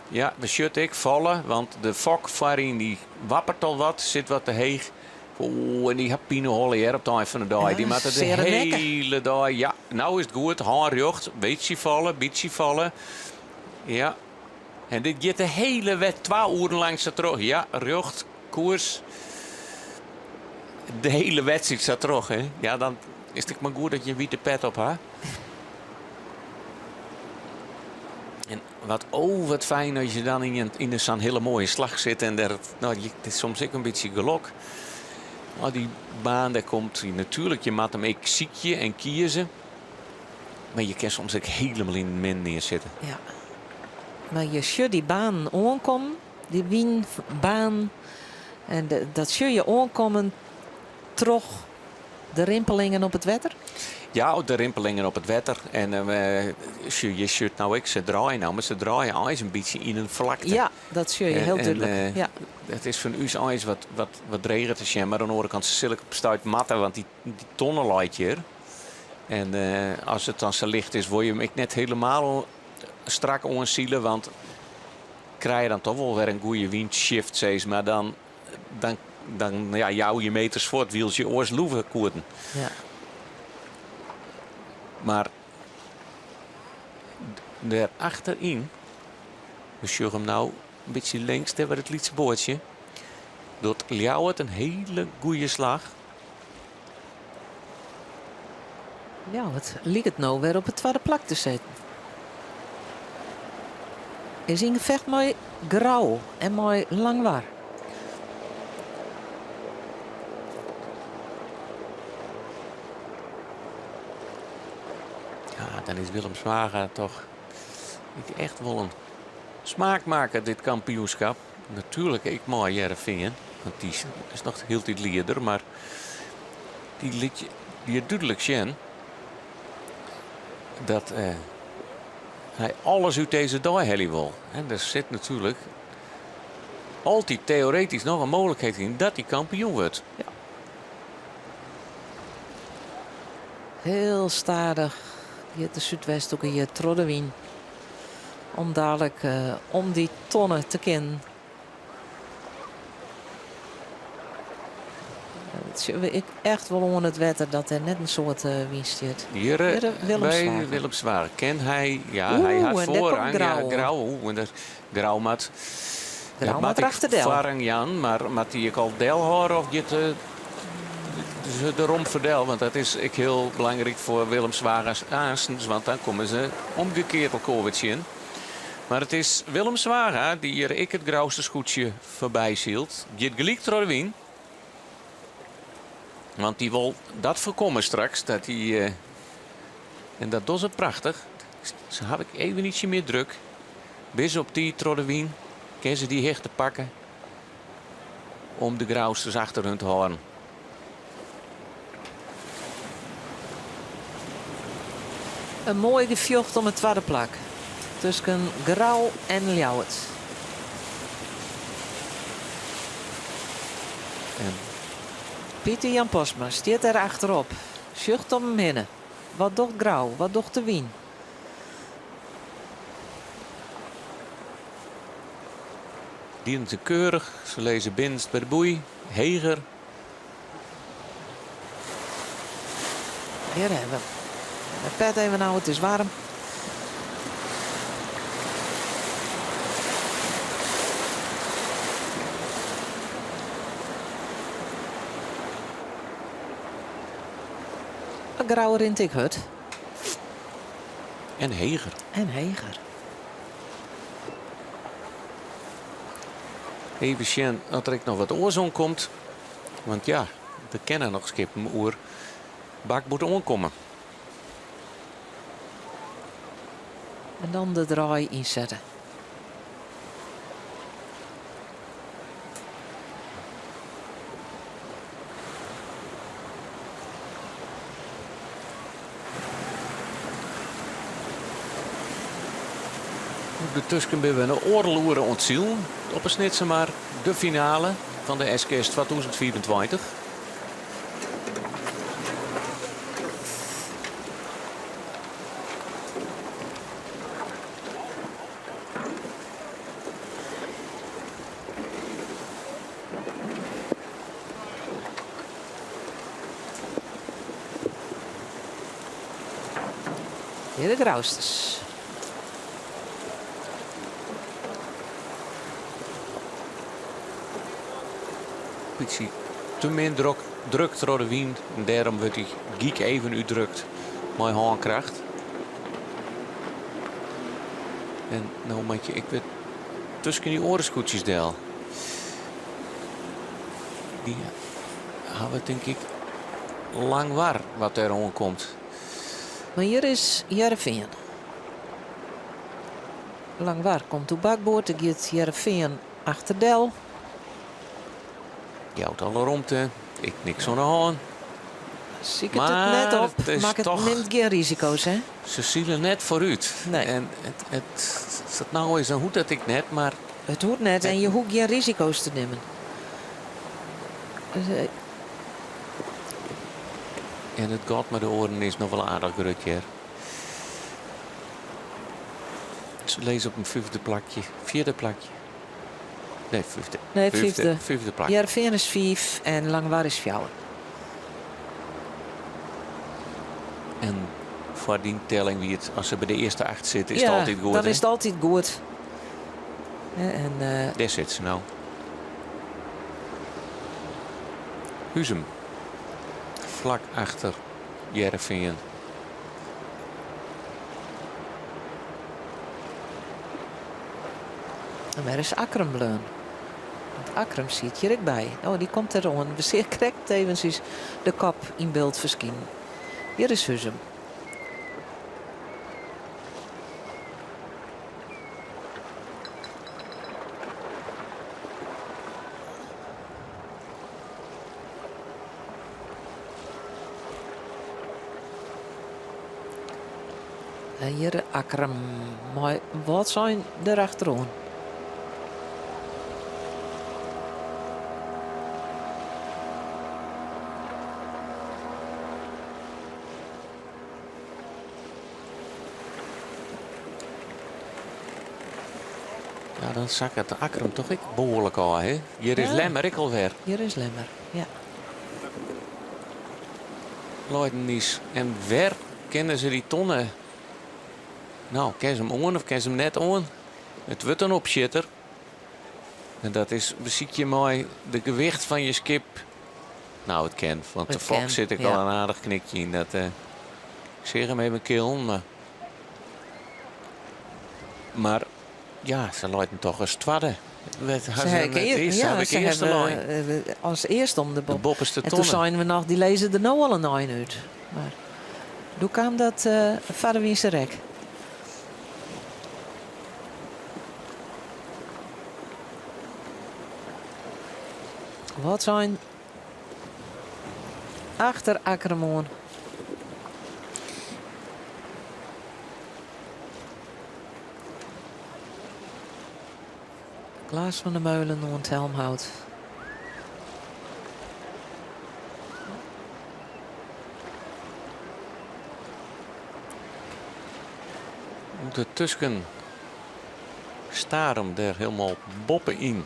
Ja, we sjocht ek falle, want de fok foaryn dy wappert al wat, sit wat te heech. Oeh, en dy hat pineholle hear op it ein fan de dei. Dy moatte de hiele dei, ja, no is it goed, hân rjocht, bytsje falle, bytsje falle. Ja. En dit giet de hiele wet twa oeren lang sa troch. Ja, rjocht, koers. De hiele wedstriid sa troch, hè. Ja, dan is it ek mar goed dat je in wite pet op ha. En wat, oh, wat fijn as je dan yn, yn sa'n hiele moaie slach sit en der, no, je, it is soms ek in bytsje gelok. Oh, dy baan dêr komt, natuerlik, je moatte him ek sykje en kieze. Mar je kinne soms ek hielendal yn it min neersitte. Ja. Mar je sjocht dy banen oankommen, dy wynbaan. En de, dat sjoch je oankommen troch de rimpelingen op it wetter? Ja, de rimpelingen op it wetter. En uh, je sjocht no ek, se draaie no, mar se draaie eins in bytsje yn in flakte. Ja, dat sjoch je hiel dúdlik. Uh, ja. It is fan ús eins wat, wat, wat dreger te sjen, mar oan de oare kant sil ik op stuit moatte, want dy, dy tonne leit hjir. En uh, as it dan sa licht is, wol je him ek net helemaal strak oansile, want krije je dan toch wol wer in goede wyntshift, sis mar, dan, dan, dan ja, jou je meters fuort, wylst je oars loeve koenen. Ja. Mar dêr achteryn, we sjogge him no in bytsje links, dêr by it lytse boatsje, docht Ljouwert in hiele goede slach. Ljouwert liket no wer op it twadde plak te sitten. Is yn gefecht mei Grou en mei Langwar. Ja, dan is Willem Zwaga toch echt wol in smaakmaker dit kampioenskip. Natuerlik ek mei Hearrenfean, want dy is noch hieltyd lieder, mar dy lit je dúdlik sjen dat eh, hy alles út dizze dei helje wol. En der sit natuerlik altyd teoretysk noch in mooglikheid yn dat hy kampioen wurdt. Ja. Hiel stadich giet de Súdwesthoeke hjir troch de wyn. Om dalik eh, om dy tonne te kinnen. Dat sjogge we ek echt wol oan it wetter dat der net in soad eh, wyn stiet. Hjir eh, Hjir, Willem by Zwager. Willem Zwager. Ken hy, ja, Oeh, hy hat en dêr komt foarrang. Ja, Grou. Grou, oeh, en dat Grou moat Grou dat moat moat ek erachter del. foarrang jaan, mar moat hy ek al delhâlde of giet de romp ferdel, want dat is ek hiel belangryk foar Willem Zwaga aanstens, want dan komme se omgekeard elkoar wer tsjin. Mar it is Willem Zwaga dy't hjir ek it Grouster skûtsje foarby sylt. Giet gelyk troch de wyn. Want dy wol dat foarkomme straks. Dat dy, en dat dogge se prachtich. Se hawwe ek even ytsje mear druk. Binne se op tiid troch de wyn, kinne se dy hichte pakke om de Grousters achter hun te hâlden. In moai gefjocht om it twadde plak tusken Grou en Ljouwert. En Pieter Jan Postma stiet dêr achterop, sjocht om him hinne. Wat docht Grou? Wat docht de wyn? Dienen se keurich, se lizze binnenst by de boei, heger. Hjir hawwe we de pet even ôf, it is waarm. Grou rint ek hurd. En heger. En heger. Even sjen oft der ek noch wat oars oankomt. Want ja, der kinne noch skippen oer bakboard oankomme. En dan de draai ynsette. Undertusken binne we in oardel oere oan it silen op 'e Snitsermar, de finale fan de SKS 2025. Hjir de Grousters. Bytsje te min drok, druk troch de wyn en dêrom wurdt dy gyk even útdrukt mei hânkracht. En no moat je ek wer tusken dy oare skûtsjes del. Dy hawwe tink ik Langwar wat dêr oankomt. Mar hjir is Hearrenfean. Langwar komt oer bakboard, der giet Hearrenfean achterdel. Jout alle romte, ek niks oan de hân. Siket it net op, makket, nimt gjin risiko's, hè? Se sile net foarút. Nee. En it, it, it no is, dan hoecht dat ek net, mar... It hoecht net en je hoege gjin risiko's te nimmen. Dus, En it gat mei de oaren is noch wol aardich grut hjir. Se lizze op in fyfde plakje, fjirde plakje. Nee, fyfde. Nee, fyfde. Fyfde plak. Hearrenfean is fiif en Langwar is fjouwer. En foar dyn telling wie it, as se by de earste acht sitte, is it Ja, altyd goed. dan hè? is it altyd goed. En, Dêr sit se no. Huzum. Flak achter Hearrenfean. En wêr is Akkrum bleaun? Want Akkrum siet hjir ek by. Oh, dy komt deroan. We seagen krekt eventsjes de kop yn byld ferskinen. Hjir is Huzum. En hjir Akkrum mei Wâldsein derachteroan. Ja, dan sakket de Akkrum toch ek behoarlik ôf, hè? Hjir is Ja. Lemmer ek alwer. Hjir is Lemmer, ja. Leidenies. En wer kinne se dy tonne. No, kinne se him oan of kinne se him net oan? It wurdt in opsjitter. En dat is besykje mei de gewicht fan je skip. Nou, it kin, want de It fok kin, sit ek ja. al in aardich knikje yn. Dat, eh, ik seach him even killen, mar... Mar ja, se leinen toch as twadde. Se ha ik ja, se hawwe eh, as earste om de bob. De boppeste En toen tonne. seinen we noch, dy lizze der no al in ein út. Mar doe kaam dat uh, foar de wynse rek. Wâldsein achter Akkrum oan. Klaas van der Meulen oan it helmhout. Undertusken Starum dêr hielendal boppe-yn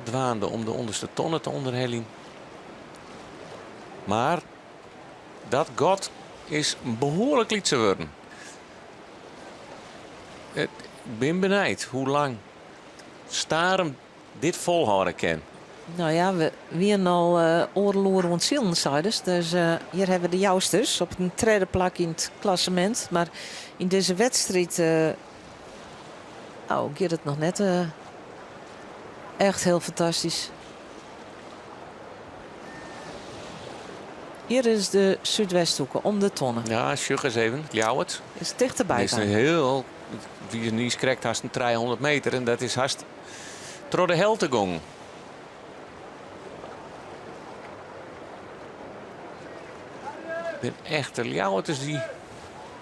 dwaande om de ûnderste tonne te ûnderheljen. Mar dat gat is behoarlik lytser wurden. Ik bin benijd hoe lang Starum dit folhâlde kin. No ja, we wienen al uh, oardel oere oan it silen, seidest. Dus uh, hjir hawwe we de Jousters op in tredde plak yn it klassemint. Mar yn dizze wedstriid uh, oh, giet it noch net echt hiel fantastysk. Hjir is de Súdwesthoeke om de tonne. Ja, sjoch ris even. Ljouwert. Is tichterby Is in hiel, wie niis krekt hast in 300 meter en dat is hast troch de helte gongen. Bin echt de Ljouwerters dy't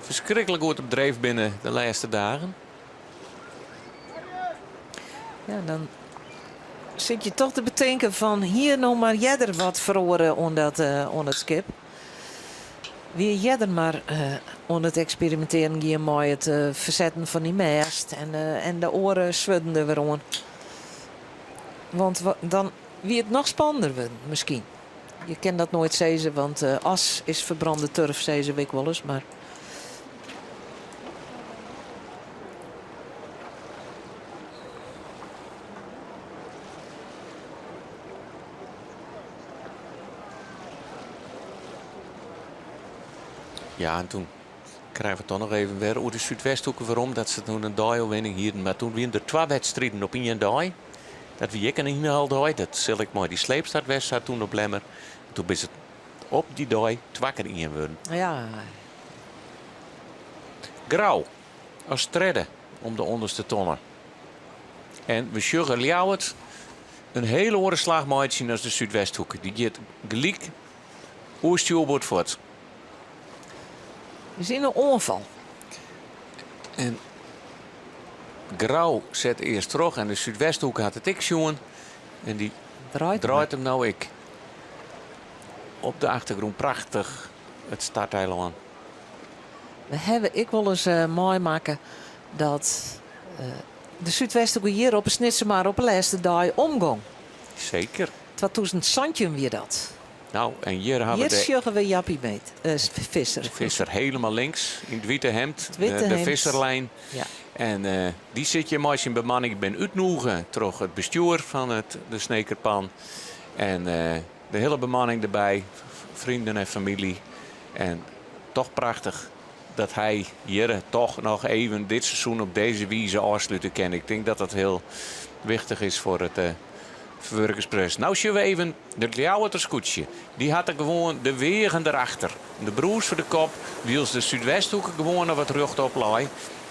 ferskriklik goed op dreef binne de lêste dagen. Ja, dan sit je toch te betinken fan hjir no mar earder wat feroare oan dat, uh, oan it skip. Wie earder mar uh, oan it eksperimintearjen gien mei it uh, fersetten fan dy mêst en, en de oare swurden der wer oan. Want dan wie it noch spannender wurden, miskien. Je kin dat noait sizze, want as is ferbrânde turf, sizze we ek wolris. Mar Ja, en toen krije we toch noch even wer oer de Súdwesthoeke werom. Dat se toen in deioerwinning hienen. Mar toen wienen der twa wedstriden op ien dei. Dat wie ek in ynhaldei. Dat sil ek mei dy sleepstart west ha toen op Lemmer. Toen is it op dy dei twa kear ien wurden. Ja. Grou as tredde om de ûnderste tonne. En we sjogge Ljouwert in hele oare slach meitsjen as de Súdwesthoeke. Dy giet gelyk oer stjoerboard fuort. We zien een oanfal. En Grou set earst troch en de Súdwesthoeke hat it ek sjoen. En dy Draait, draait him no ek. Op de achtergrûn prachtich it starteilân. We hawwe ek wolris uh, meimakke dat uh, de Súdwesthoeke hjir op 'e Snitsermar op 'e lêste dei omgong. Seker. 2017 wie dat. Nou, en hjir hawwe Hjir de sjogge we Jappie Meet, uh, Visser. Visser helemaal links yn it wite hemd. It wite de, de hemd. Visserlijn. Ja. En uh, dy sit hjir mei syn bemanning. Bin útnûge troch it bestjoer fan it, de Snekerpan. En uh, de hiele bemanning derby, freonen en famylje. En toch prachtich dat hy hjir toch noch even dit seizoen op dizze wize ôfslute kin. Ik tink dat dat hiel wichtich is foar it uh, ferwurkingsproses. No sjogge we even it Ljouwerter skûtsje. Dy hat der gewoan de weagen derachter. De brûs foar de kop, wylst de Súdwesthoeke gewoan noch wat rjochtop lei.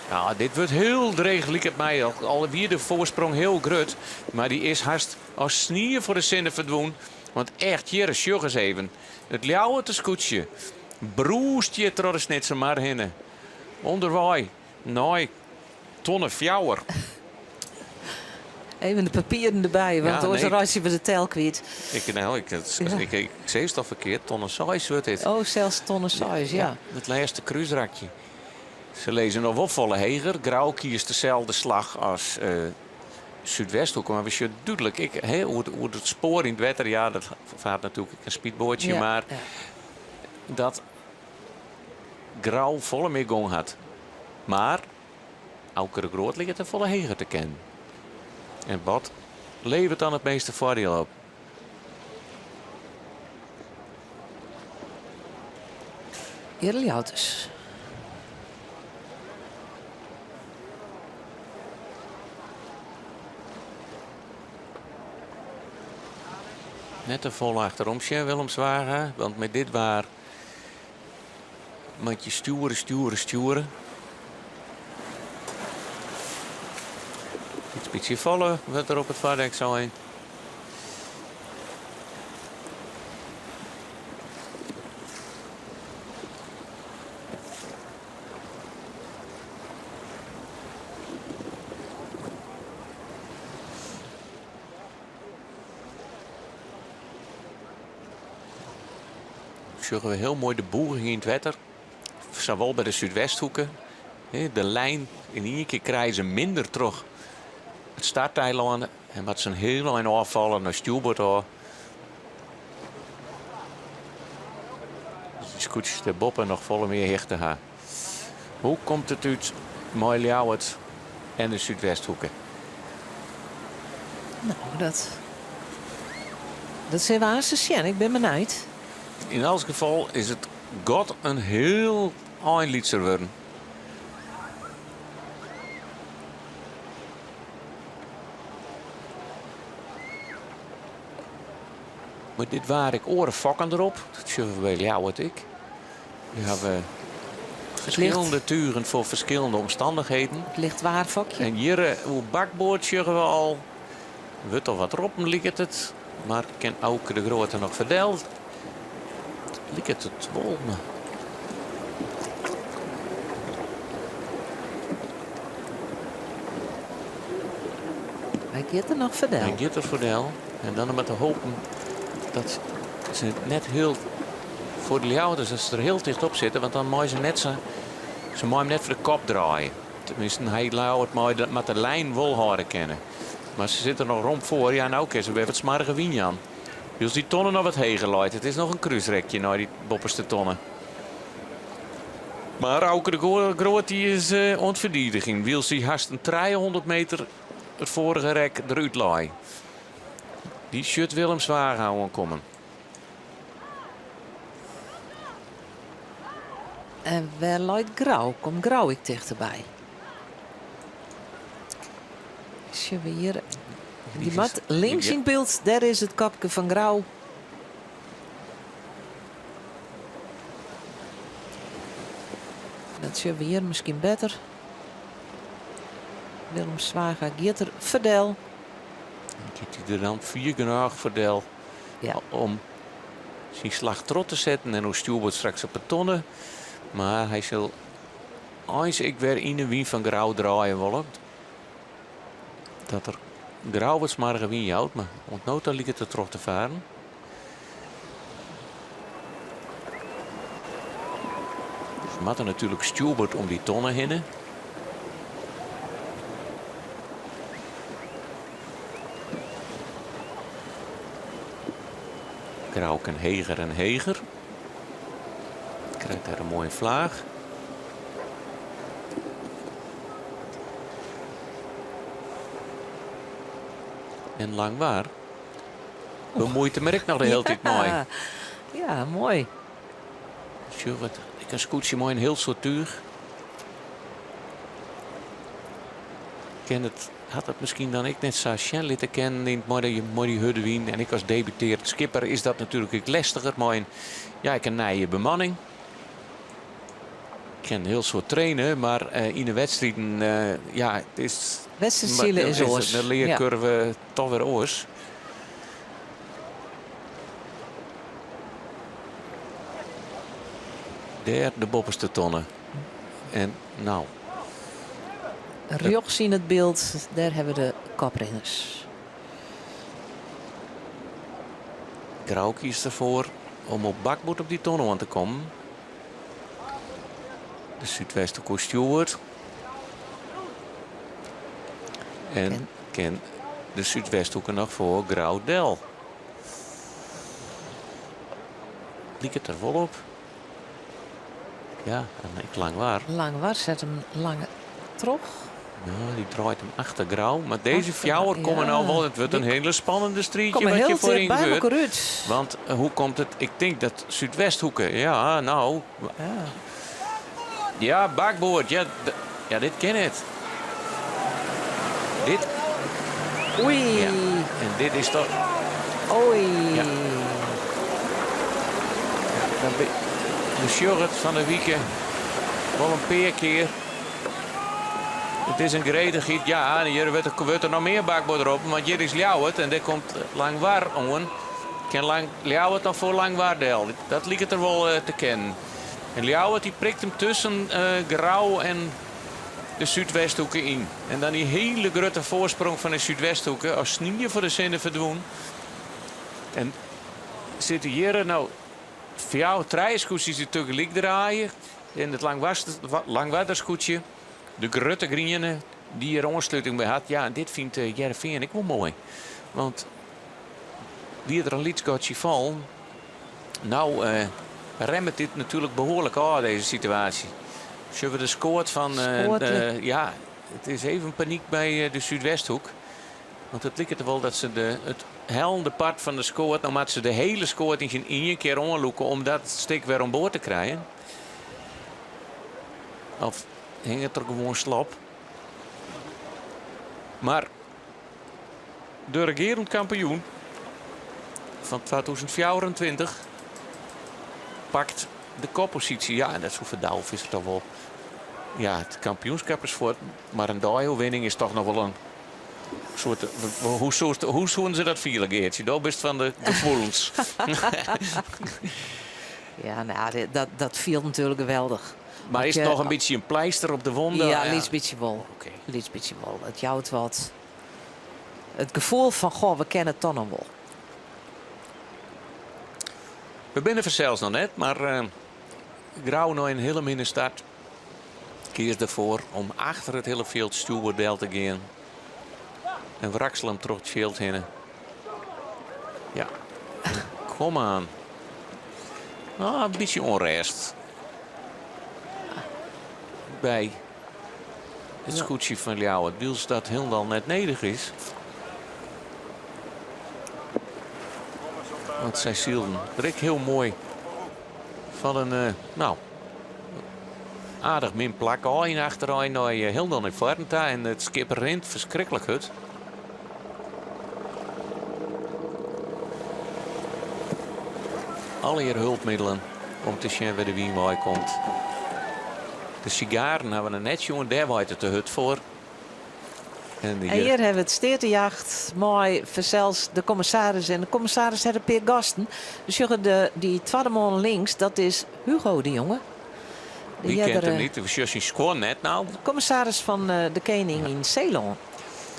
Ja, dit wurdt hiel dreech, liket my. Al wie de foarsprong hiel grut, mar dy is hast as snie foar de sinne ferdwûn. Want echt, hjir, sjoch ris even. It Ljouwerter skûtsje brûst hjir troch de Snitsermar hinne. Underwei nei tonne fjouwer. Even de papieren derby, want Ja, oars nee. reitsje we de tel kwyt. Ik, nou, ik, het, Ja. ik, ik, sis it al ferkeard, tonne seis wurdt dit. Oh, sels tonne seis, ja. It lêste krúsrakje. Se lizze noch wol folle heger. Grou kiest deselde slach as uh, Súdwesthoeke. Mar we sjogge dúdlik, ik, he, oer, oer it spoar yn it wetter, ja, dat fart natuerlik ek in speedboatsje, Ja, mar ja. dat Grou folle mear gong hat. Mar Auke de Groot liket der folle heger te kinnen. En wat leveret dan it measte foardiel op? Hjir Ljouwters. Net te folle achterom sjen, Willem Zwaga. Want met dit waar moat je stjoere, stjoere, stjoere. Iets bytsje folle wurdt der op it foardek sein. Sjogge we hiel moai de bûging yn it wetter. Sawol by de Súdwesthoeke. De lijn yn ien kear krije se minder troch it starteilân en moat se in hiel ein ôffalle nei stjoerboard ôf. Dus dy skûtsjes dêrboppe noch folle mear hichte ha. Hoe komt it út mei Ljouwert en de Súdwesthoeke? No, dat, dat sille we aanst sjen. Ik bin benijd. Yn elts gefal is it gat in hiel ein lytser wurden. Mar dit waar ek oare fokken derop. Dat sjogge we by Ljouwert ek. We hawwe ferskillende tugen foar ferskillende omstannichheden. It licht waarfokje. En hjir eh, oer bakboard sjogge we al. Wurdt al wat roppen liket it. Mar kin Auke de Grote noch ferdel? Liket it wol. Mar... Hy giet der noch foar del. Hy giet der foar del. En dan mar te hopen dat se net hiel foar de Ljouwerters dat se der hiel ticht op sitte, want dan meie se net sa, se meie him net foar de kop draaie. Teminsten, hy Ljouwert mei de, moat de lijn wol hâlde kinne. Mar se sitte der noch rom foar. Ja, no kin se wer wat smoarge wyn jaan. Wylst dy tonne noch wat heger leit. It is noch in krúsrekje nei dy boppeste tonne. Mar Auke de Groot dy is eh, oan it ferdidigjen, wylst hy hast in 300 meter it foarige rek derút lei. Dy sjocht Willem Zwaga oankommen. En wêr leit Grou? Komt Grou ek tichterby? Sjogge we hjir. Dy moat links yn byld, dêr is it kopke fan Grou. Dat sjogge we hjir miskien better. Willem Zwaga giet der foar del. Giet hy der dan fier genôch foar del Ja. om syn slach troch te setten en oer stjoerboard straks op 'e tonne. Mar hy sil eins ek wer yn de wyn fan Grou draaie wolle. Dat er Grou wat smoarge wyn jout, mar oant no ta liket it troch te faren. Se moatte natuerlik stjoerboard om dy tonne hinne. Grou kin heger en heger. Krijt dêr in moaie flaach. En Langwar bemuoit him der ek noch de hiele tiid mei. Ja, moai. Sjoch wat, ek in skûtsje mei in hiel soad túch. Kin it, hat it miskien dan ek net sa sjen litte kinnen yn mei dy, mei dy hurde wyn. En ek as debutearend skipper is dat natuerlik ek lestiger mei in, ja, ek in nije bemanning. Ik kin in hiel soad traine, mar yn de wedstriden, ja, it is. Wedstriidsile is oars. De learkurve toch wer oars. Dêr de boppeste tonne. En no. Rjochts yn it byld, dêr hawwe we de koprinners. Grou kiest derfoar om op bakboard op dy tonne oan te kommen. De Súdwesthoeke stjoert. En kin de Súdwesthoeke noch foar Grou del. Liket der wol op. Ja, en ek Langwar. Langwar set him lang troch. Nou, dy draait him achter Grou. Mar dizze fjouwer komme no wol. It wurdt in hiele spannende striidje Komme wat hiel hjir foaryn ticht by gebeurt. elkoar út. Want hoe komt it? Ik tink dat Súdwesthoeke, ja, no. Ja, bakboard. Ja, ja, dit kin net. Dit. Oei. Ja, en dit is toch. Oei. Ja. Ja, dan we sjogge it fan 'e wike wol in pear kear. It is in gredichheid, ja, en hjir wurdt, wurdt der noch mear bakboard roppen, want hjir is Ljouwert en dêr komt Langwar oan. Kin Lang, Ljouwert noch foar Langwar del? Dat liket der wol eh, te kinnen. En Ljouwert dy prikt him tusken eh, Grou en de Súdwesthoeke yn. En dan dy hiele grutte foarsprong fan de Súdwesthoeke as snie foar de sinne ferdwûn. En sitte hjir no fjouwer, trije skûtsjes dy't tagelyk draaie. En it Langwarderskûtsje, de grutte griene, dy't hjir oansluting by hat. Ja, en dit fynt Hearrenfean ek wol moai. Want wie der in lyts gatsje fallen, no remmet dit natuerlik behoarlik ôf, dizze situaasje. Sjogge we de skoat fan... ja, it is even panyk by de Súdwesthoek. Want it liket der wol dat se de, it hellende part fan de skoat, no moatte se de hiele skoat yn syn ien kear oanlûke om dat stik wer oan board te krijen. Of hinget der gewoan slop. Mar de regearend kampioen fan 2024 pakt de kopposysje. Ja, en dat soe foar Douwe Visser toch wol. Ja, it kampioenskip is fuort, mar in deioerwinning is toch noch wol in soort. Hoe, soest, hoe soenen se dat fiele, Geartsje? Do bist fan de gefoelens. Ja, nou, dat, dat fielt natuerlik geweldich. Mar is it noch in bytsje in pleister op de wonde? Ja, lyts bytsje wol. Lyts bytsje wol. It jout wat it gefoel fan, goh, we kinne it toch noch wol. We binne fansels noch net, mar uh, Grou nei in hiele minne start. Kiest derfoar om achter it hiele fjild stjoerboard del te gean. En wraksel him troch it fjild hinne. Ja, kom oan. Nou, in bytsje ûnrêst by it skûtsje fan Ljouwert. Wylst dat hielendal net nedich is. Want sy sylden der ek hiel moai fan in, eh, nou, aardich min plak ôf yn achterein nei eh, hielendal nei foaren ta. En it skip rint ferskriklik hurd. Allegear hulpmiddelen om te sjen wêr de wyn wei komt. De sigaren hawwe we noch net sjoen, dêr waait it te hurd foar. En hjir hawwe we it steatejacht mei fansels de kommissaris. En de kommissaris hat in pear gasten. We sjogge de, dy twadde man links, dat is Hugo de Jonge. De Wie kent him net? We sjogge syn skuon net no. De kommissaris fan eh, de Kening yn Seelân.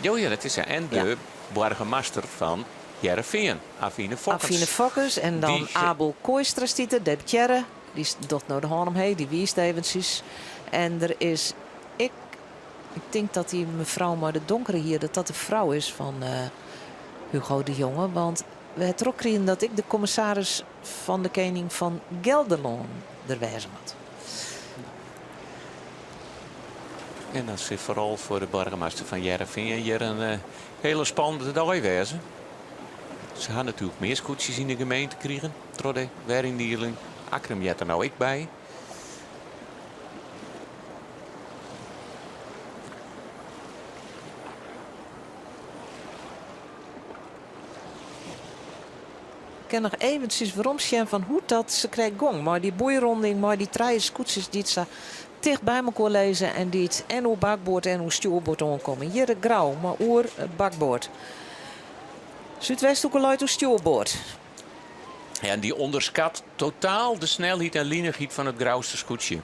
Jo, ja, dat is hy. En de boargemaster fan Hearrenfean, Avine Fokkens. Avine Fokkens en dan Die- Abel Kooistra stiet der, deputearre. Dy docht no de hân omheech, dy wiist eventsjes. En der is ek, ik tink dat dy mefrou mei de donkere hier, dat dat de frou is fan eh, Hugo de Jonge. Want we ha trochkrigen dat ek de kommissaris fan de Kening fan Gelderlân der wêze moat. En dat sil foaral foar de boargemaster fan Hearrenfean hjir in eh, hiele spannende dei wêze. Se ha natuerlik mear skûtsjes yn de gemeente krigen troch de weryndieling. Akkrum heart der no ek by. Ik kin noch eventsjes werom sjen fan hoe't dat se krekt gong mei dy boeironding, mei dy trije skûtsjes dy't sa ticht by mekoar lizze en dy't en oer bakboard en oer stjoerboard oankomme. Hjir it Grou, mar oer bakboard. Súdwesthoeke leit oer stjoerboard. Ja, en dy ûnderskat totaal de snelheid en linichheid fan it Grouster skûtsje.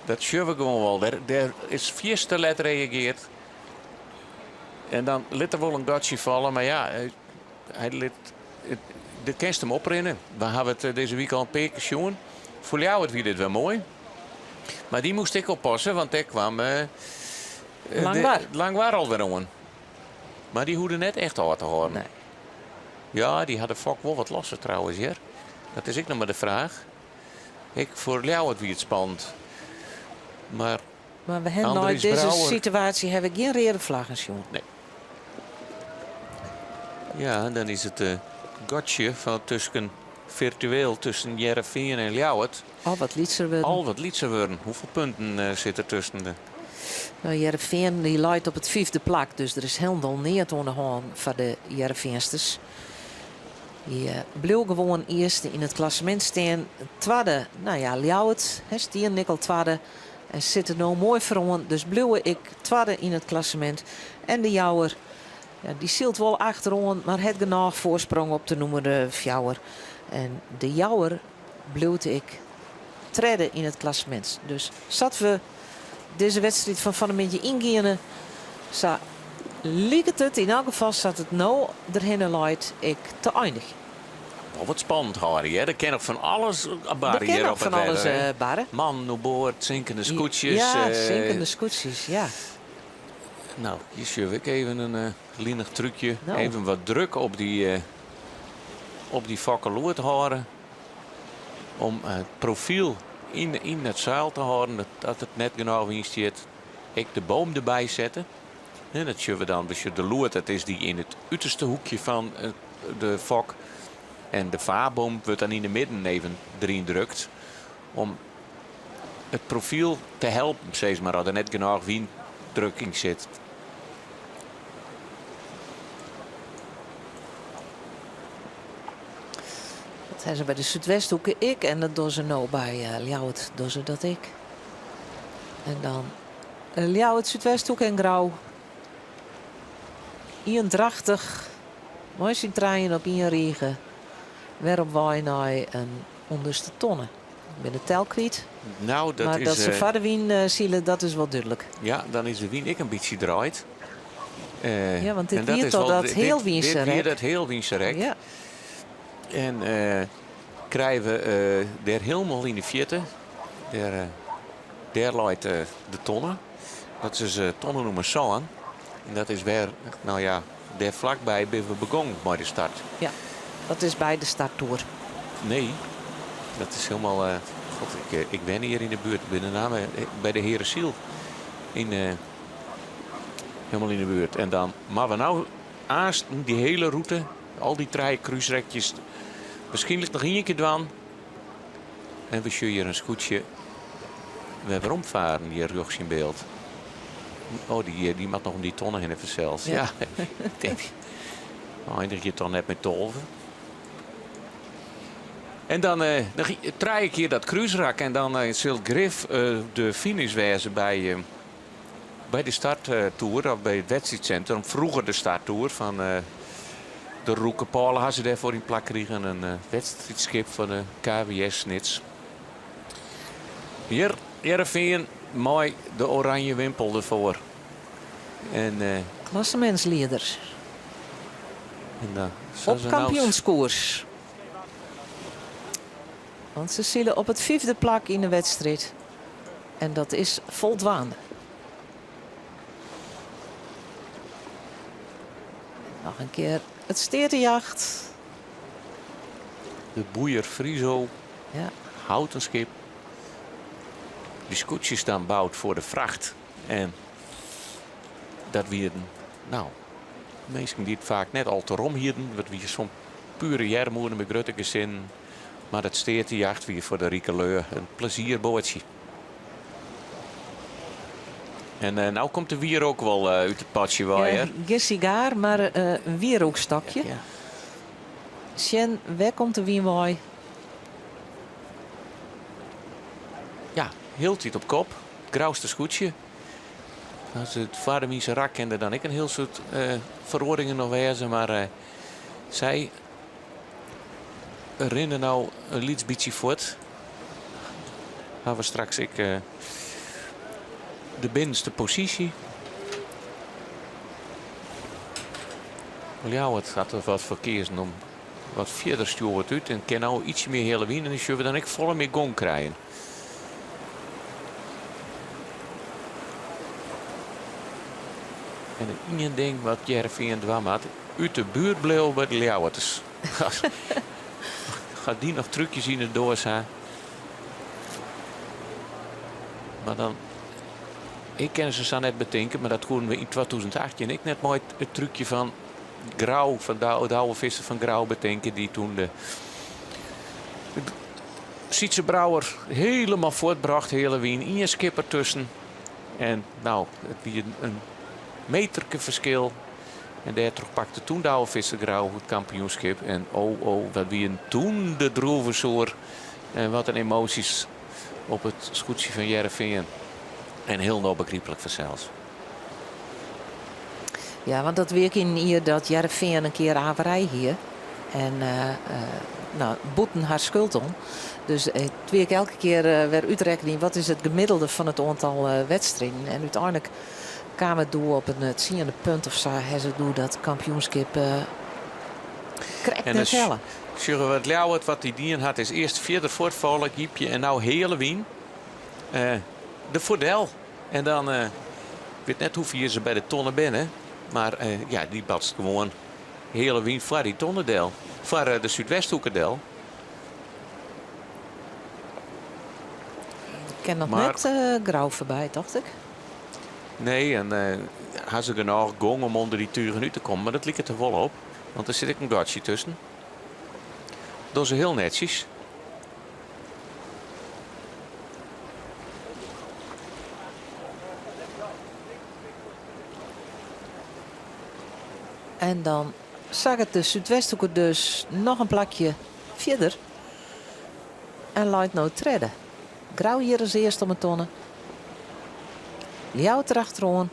Dat sjogge we gewoan wol. Dêr, dêr is fierste let reageard. En dan lit der wol in gatsje falle, mar ja, hy lit, dêr kinst him oprinne. We hawwe it eh, dizze wike al in pear kear sjoen. Foar Ljouwert wie dit wer moai. Mar dy moast ek oppasse, want dêr kwam eh, Langwar. Langwar alwer oan. Mar dy hoegde net echt ôf te hâlden. Nee. Ja, dy hat de fok wol wat losser trouwens hjir. Dat is ek noch mar de fraach. Ek foar Ljouwert wie it spannend. Mar. Mar we hawwe nei Andries dizze Brouwer. situaasje hawwe we gjin reade flaggen sjoen. Nee. Ja, dan is it gatsje fan tusken firtueel tusken Hearrenfean en Ljouwert. Al wat lytser wurden. Al wat lytser wurden. Hoefolle punten sit der tusken de? No, Hearrenfean dy leit op it fyfde plak, dus der is hielendal neat oan de hân foar de Hearrenfeansters. Dy bliuwe gewoan earste yn it klassemint stean. Twadde, no ja, Ljouwert hè, stienen ek al twadde en sitte no moai foaroan, dus bliuwe ek twadde yn it klassemint. En de Jouwer, ja, dy sylt wol achteroan, mar hat genôch foarsprong op de nûmer fjouwer. En de Jouwer bliuwt ek tredde yn it klassemint. Dus sa't we dizze wedstriid fan fan 'e middei yngeane, sa liket it yn elk gefal sa't it no derhinne leit ek te einigjen. Wol wat spannend hâlde hear. Der kin noch fan alles barre Der kin hjir noch op it fan alles wetter, hè. barre. Mannen oer board, sinkende skûtsjes. Ja, sinkende skûtsjes, ja. No, hjir sjoch ik even in linich trúkje. No. Even wat druk op dy, op dy fokkeload hâlde. Om it profyl yn, yn it seil te hâlden, dat, dat it net genôch wyn stiet. Ek de boom derby sette. En dat sjogge we dan, we sjogge de loed, dat is dy yn it uterste hoekje fan de fok. En de vaarboom wurdt dan yn de midden even deryn drukt. Om it profyl te helpen, sis mar, as der net genôch wyndruk yn sit. Dat ha se by de Súdwesthoeke ek en dat dogge se no by Ljouwert dogge se dat ek. En dan Ljouwert, Súdwesthoeke en Grou. Iendrachtich mei syn trijen op ien rige. Wer op wei nei in ûnderste tonne. Ik bin de tel kwyt. Nou, dat mar is, dat se foar de wyn sile, dat is wol dúdlik. Ja, dan is de wyn ek in bytsje draaid. Ja, want dit en dat wie is toch wol, dat dit, healwynse dit wie rek? dat healwynse rek. Ja. En krije we dêr hielendal yn de fierte. Dêr, dêr leit de tonne. Dat is tonne nûmer sân. En dat is wer, no ja, dêr flakby binne we begûn mei de start. Ja, dat is by de starttoer. Nee, dat is hielendal. God, ik, ik wen hjir yn de buert. Ik bin de namme by de Hearesyl. Yn, hielendal yn de buert. En dan moatte we no aanst dy hiele rûte, al dy trije krúsrekjes, wierskynlik noch ien kear dwaan. En we sjogge hjir in skûtsje wer weromfaren hjir rjochts yn byld. Oh, dy, dy moat noch om dy tonne hinne fansels. Ja. ja. Ik tink, einigje toch net mei 12. En dan uh, trije kear dat krúsrak en dan uh, sil grif uh, de finish wêze by, by de starttoer of by it wedstriidsintrum. Froeger de starttoer fan de Roekepôle ha se dêrfoar yn plak krigen. In wedstriidskip fan de KWS Snits. Hjir Hearrenfean mei de oranje wimpel derfoar. En, Klassemintslieders. En dan, Op kampioenskoers. Want se sile op it fyfde plak yn de wedstriid. En dat is foldwaande. Noch in kear it steatejacht. De boeier Friso. Ja. Houten skip. Dy skûtsjes dan boud foar de fracht. En dat wienen, no, minsken dy't faak net al te rom hienen. Dat wie soms pure earmoede mei grutte gesinnen. Mar dat steatejacht wie foar de rike lju in plezierboatsje. En no komt de wierook wol út it potsje wei, Ja, hear. gjin sigaar, mar in wierookstokje. Ja. Sjen, wêr komt de wyn wei? Ja, hieltyd op kop. It grouste skûtsje. As it foar de wyn rak kin der dan ek in hiel soad feroaringen noch wêze, mar sy rinne no in lyts bytsje fuort. Hawwe straks ek de binnenste posysje. Ljouwert hat der wat foar keazen om wat fierder stjoerd út en kin no ytsje mear heale wyn en dan sjogge we dan ek folle mear gong krijen. En ien ding wat Hearrenfean dwaan moat, út de buert bliuwe by de Ljouwerters. Ga dy noch trúkjes yn de doas ha. Mar dan. Ik kin se sa net betinke, mar dat koenen we yn 2018 ek net mei it trúkje fan Grou, fan Douwe Visser fan Grou betinke, dy't toen de Sytze Brouwer helemaal fuortbrocht, heale wyn, ien skipper tusken. En nou, it wie in meterke ferskil. En dêrtroch pakte toen Douwe Visser Grou it kampioenskip. En oh, oh, wat wienen toen de drûven soer. En wat in emoasjes op it skûtsje fan Hearrenfean. En hielendal begryplik fansels. Ja, want dat wie ek yn in jier dat Hearrenfean in kear averij hie. En no, bûten har skuld om. Dus it wie ek elke kear wer útrekkenjen wat is it gemiddelde fan it oantal wedstriden. En úteinlik kaam it doe op in tsiende punt of sa, ha se doe dat kampioenskip krekt net helle. Sjogge we it Ljouwert wat dy dien hat is earst fierder fuortfalle, Gypje en no heale wyn. Der foardel. En dan, ik wit net hoe fier se by de tonne binne, mar ja, dy batst gewoan heale wyn foar dy tonne del. Foar de Súdwesthoeke del. Ik ken noch net Grou foarby, tocht ik. Nee, en ha se genôch gong om ûnder dy tugen út te kommen, mar dat liket der wol op, want der sit ek in gatsje tusken. Dogge se hiel netsjes. En dan sakket de Súdwesthoeke dus noch in plakje fierder en leit no tredde. Grou hjir as earste om 'e tonne. Ljouwert derachteroan.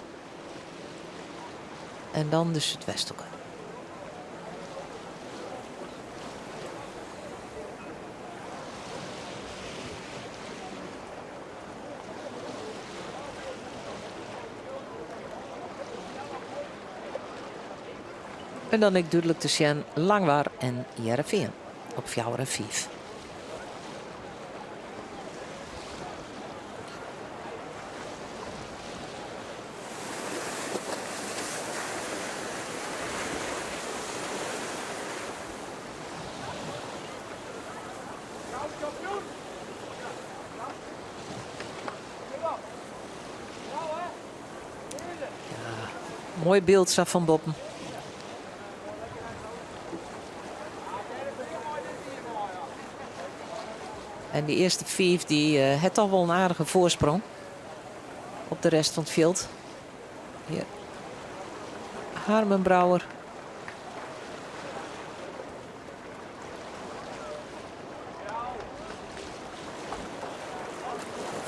En dan de Súdwesthoeke. En dan ek dúdlik te sjen Langwar en Hearrenfean op fjouwer en fiif. Moai byld sa fan boppen. En dy earste fiif dy hat toch wol in aardige foarsprong op de rest fan it fjild. Hjir. Harmen Brouwer.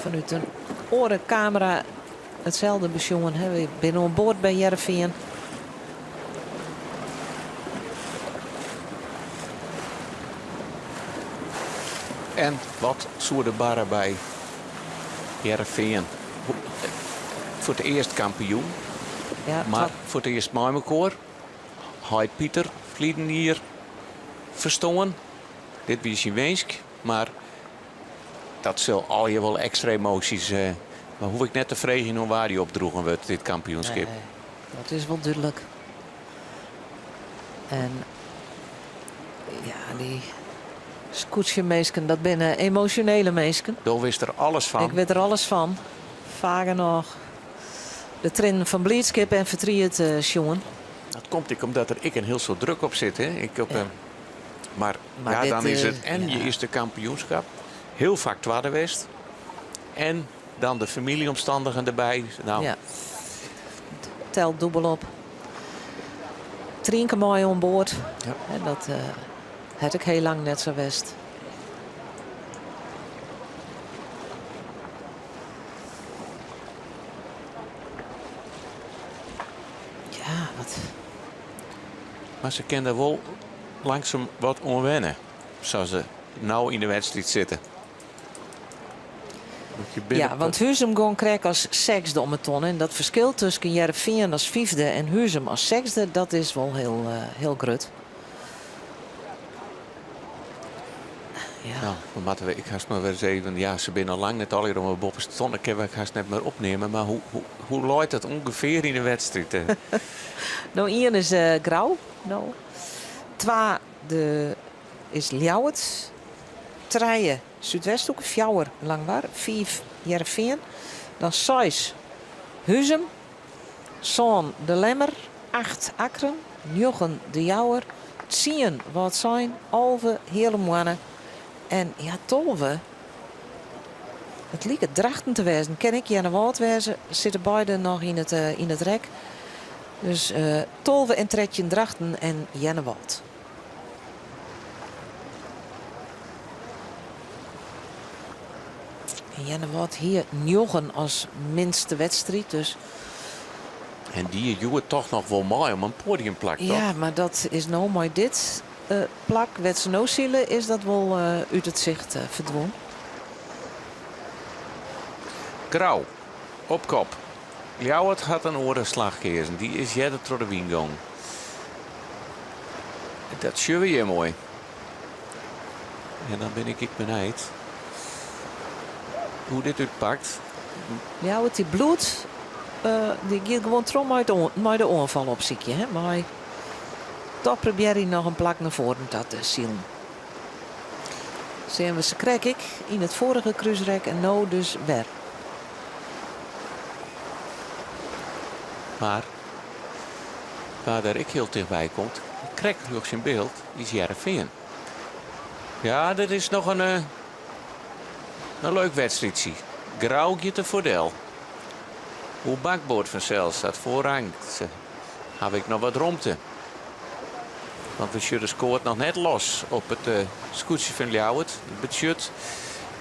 Fanút in oare kamera itselde besjoen. We binne oan board by Hearrenfean. En wat soe der barre by Hearrenfean? Foar it earst kampioen, Ja, mar foar it earst mei mekoar. Heit Pieter ferliden jier ferstoarn. Dit wie syn winsk, mar dat sil allegear wol ekstra emoasjes. Mar hoech ik net te freegjen oan wa dy opdroegen wurdt, dit kampioenskip. Nee, dat is wol dúdlik. En ja, dy skûtsjeminsken, dat binne emosjonele minsken. Do witst der alles fan. Ik wit der alles fan. Faak genôch de triennen fan bliidskip en fertriet sjoen. Dat komt ek omdat der ek in hiel soad druk op sit. Hè? Ik op, Ja. Mar, Mar ja, dit, dan is it en je ja. earste kampioenskip, hiel faak twadde west. En dan de famyljeomstannichheden derby. Nou. Ja. Telt dûbel op. Trienke mei oan board. Ja. En dat hat ek hiel lang net sa west. Ja, wat. Mar se kin der wol langsum wat oan wenne, sa't se no yn de wedstriid sitte. Ja, want Huzum gong krekt as sechsde om 'e tonne. En dat ferskil tusken Hearrenfean as fyfde en Huzum as sechsde, dat is wol hiel, hiel grut. Ja. Nou, dan moatte we ek hast mar wer ris even. Ja, se binne al lang net allegear om 'e boppeste tonne. Kinne we hast net mear opnimme. Mar hoe, hoe, hoe leit dat ûngefear yn de wedstriid? No, ien is Grou. No. Twa de is Ljouwert. Trije Súdwesthoeke. Fjouwer Langwar. Fiif Hearrenfean. Dan seis. Huzum, sân De Lemmer, acht Akkrum, njoggen De Jouwer, tsien Wâldsein, 11 Healemoanne en ja 12. It liket Drachten te wêzen. Kin ek Earnewâld wêze. Sitte beide noch yn it yn it rek. Dus 12 en 13 Drachten en Earnewâld. En Earnewâld hie njoggen as minste wedstriid, dus. En die hjoed toch noch wol mei om in poadiumplak, toch? Ja, mar dat is no mei dit plak wêr't se no sile, is dat wol út it sicht ferdwûn. Grou, op kop. Ljouwert hat in oare slach keazen. Dy is earder troch de wyn gong. Dat sjogge we hjir moai. En dan bin ik ek benijd hoe dit útpakt. Ljouwert dy bliuwt, dy giet gewoan troch mei it mei de oanfal opsykje. Hè? Mei toch probearje noch in plak nei foaren ta te silen. Seagen we se krekt ek yn it foarige krúsrek en no dus wer. Mar wa der ek hiel tichtby komt, krekt rjochts yn byld, is Hearrenfean. Ja, dit is noch in, in leuk wedstriidsje. Grou giet der foardel. Oer bakboard fansels, dat foarrang. Se hawwe ek noch wat romte. Want we sjogge de skoat noch net los op it skûtsje fan Ljouwert. Dat betsjut.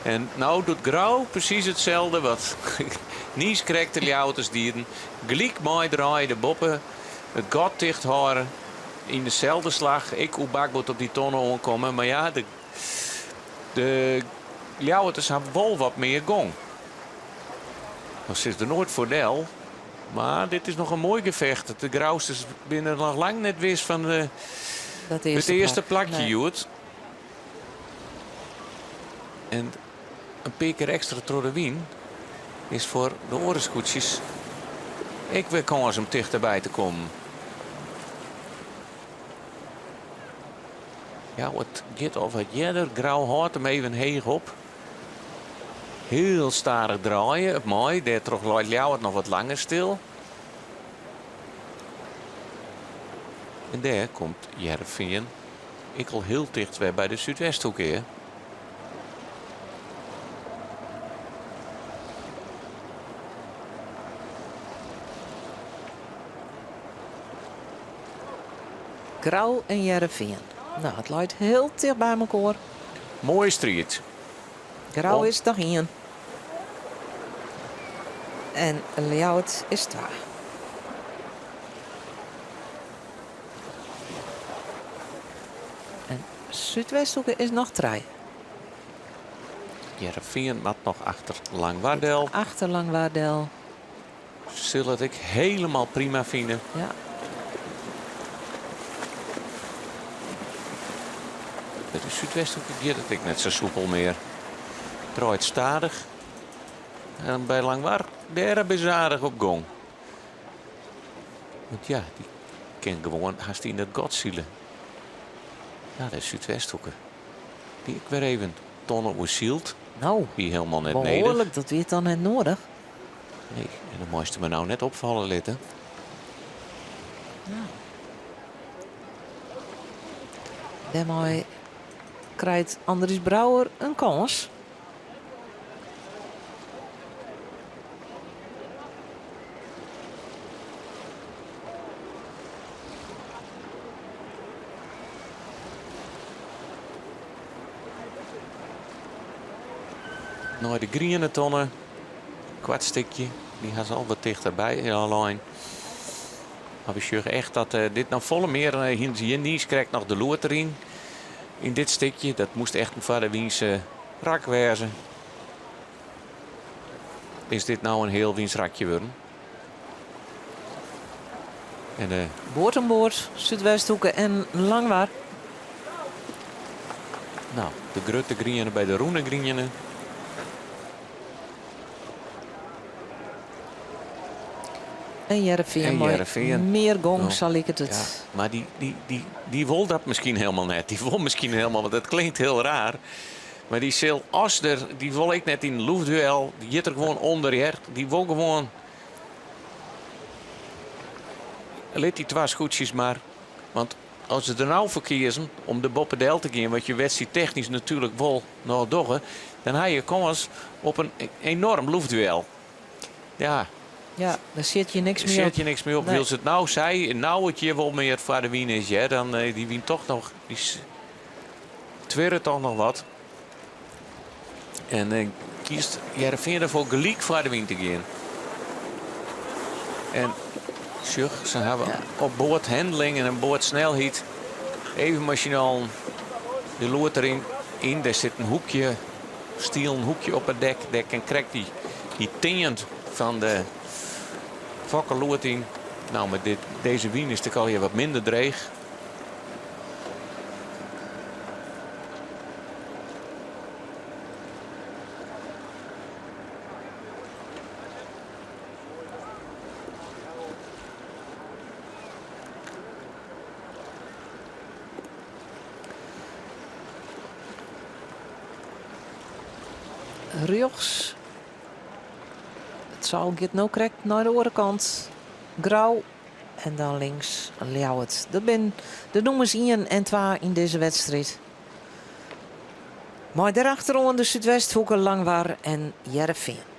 En no doet Grou presys itselde wat niiskrekt de Ljouwerters dieden. Gelyk meidraaie de boppe, it gat ticht hâlde. Yn deselde slach ek oer bakboard op dy tonne oankomme. Mar ja, de, de Ljouwerters hawwe wol wat mear gong. No sis der noait foardel. Mar dit is noch in moai gefecht. De Grousters binne noch lang net wis fan de, Dat it earste earste plak. plakje Nee. hjoed. En in pear kear ekstra troch de wyn is foar de oare skûtsjes ek wer kâns om tichterby te kommen. Ja, it giet al wat earder. Grou hâldt him even heech op. Hiel stadich draaie, it mei. Dêrtroch leit Ljouwert noch wat langer stil. En dêr komt Hearrenfean ek al hiel ticht wer by de Súdwesthoeke. Hear. Grou en Hearrenfean. No, it leit hiel ticht by mekoar. Moaie striid. Grou is noch ien. En Ljouwert is twa. En Súdwesthoeke is noch trije. Hearrenfean moat noch achter Langwar del. Achter Langwar del. Sil it ek helemaal prima fine. Ja. By de Súdwesthoeke giet it ek net sa soepel mear. Draait stadich. En by Langwar, dêr binne se aardich op gong. Want ja, dy kin gewoan hast yn it gat sile. Ja, de Súdwesthoeke. Dy ek wer even tonne oersyld. No, Wie helemaal net nedich. behoarlik, dat wie dan net nedich. Nee, en dat meist my no net opfalle litte. Ja. Dêrmei krijt Andries Brouwer in kâns. Nei de griene tonne, koart stikje, dy ha se al wat tichterby lein. Mar we sjogge echt dat dit noch folle mear hiene se hjir niiskrekt noch de load deryn. Yn dit stikje, dat moast echt in foar de wynse rak wêze. Is dit no in heal wynsrakje wurden? En de Board oan board, Súdwesthoeke en Langwar. No, de grutte griene by de rûne griene. En Hearrenfean En mei Hearrenfean. mear gong, Ja. sa liket it. Ja, mar dy, dy, dy, dy wol dat miskien helemaal net. Dy wol miskien helemaal, want dat klinkt hiel raar. Mar dy sil, as der, dy wol ek net yn in loftduel, dy giet der gewoan ûnder, hear. Dy wol gewoan. Lit dy twa skûtsjes mar. Want as se der no foar kiezen om der boppe del te gean, wat je wedstriidtechnysk natuerlik wol noch dogge, dan ha je kâns op in enoarm loefduel. Ja. Ja, dan sjit je niks mear op. Sjit je niks mear op. Nee. Wylst it no sei, no it hjir wol mear foar de wyn is, hear, dan dy wyn toch noch, dy twirret toch noch wat. En dan kiest Hearrenfean derfoar gelyk foar de wyn te gean. En sjoch, se hawwe op boardhandling en in boardsnelheid even masinaal de load deryn. Yn. Dêr sit in hoekje, stielen hoekje op it dek. Dêr kin krekt dy, dy teant fan de fokkeload yn. Nou, met dit, dizze wyn is it allegear wat minder dreech. Rjochts. It seil giet no krekt nei de oare kant. Grou en dan links Ljouwert. Dat binne de nûmers ien en twa yn dizze wedstriid. Mei derachteroan de Súdwesthoeke, Langwar en Hearrenfean.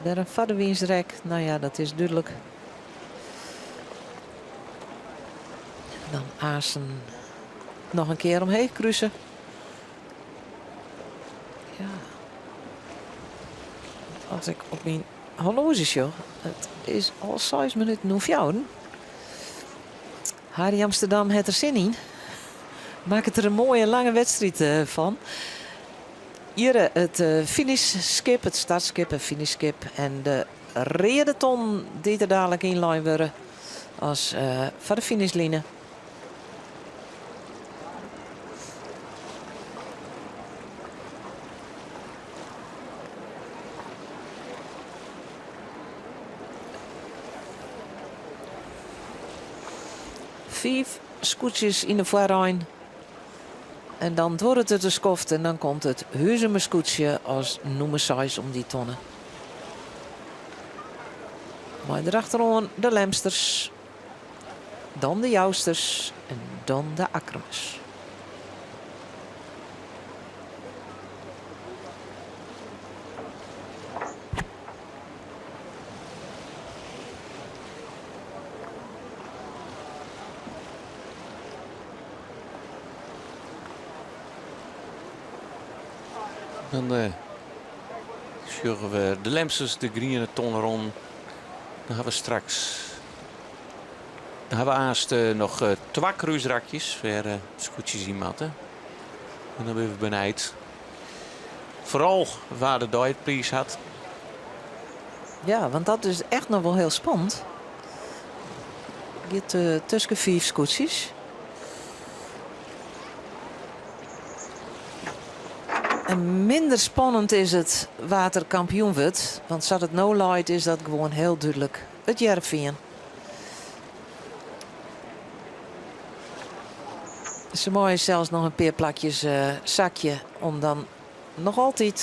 Wer in foardewynsrek, no ja, dat is dúdlik. En dan Asen noch in kear omheech kruse. Ja. As ik op myn horloazje sjoch, it is al seis minuten oer fjouweren. Harry Amsterdam hat der sin yn. Makket der in moaie lange wedstriid eh, fan. Hjir eh, it eh, finishskip, it startskip en finishskip en de reade ton dy't der dadlik ynlein wurde as foar de finishline. Fiif skûtsjes yn de foarein. En dan duorret it in skoft en dan komt it Huzumer skûtsje as nûmer seis om dy tonne. Mei derachteroan de Lemsters, dan de Jousters en dan de Akkrumers. Dan uh, sjogge we de Lemsters de griene tonne rûn. Dan ha we straks. Dan ha we aanst uh, noch uh, twa krúsrakjes wêr uh, skûtsjes yn moatte. En dan binne we benijd. Foaral wa de deipriis hat. Ja, want dat is echt noch wol hiel spannend. Giet uh, tusken fiif skûtsjes. En minder spannend is it wa't der kampioen wurdt. Want sa't it no leit is dat gewoan hiel dúdlik. It Hearrenfean. Se meie sels noch in pear plakjes uh, sakje om dan noch altyd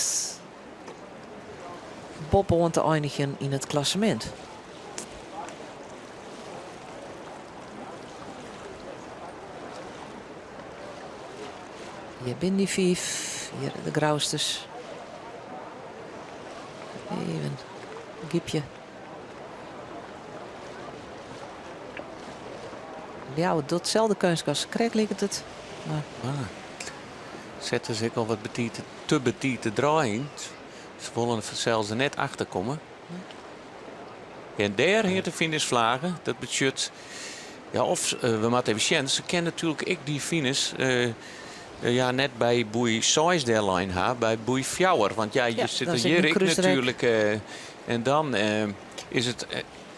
boppe-oan te einigjen yn it klassemint. Hjir binne dy fiif, hjir de Grousters. Even gypje. Ljouwert docht itselde keunstke as krekt liket it. Mar... Ah, sette se ek al wat betiid, te betiid te draaien. Se wolle fansels der net achter komme. En dêr hinget de finishflage. Dat betsjut, ja, of uh, we moatte even sjen. Se kin natuerlik ek dy finish uh, ja, net by boei 6 dellein ha, by boei 4. Want ja, je ja, sitte hjir ek natuerlik. Uh, en dan is it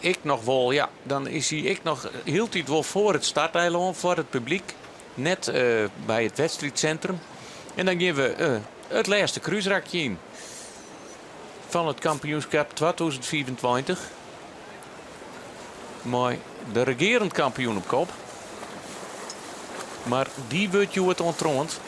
ek noch wol, ja, dan is hy ek noch hieltyd wol foar it starteilân, foar it publyk. Net by it wedstriidsintrum. En dan gean we it lêste krúsrakje yn fan it kampioenskip 2025. Mei de regearend kampioen op kop. Mar dy wurdt hjoed oantroand.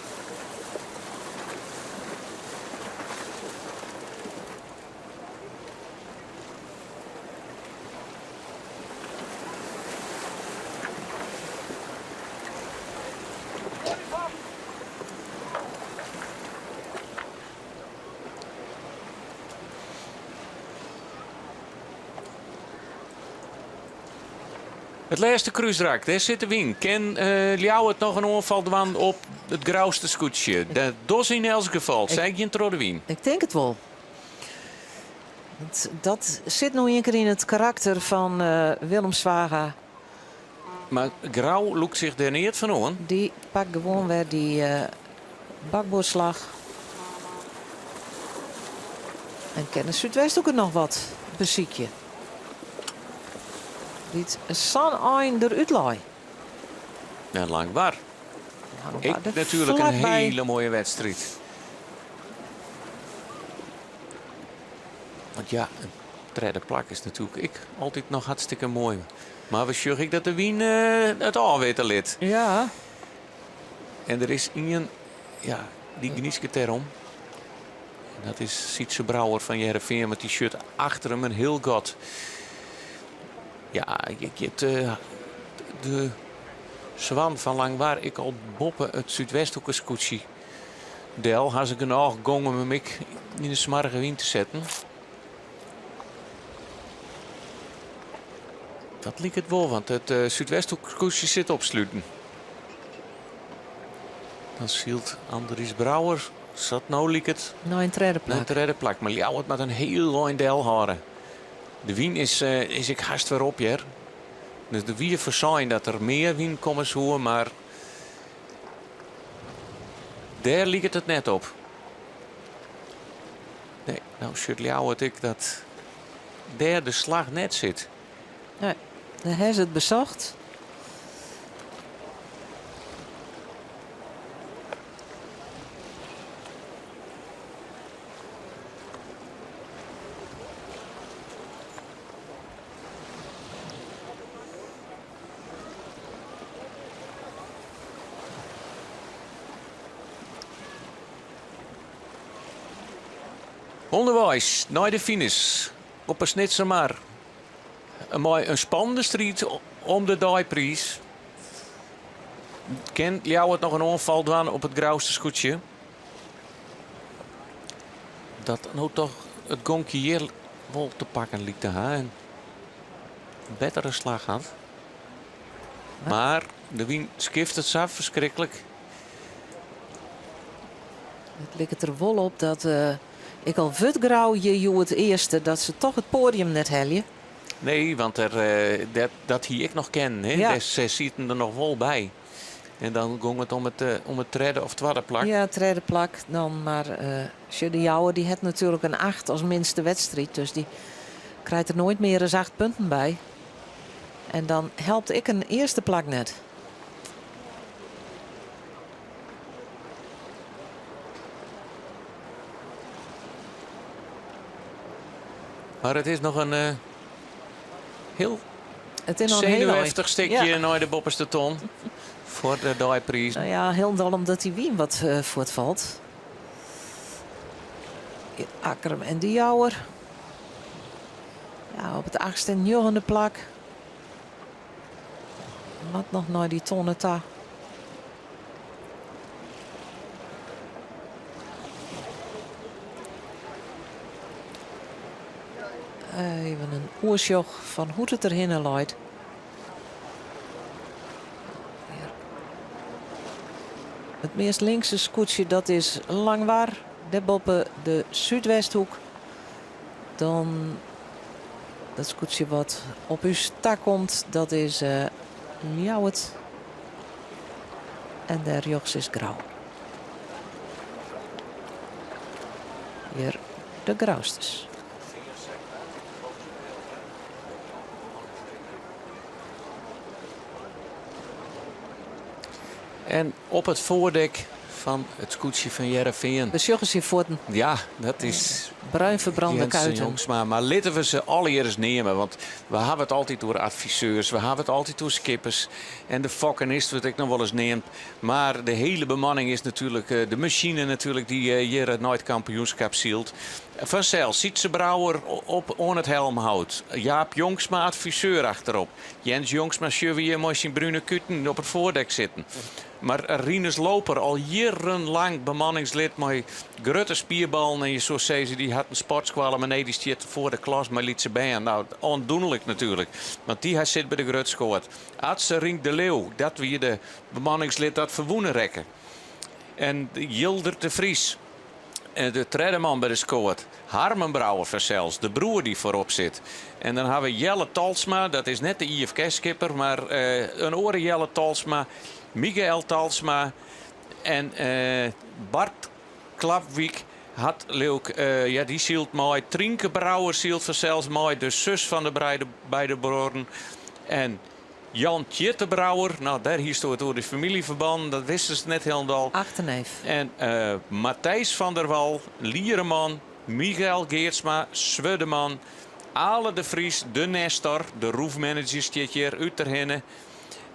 It lêste krúsrak, dêr sit de wyn. Kin Ljouwert noch in oanfal dwaan op it Grouster skûtsje? Dat dogge se yn elts gefal. Sy gean troch de wyn. Ik tink it wol. Want dat sit no ien kear yn it karakter fan Willem Zwaga. Mar Grou lûkt sich dêr neat fan oan. Dy pakt gewoan wer dy bakboardslach. En kin de Súdwesthoeke noch wat besykje. Dy't sa'n ein derút lei. En Langwar. Ek natuerlik in hiele moaie wedstriid. Want ja, in tredde plak is natuerlik ek altyd noch hartstikke moai. Mar we sjogge ek dat de wyn it ôfwitte lit. Ja. En der is ien, ja, dy gnysket dêrom. En dat is Sytze Brouwer fan Hearrenfean, want dy sjocht achter him in hiel gat. Ja, je giet eh, de Swan fan Langwar ek al boppe it Súdwesthoekeskûtsje del. Ha se genôch gong om him ek yn de smoarge wyn te setten. Dat liket wol, want it eh, Súdwesthoekskûtsje sit opsluten. Dan sylt Andries Brouwer, sa't no liket. Nei in tredde plak. Nei in tredde plak. Mar Ljouwert moat in hiel ein del hâlde. De wyn is, eh, is ek hast wer op hjir. Dus der wie foarsein dat der mear wyn komme soe, mar dêr liket it net op. Nee, no sjocht Ljouwert ek dat dêr de slach net sit. Nee, dêr ha se it besocht. Underweis nei de finish op 'e Snitsermar. Mei in spannende striid om de deipriis. Kin Ljouwert noch in oanfal dwaan op it Grouster skûtsje? Dat no toch it gonkje hjir wol te pakken liket te ha en in bettere slach hat. Mar de wyn skiftet sa ferskriklik. It liket der wol op dat ek al wurdt Grou hjir hjoed earste, dat se toch it poadium net helje. Nee, want der, dat hie ek noch kinnen. Hè? Ja. Se sieten der noch wol by. En dan gong it om it tredde of twadde plak. Ja, tredde plak dan. Mar sjoch, de Jouwer dy hat natuerlik in 8 as minste wedstriid. Dus dy krijt der noait mear as 8 punten by. En dan helpt ek in earste plak net. Mar it is noch in hiel It is noch in hiel ein. senuweftich stikje Ja. nei de boppeste ton foar de deipriis. Nou ja, hielendal omdat dy wyn wat fuortfalt. Akkrum en de Jouwer. Ja, op it achtste en njoggende plak. Moat noch nei dy tonne ta. Even in oersjoch fan hoe't it derhinne leit. It meast linkse skûtsje dat is Langwar, dêrboppe de Súdwesthoek. Dan dat skûtsje wat op ús takomt, dat is Ljouwert. En dêr rjochts is Grou. Hjir de Grousters. En op it foardek Fan it skûtsje fan Hearrenfean. We sjogge syn fuotten. Ja, dat is. Bruin ferbrande Jensen kuiten. Jongsma. Mar litte we se allegear ris neame, want we hawwe it altyd oer adviseurs, we hawwe it altyd oer skippers en de fokkenist wurdt ek noch wolris neamd. Mar de hiele bemanning is natuerlik de masine natuerlik dy't hjir nei it kampioenskip sylt. Fansels Sytze Brouwer op oan it helmhout, Jaap Jongsma adviseur achterop, Jens Jongsma sjogge we hjir mei syn brune kuten op it foardek sitten. Mar Rinus Looper, al jierrenlang bemanningslid mei grutte spierballen en je soe sizze dy hat in sportskoalle, mar nee dy stiet foar de klas mei lytse bern. No, oandoenlik natuerlik, want dy sit by de grutskoat. Atze Rienk de Leeuw, dat wie de bemanningslid dat ferwûne rekke. En Jildert de Vries, de tredde man by de skoat. Harmen Brouwer fansels, de broer dy't foarop sit. En dan hawwe we Jelle Talsma, dat is net de IFKS-skipper, mar in oare Jelle Talsma, Michael Talsma en Bart Klapwyk hat leau 'k, ja dy sylt mei. Trynke Brouwer sylt fansels mei, de sus fan de beide bruorren. En Jan Tjitte Brouwer, no dêr hiesto it oer de famyljeferbannen, dat wistest net hielendal. Achterneef. En Matthijs van der Wal, Liereman, Michael Geertsma, Swurdeman, Ale de Vries, de Nestor, de roefmanager stiet hjir út derhinne.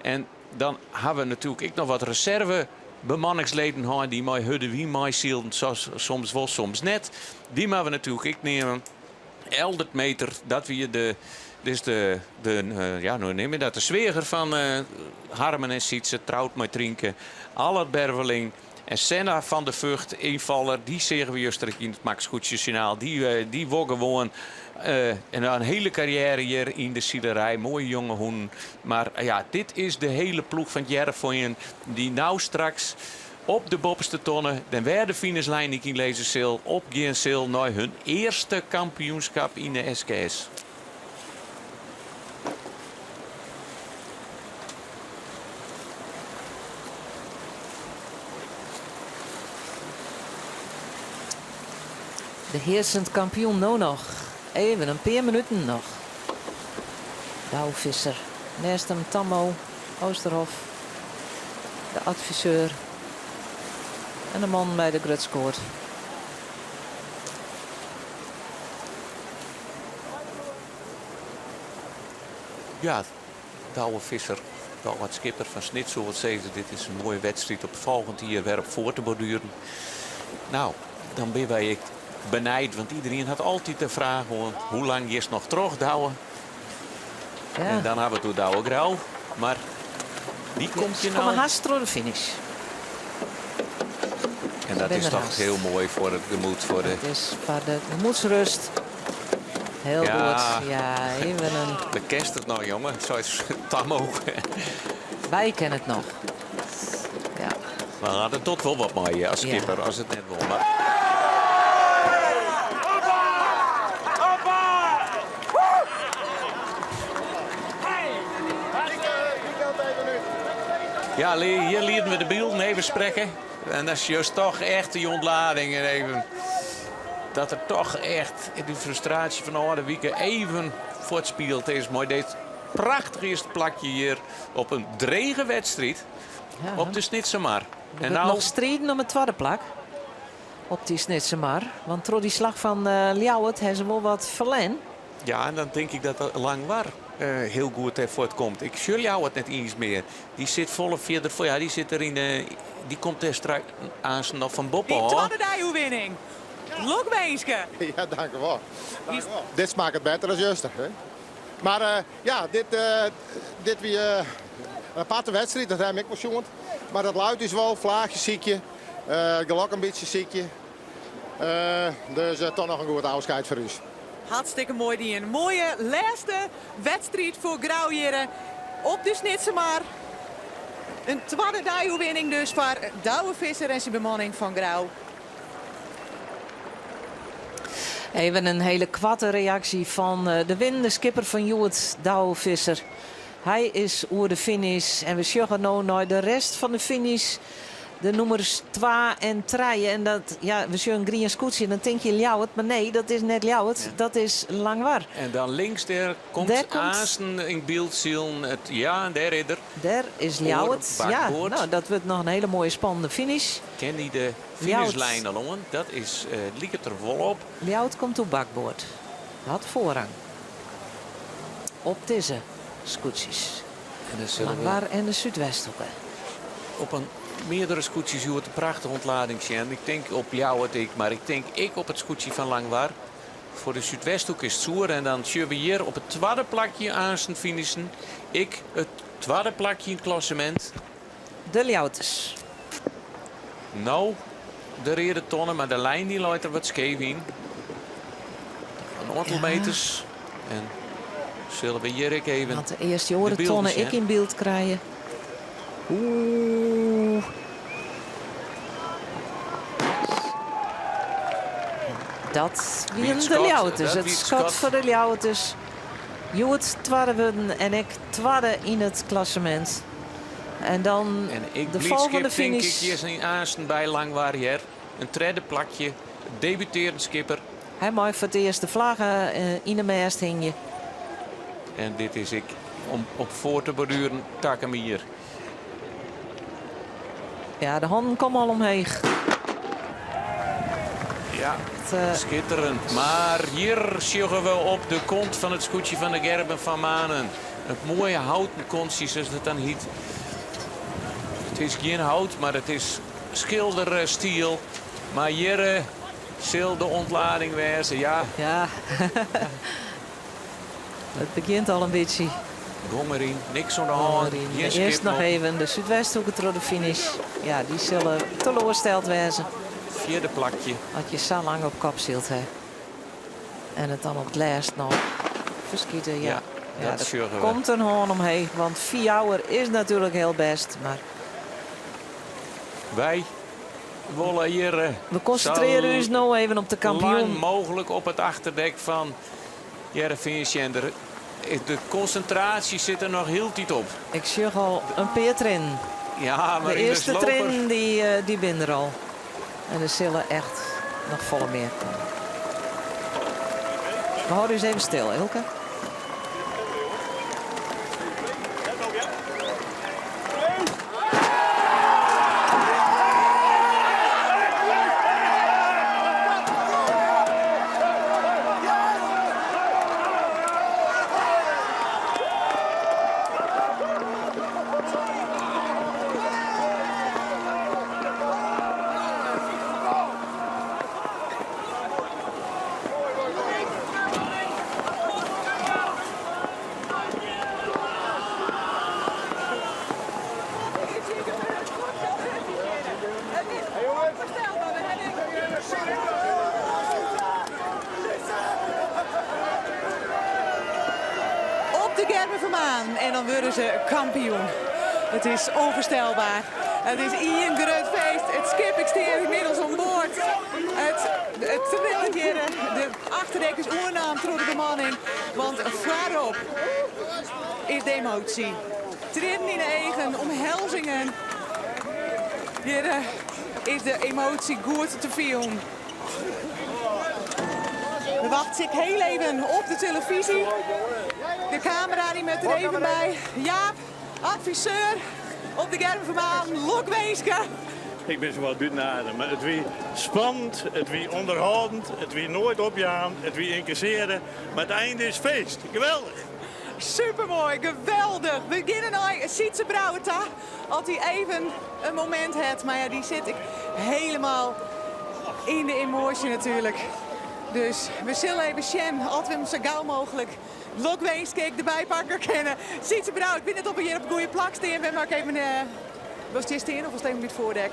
En dan hawwe we natuerlik ek noch wat reserve bemanningsleden hân dy't mei hurde wyn meisylden, soms wol, soms net. Dy moatte we natuerlik ek neame. Eldert Meter, dat wie de, dus de, de ja, hoe neam je dat, de sweager fan Harmen en Sytse, troud mei Trynke, Allard Berveling en Senna van der Vught, ynfaller, dy seagen we juster ek yn it Max Skûtsjesjoernaal. Dy, dy wol gewoan en in hiele karriêre hjir yn de silerij, moaie jonge hûnen. Mar ja, dit is de hiele ploech fan Hearrenfean dy't no straks Op de boppeste tonne, den wer de finishlijn ek ynlizze sil, opgean sil nei hun earste kampioenskap yn de SKS. De hearsend kampioen no noch. Even in pear minuten noch. Douwe Visser. Nêst him Tammo Oosterhof, de adviseur en de man by de grutskoat. Ja, Douwe Visser, de âld-skipper fan Snits, soe wol sizze, dit is in moaie wedstriid op folgjend jier wer op foar te bordueren. No, dan binne wy ek benijd, want iderien hat altyd de fraach oan hoe lang giest noch troch, Douwe? Ja. En dan hawwe we it oer Douwe Grou, mar dy komt hjir Se komme no. hast troch de finish. En dat Binne is der toch hast. hiel moai foar it gemoed, foar de. Dat is foar de gemoedsrust. Hiel Ja. goed. Ja, even in. De kinst it noch, jonge, seit Tammo. Wy kinne it noch. Ja. Mar dat docht wol wat mei je as skipper, as it net wol. Mar Ja, hjir lieten we de bylden even sprekke. En dan is just toch echt die ontlading en even dat der toch echt die frustraasje fan âlde wike even fuortspield is mei dit prachtich earste plakje hjir op in drege wedstriid op de Snitsermar. En wurdt noch striden om it twadde plak op dy Snitsermar. Want troch dy slach fan Ljouwert ha se wol wat ferlern. Ja, en dan tink ik dat Langwar hiel goed dêrfoar komt. Ik sjoch Ljouwert net iens mear. Dy sit folle fierder foar. Ja, dy sit der yn de, dy komt dêr straks aansten noch fan boppe Dy ôf. twadde dei oerwinning. Lokwinske. Ja, dank u wel. Dank u wel. Dit smaakt better as juster. Hè? Mar eh, ja, dit, eh, dit wie eh, in aparte wedstriid, dat ha ik wol sjoen. Mar dat luit is wol, flaachje sykje, uh, gelok in bytsje sykje. Uh, dus uh, toch noch in goed ôfskied foar ús. Hartstikke moai dien. Moaie lêste wedstriid foar Grou hjir op de Snitsermar. In twadde dei-oerwinning dus foar Douwe Visser en syn bemanning fan Grou. Even in hiele koarte reaksje fan de winnende skipper fan hjoed, Douwe Visser. Hy is oer de finish en we sjogge no nei de rest fan de finish. De nûmers twa en trije en dat, ja, we sjogge in grien skûtsje, dan tink je Ljouwert, mar nee, dat is net Ljouwert, dat is Langwar. En dan links dêr komt Dêr komt aansten yn byld silen. It, ja, en dêr is er. Dêr is Ljouwert, ja. No, dat wurdt noch in hiele moaie spannende finish. Kin dy de finishlijn al oan? Dat is, liket der wol op. Ljouwert komt oer bakboard. Hat foarrang op dizze skûtsjes. En dan sille we Langwar en de Súdwesthoeke. Op in meardere skûtsjes hjoed de prachtige ontlading sjen. Ik tink op Ljouwert ek, mar ik tink ek op it skûtsje fan Langwar. Foar de Súdwesthoek is it soer en dan sjogge we hjir op it twadde plakje aansten finishen. Ek it twadde plakje yn it klassemint. De Ljouwerters. No de reade tonne, mar de lijn dy leit der wat skeef yn. In oantal meters. En sille we hjir ek even Want de earste oare de bylden tonne ek sjen. yn byld krije. Oeh. Dat Wie wienen it de skot, Ljouwerters. dat It wie it skot skot. foar de Ljouwerters. Hjoed twadde wurden en ek twadde yn it klassemint. En dan En ik de blydskip folgjende tink ik finish. hjir yn aansten by Langwar hear. In tredde plakje, debutearend skipper. Hy mei foar it earst de flagge yn de mêst hingje. En dit is ek om op foar te bordueren takom jier. Ja, de hannen komme al omheech. Ja, skitterend. Mar hjir sjogge we op de kont fan it skûtsje fan de Gerben van Manen. It moaie houten kontsje, sa't it dan hyt. It is gjin hout, mar it is skilderstiel. Mar hjir sil de ontlading wêze, ja. Ja, it begjint al in bytsje. Gong deryn, niks oan de hân. Gjin skip Earst noch even de Súdwesthoeke troch de finish. Ja, dy sille teloarsteld wêze. Fjirde plakje. As je sa lang op kop syld ha. En it dan op it lêst noch ferskite. Ja, ja, dat ja, der komt in hân omheech, want fjouwer is natuerlik hiel bêst. Mar Wy wolle hjir eh, we konsintrearje ús no even op de kampioen. Lang mooglik op it achterdek fan Hearrenfean sjen. De konsintraasje sit der noch hieltyd op. Ik sjoch al in pear triennen. Ja, De earste triennen dy, eh, dy binne der al. En der sille echt noch folle mear komme. We hâlde ús even stil, Ilke. Op de Gerben Vermaan en dan wurde se kampioen. It is ûnfoarstelber. It is ien grut feest. It skip, ik stean ynmiddels oan board. It, it trillet hjir. De achterdek is oernaam troch de bemanning. Want foarop is de emoasje. Triennen yn de eagen, omhelzingen. Hjir eh, is de emoasje goed te fielen. We wachten ik heel even op de televisie. De camera die met er even bij. Jaap, adviseur op de Gerben Vermaan, lokwinske. Ik bin sawat bûten adem. Mar it wie spannend, it wie ûnderhâldend, it wie noait opjaan, it wie ynkassearre. Mar it ein is feest. Geweldich! Supermoai, geweldich. We geane nei Sytze Brouwer ta, as hy even in momint hat. Mar ja, dy sit ek hielendal yn de emoasje natuerlik. Dus we sille even sjen oft we him sa gau mooglik lokwinske ek derby pakke kinne. Sytze Brouwer, ik wit net oft we hjir op it goede plak stean, mar ik even... Uh, Wolst hjir stean of wolst even by it foardek?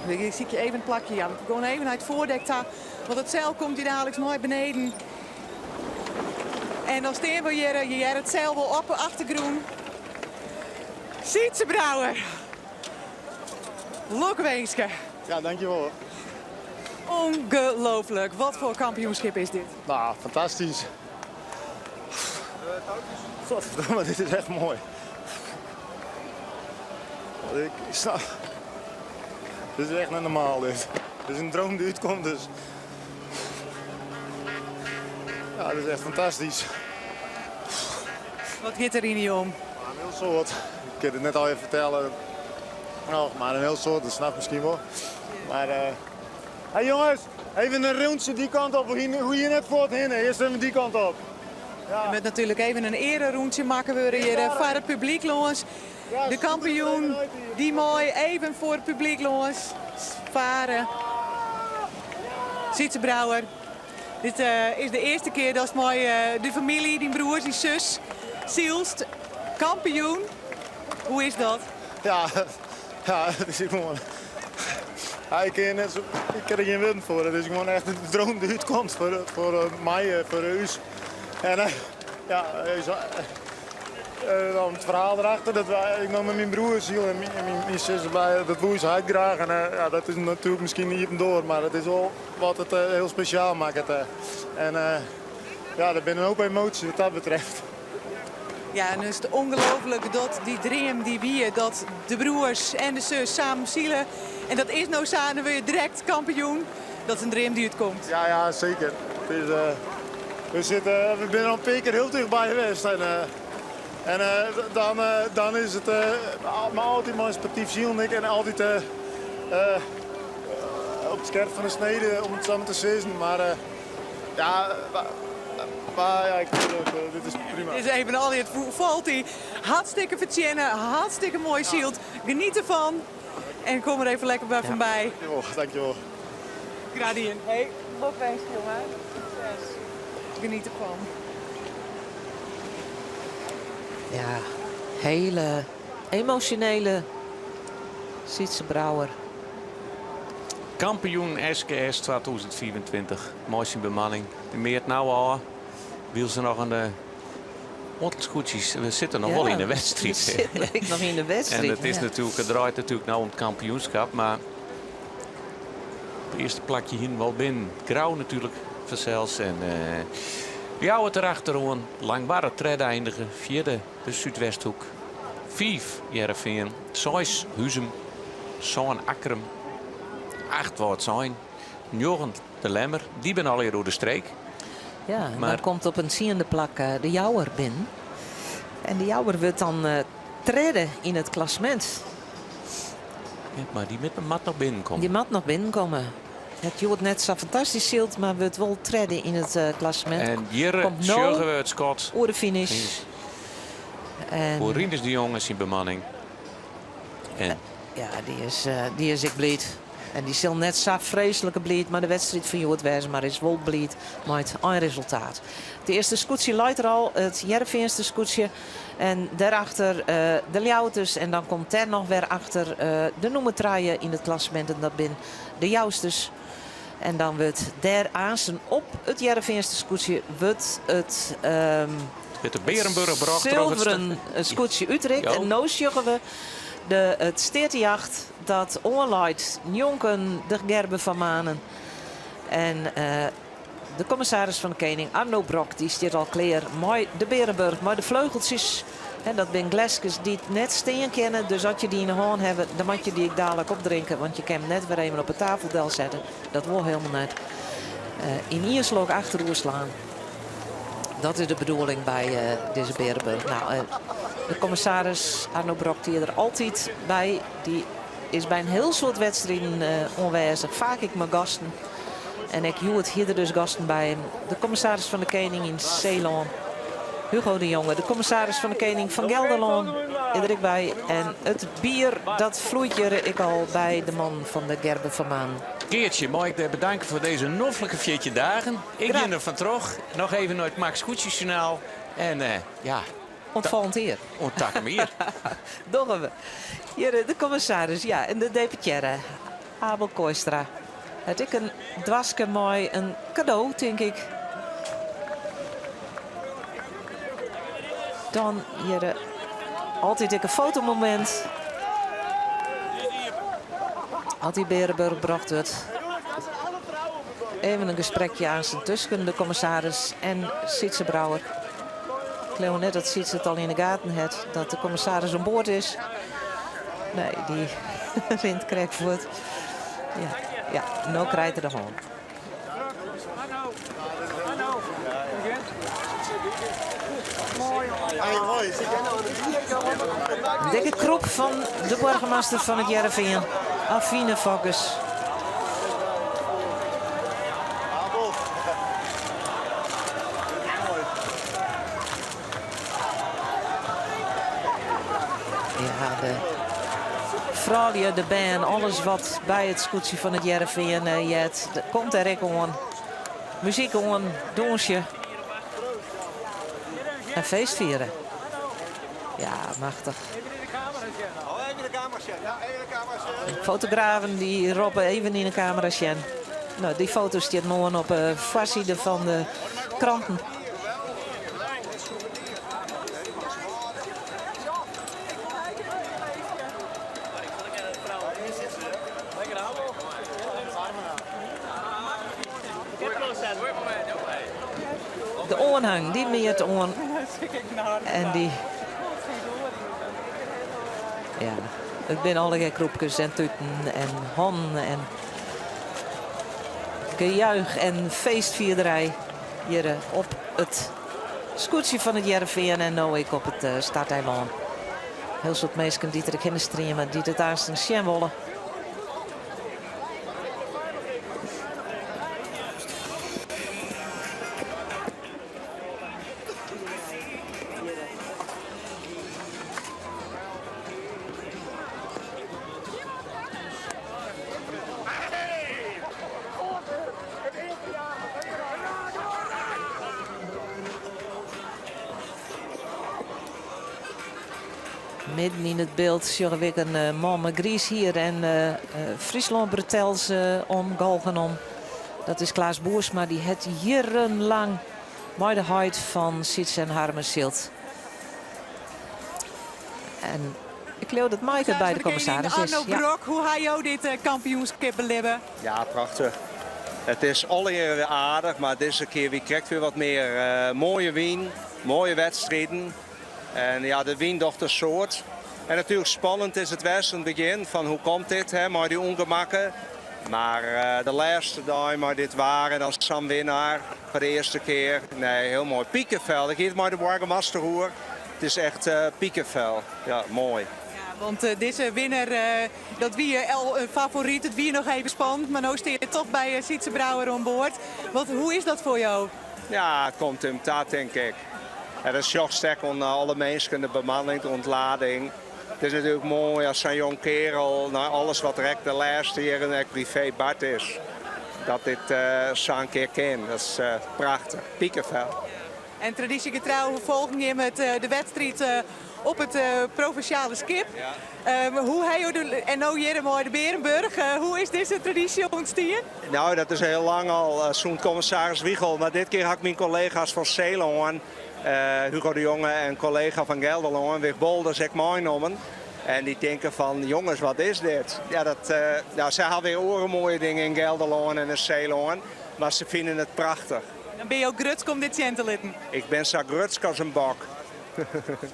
Ik sykje even in plakje, Jan. We gean even nei it foardek ta, want it seil komt hjir daliks nei beneden. En dan stean we hjir, je hearre it seil wol op de achtergrûn. Sytze Brouwer, lokwinske. Ja, dankjewol. Ongelooflijk, wat foar kampioenskip is dit? Nou, fantastysk. Godverdomme, dit is echt moai. Ik snap. Dit is echt net normaal dit. Dit is in droom dy't útkomt dus. Ja, dit is echt fantastysk. Wat giet der yn dy om? In hiel soad. Ik kin it net allegear fertelle. Noch, mar in hiel soad, dat snap miskien wol. Mar, uh... hey jonges, even in rûntsje dy kant op. Hoe je net fuort hinne. Earst even dy kant op. Ja. Der moat natuerlik even in earerûntsje makke wurde hjir eh, foar it publyk lâns. De kampioen dy mei even foar it publyk lâns farre. Sytze Brouwer, dit eh, is de earste kear datst mei eh, de famylje, dyn broers, dyn sus, sylst. Kampioen, hoe is dat? Ja, ja, it is gewoan. Ja, ik kin net ik kin der gjin wurden foar. It is gewoan echt in droom dy't útkomt foar, foar my, foar ús. En ja, dan it ferhaal derachter dat wy, ik no mei myn broer syl en myn sus derby, dat woe ús heit graach. En ja, dat is natuerlik miskien in iepen doar, mar it is wol wat it hiel spesjaal makket. En ja, der binne in hoop emoasjes wat dat betreft. Ja, en is it ûngelooflik dat dy dream dy wie dat de broers en de sus samen sile. En dat is no sa en dan wurde je direkt kampioen. Dat is in dream dy't útkomt. Ja, ja, seker. It is, uh, we, sitte, we binne al in pear kear hiel tichtby west. En, uh, en uh, dan, dan is it mar altyd mei sportyf silen ek en altyd op it skerp fan de snede om it sa mar te sizzen. Mar ja, mar ja, ik fyn it, dit is prima. It is even al it falt dy. Hartstikke fertsjinne, hartstikke moai syld. Geniet derfan en kom der even lekker by foarby. Dankjewol, dankjewol. Graach dien. Hey, lokwinsk jonge. Sukses. Geniet derfan. Ja, hiele emosjonele Sytze Brouwer. Kampioen SKS 2025 mei syn bemanning. De meart no ôf. Wylst der noch in oantal skûtsjes. We sitte noch wol yn de wedstriid. We sitte ek noch yn de wedstriid. En it is natuerlik, it draait natuerlik no om it kampioenskip, mar it earste plakje hiene we al binnen. Grou natuerlik fansels en uh, Ljouwert derachteroan. Langwarre tredde eindige, fjirde de Súdwesthoek. Fiif Hearrenfean, seis Huzum, sân Akkrum, acht Wâldsein, njoggen de Lemmer. Dy binne allegear oer de streek. Ja, en dan komt op in tsiende plak de Jouwer binnen. En de Jouwer wurdt dan tredde yn it klassemint. Ja, mar dy moat noch binnenkomme. Dy moat noch binnenkomme. Hat hjoed net sa fantastysk syld, mar wurdt wol tredde yn it klassemint. En hjir sjogge we it skot. Oer de finish. En Foar Rinus de Jong en syn bemanning. En ja, dy is, dy is ek bliid. En dy sil net sa freeslike bliid mei de wedstriid fan hjoed wêze, mar is wol bliid mei it einresultaat. It earste skûtsje leit der al, it Hearrenfeanster skûtsje. En dêrachter de Ljouwerters. En dan komt dêr noch wer achter de nûmer trije yn it klassemint en dat binne de Jousters. En dan wurdt dêr aansen op it Hearrenfeanster skûtsje wurdt it Wurdt de Berenburg brocht troch it sulveren skûtsje útrikt. En no sjogge we de, it steatejacht dat oanleit njonken de Gerben van Manen. En de kommissaris fan de Kening, Arno Brok, dy stiet al klear mei de Berenburg, mei de fleugeltsjes. En dat binne gleskes dy't net stean kinne, dus as je dy yn de hân hawwe, dan moat je dy ek dalik opdrinke, want je kinne him net wer even op de tafel delsette. Dat wol hielendal net. Yn ien slok achteroer slaan. Dat is de bedoeling by dizze Berenburg. Nou, de kommissaris Arno Brok die der altyd by. Dy is by in hiel soad wedstriden oanwêzich. Faak ek mei gasten. En ek hjoed hie er dus gasten by him. De kommissaris fan de Kening yn Seelân, Hugo de Jonge. De kommissaris fan de Kening fan Gelderlân is der ek by. En it bier dat floeit hjir ek al by de man fan de Gerben van Maan. Geartsje, mei ik dy bedanke foar dizze noflike 14 dagen. Ik gean der fan troch. Noch even nei it Max Skûtsjesjoernaal. En ja. Oant folgjend jier. Oant takom jier. Dogge we. Hjir de kommissaris, ja, en de deputearre Abel Kooistra. Hat ek in doaske mei in kado, tink ik. Dan hjir altyd ek in fotomomint. As dy Berenburg brocht wurdt. Even in gesprekje aansten tusken de kommissaris en Sytze Brouwer. Ik leau net dat Sytze it al yn de gaten hat dat de kommissaris oan board is. Nee, dy rint krekt fuort. Ja, ja, no krijt er de hân. Dikke krûp fan de boargemaster fan It Hearrenfean, Avine Fokkens. Ja, de froulju, de bern, alles wat by it skûtsje fan It Hearrenfean heart, komt der ek oan. Muzyk oan, dûnsje en feestfiere. Ja, machtich. Fotografen dy roppe even yn de kamera sjen. No, dy foto stiet moarn op de foarside fan de kranten. De oanhang dy meart oan en dy. Ja, it binne allegear krûpkes en tuten en hannen en gejuich en feestfierderij hjir op it skûtsje fan It Hearrenfean en no ek op it starteilân. Hiel soad minsken dy't der ek hinne streame, dy't it aansten sjen wolle. Midden yn it byld sjogge we ek in man mei griis hier en Fryslân bretels om, galgen om. Dat is Klaas Boersma, dy hat jierrenlang mei de heit fan Sytse en Harmen syld. En ik leau dat Maaike by de kommissaris is. Arno Brok, hoe ha jo dit kampioenskip belibbe? Ja, prachtich. It is alle jierren wer aardich, mar dizze kear wie krekt wer wat mear moaie wyn, moaie wedstriden. En ja, de wyn docht in soad. En natuerlik spannend is it west yn it begjin fan hoe komt dit hè, mei dy ûngemakken. Mar de lêste dei mei dit waar en dan sa'n winnaar foar de earste kear. Nee, hiel moai. Pikefel, ik hie it mei de boargemaster oer. It is echt pikefel. Ja, moai. Ja, want dizze winner, dat wie al in favoryt. It wie noch even spannend, mar no stean je toch by Sytse Brouwer oan board. Wat, hoe is dat foar jo? Ja, it komt him ta, tink ik. En dat sjochst ek oan alle minsken, de bemanning, de ûntlading. It is natuerlik moai as sa'n jong kearel, nei alles wat der ek de lêste jierren ek privee bard is, dat dit sa'n kear kin. Dat is prachtich. Pikefel. En tradysjegetrou folgen jim it de wedstriid op it provinsjale skip. Hoe ha jo de, en no hjir mei de Bearenburch, hoe is dizze tradysje ûntstien? Nou, dat is hiel lang al, sûnt kommissaris Wiegel. Mar dit kear ha ik myn kollega's fan Seelân, Hugo de Jonge en kollega fan Gelderlân, Wig Bolders, ek meinommen. En dy tinke fan, jonges, wat is dit? Ja, dat, ja, sy ha wer oare moaie dingen yn Gelderlân en in Seelân, mar se fine it prachtich. Dan binne jo grutsk om dit sjen te litten? Ik bin sa grutsk as in bok.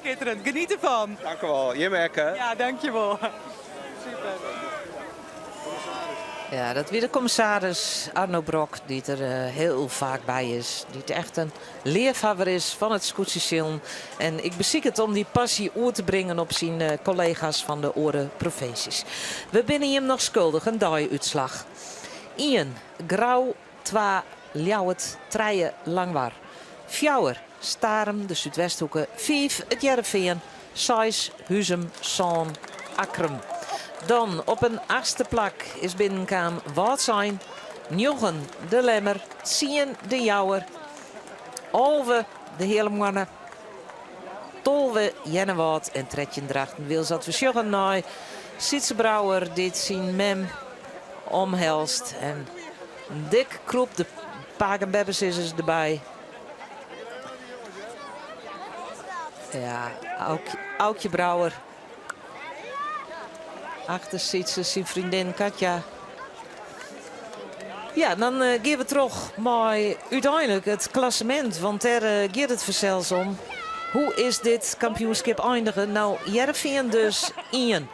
Skitterend, geniet derfan. Dank u wol. Jim ek, hè? Ja, dankjewol. Super. Ja, dat wie de kommissaris Arno Brok, dy't der hiel faak by is. Dy't echt in leafhawwer is fan it skûtsjesilen. En ik besyk it om dy passy oer te bringen op syn kollega's fan de oare provinsjes. We binne jim noch skuldich in dei-útslach. Ien, Grou, twa, Ljouwert, trije, Langwar. Fjouwer, Starum, de Súdwesthoeke, fiif, It Hearrenfean, seis, Huzum, sân, Akkrum. Dan op in achtste plak is binnenkaam Wâldsein, njoggen, De Lemmer, tsien, De Jouwer, 11, De Heale Moanne, 12, Earnewâld en 13 Drachten. Wylst dat we sjogge nei Sytse Brouwer dy't syn mem omhelst en dik krûp de pake en beppesizzers derby. Ja, Aukje Brouwer. Achter Sytse syn freondin Katja. Ja, dan gean we troch mei úteinlik it klassemint. Want dêr giet it fansels om. Hoe is dit kampioenskip eindige? Nou, Hearrenfean dus ien.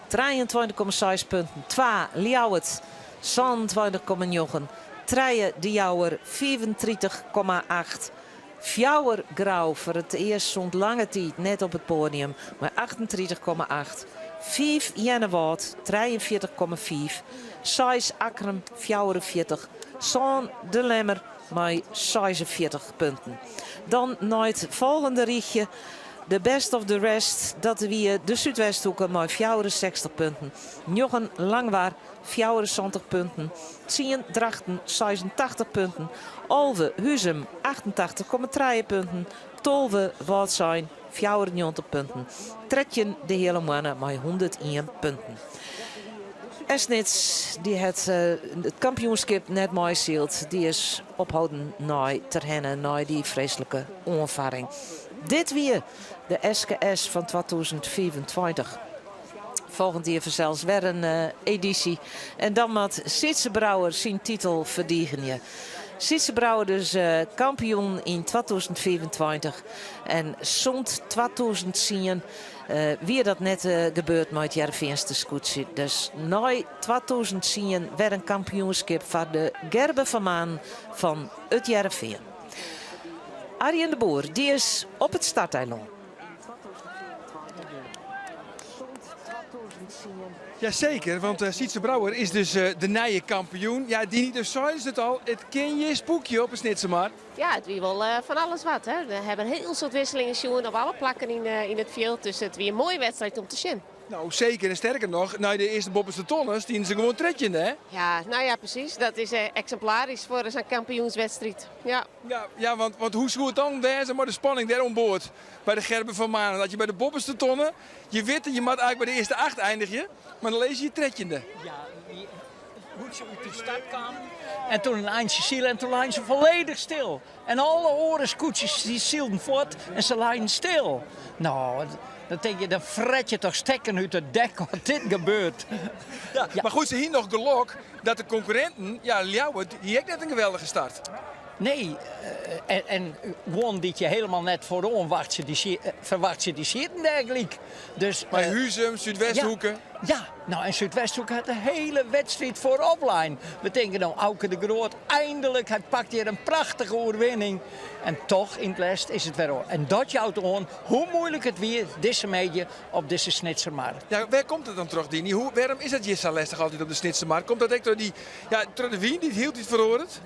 23,6 punten. Twa Ljouwert, 27,9. Trije De Jouwer, 35,8. Fjouwer Grou foar it earst sûnt lange tiid net op it poadium mei 38,8. Fiif Earnewâld, 43,5. Seis Akkrum, 44. Sân De Lemmer mei 46 punten. Dan nei it folgjende rychje. De best of the rest, dat wie de Súdwesthoeke mei 64 punten. Njoggen Langwar, 74 punten. Tsien Drachten, 86 punten. 11 Huzum, 88,3 punten. 12 Wâldsein, 94 punten. 13 De Heale Moanne mei 101 punten. En Snits dy hat it kampioenskip net meisyld. Dy is opholden nei Terherne nei dy freeslike oanfarring. Dit wie de SKS fan 2025. Folgjend jier fansels wer in edysje. En dan moat Sytze Brouwer syn titel ferdigenje. Sytze Brouwer dus kampioen yn 2025. En sûnt 2010 wie dat net gebeurd mei it Hearrenfeanster skûtsje. Dus nei 2010 wer in kampioenskip foar de Gerben van Manen fan It Hearrenfean. Arjen de Boer dy is op it starteilân. Jazeker, want Sytze Brouwer is dus de nije kampioen. Ja, Diny, do seidest it al, it kin hjir spûkje op 'e Snitsermar. Ja, it wie wol fan alles wat. Hè. We hawwe in hiel soad wisselingen sjoen op alle plakken yn it fjild. Dus it wie in moaie wedstriid om te sjen. No, seker. En sterker noch, nei de earste boppeste tonne stienen se gewoan trettjinde, hè? Ja, no ja, presys. Dat is eksimplarysk foar sa'n kampioenswedstriid. Ja. Ja, ja, want, want hoe soe it dan wêze mei de spanning dêr oan board by de Gerben van Manen? Dat je by de boppeste tonne, je witte, je moatte eigentlik by de earste acht eindigje, mar dan lizze je trettjinde. Ja, hoe't se út de start kamen en toen in eintsje sile en toen leinen se folledich stil. En alle oare skûtsjes dy sylden fuort en se leinen stil. No, dan tink je, dan fret je toch stekken út it dek as dit gebeurt. Ja, mar goed, se hiene noch gelok dat de konkurrinten, ja, Ljouwert hie ek net in geweldige start. Nee, en, en guon dy't je helemaal net foaroan wachtsje, dy, ferwachtsje, dy sieten dêr gelyk. Dus, Mei Huzum, Súdwesthoeke. Ja, ja, nou en Súdwesthoeke hat de hiele wedstriid foarop lein. We tinke no, Auke de Groot, eindelijk, hy pakt hjir in prachtige oerwinning. En toch, yn it lêst is it wer oars. En dat jout oan hoe muoilik it wie dizze middei op dizze Snitsermar. Ja, wêr komt it dan troch, Diny? Hoe, wêrom is it hjir sa lestich altyd op de Snitsermar? Komt dat ek troch dy, ja, troch de wyn dy't hieltyd feroaret?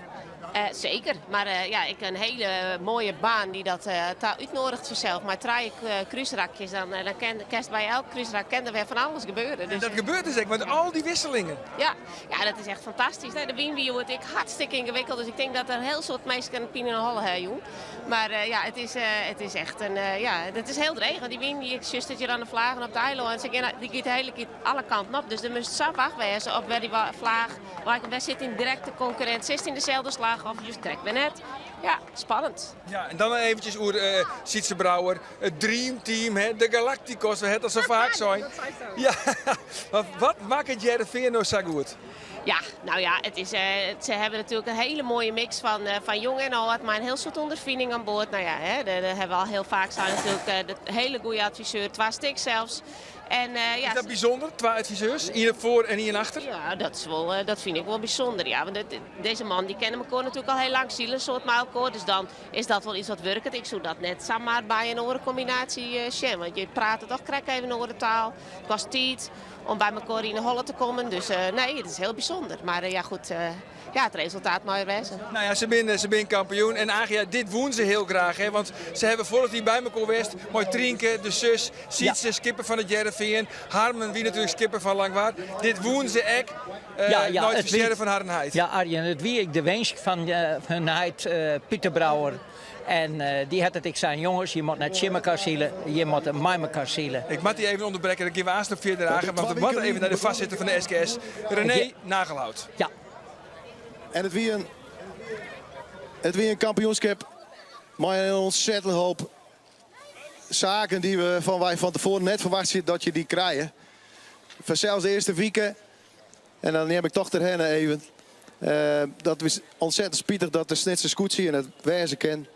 Seker, mar ja, ek in hiele moaie baan dy't dat ta útnoadiget fansels. Mei trije krúsrakjes, dan dan kin kinst by elk krúsrak kin der wer fan alles gebeure. En dat gebeurt dus ek, mei al dy wisselingen. Ja, ja, dat is echt fantastysk. Nee, de wyn wie hjoed ek hartstikke yngewikkeld, dus ik tink dat der in hiel soad minsken pine yn 'e holle ha jûn. Mar ja, it is, it is echt in, ja, it is hiel dreech, want dy wyn dy sjochst it hjir oan de flagen op it eilân, se gean, dy giet de hiele tiid alle kanten op. Dus der moatst sa wach wêze op wêr dy flaach wei wêr sit dyn direkte konkurrint, sitst yn deselde slach of just krekt wer net. Ja, spannend. Ja, en dan eventsjes oer Sytze Brouwer, it dreamteam, hè, de Galacticos, we ha it al sa faak sein. Ja, mar wat makket Hearrenfean no sa goed? Ja, nou ja, it is, se hawwe natuerlik in hiele moaie mix fan, fan jong en âld, mei in hiel soad ûnderfining oan board. Nou ja, hè, dêr hawwe we al hiel faak sein natuerlik, de hiele goede adviseur, twa stiks sels. En, ja, Is dat bysûnder, twa adviseurs, ien op foar en ien achter? Ja, dat, is wol, dat fyn ik wol bysûnder. Ja, want dizze mannen dy kenne mekoar natuerlik al hiel lang, sile in soad mei elkoar. Dus dan is dat wol iets wat wurket. Ik soe dat net samar by in oare kombinaasje sjen. Want je prate toch krekt even in oare taal. It kostet tiid om by mekoar yn 'e holle te kommen. Dus nee, it is hiel bysûnder. Mar ja, goed, ja, it resultaat mei der wêze. Nou ja, se binne, se binne kampioen. En eigenlijk, ja, dit woenen se hiel graach. Hè? Want se hawwe foarich jier by mekoar west mei Trienke, de sus, Sytze, skipper fan it Hearrenfean. Harmen wie natuerlik skipper fan Langwar. Dit woenen se ek Ja, ja, nei it it wie- ferstjerren fan harren heit. Ja, Arjen, it wie ek de winsk fan hun heit Pieter Brouwer. En dy hat it ek sein, jonges, je moatte net tsjin mekoar sile, je moatte mei mekoar sile. Ik moat dy even ûnderbrekke, dan gean we aanst noch fierder Age, want we moatte even nei de foarsitter fan de SKS, René Nagelhout. Ja. En it wie in, it wie in kampioenskip mei in ûntsettend hoop saken dy't we fan wy fan tefoaren net ferwachtsje dat je dy krije. Fansels de earste wike en dan nim ik toch Terherne even. Dat is ûntsettend spitich dat de Snitser skûtsje net wêze kin.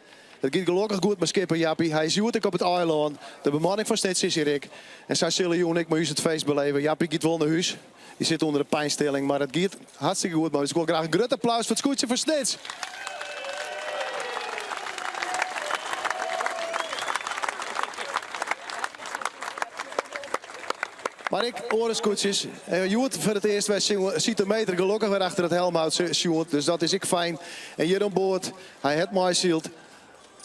It giet gelokkich goed mei skipper Jappie. Hy is hjoed ek op it eilân. De bemanning fan Snits is hjir ek. En sy sille jûn ek mei ús it feest beleve. Jappie giet wol nei hús. Hy sit ûnder de pynstilling, mar it giet hartstikke goed mei. Dus ik wol graach in grut applaus foar it skûtsje fan Snits. Mar ek oare skûtsjes. Hjoed foar it earst wer Sito Meter gelokkich wer achter it helmhout sjoen. Dus dat is ek fijn. En hjir oan board, hy hat meisyld.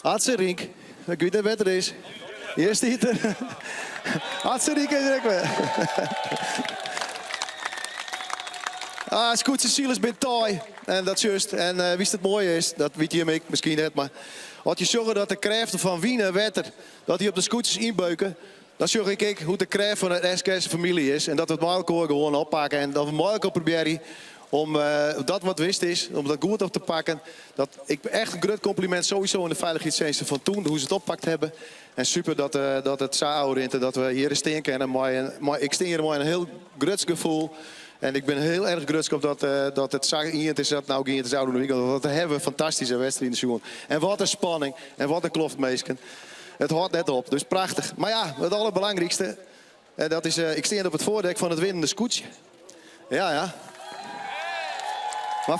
Atze Rienk, ik wit net wêr't er is. Hjir stiet er. Atze Rienk is der ek wer. Ah, skûtsjesilers binne taai. En dat just. En eh, witst it moaie is, dat wit jim ek miskien net, mar as je sjogge dat de krêften fan wyn en wetter, dat dy op de skûtsjes ynbeuke, dan sjoch ik ek hoe't de krêft fan de SKS-famylje is en dat we it mei elkoar gewoan oppakke en dat we mei elkoar probearje om dat wat wist is, om dat goed op te pakken. Dat, ik, echt in grut kompliment sowieso oan de feilichheidstsjinsten fan toen, hoe't se it oppakt hawwe. En super dat, dat it sa ôfrint en dat we hjir stean kinne mei in, mei, ik stean hjir mei in hiel grutsk gefoel. En ik bin hiel erch grutsk op dat, dat it sa ien is dat no gien is ôfrûne wike. Want we hawwe fantastyske wedstriden sjoen. En wat in spanning en wat in kloft minsken. It hâldt net op, dus prachtich. Mar ja, it alderbelangrykste, dat is, ik stean op it foardek fan it winnende skûtsje. Ja, ja. Mar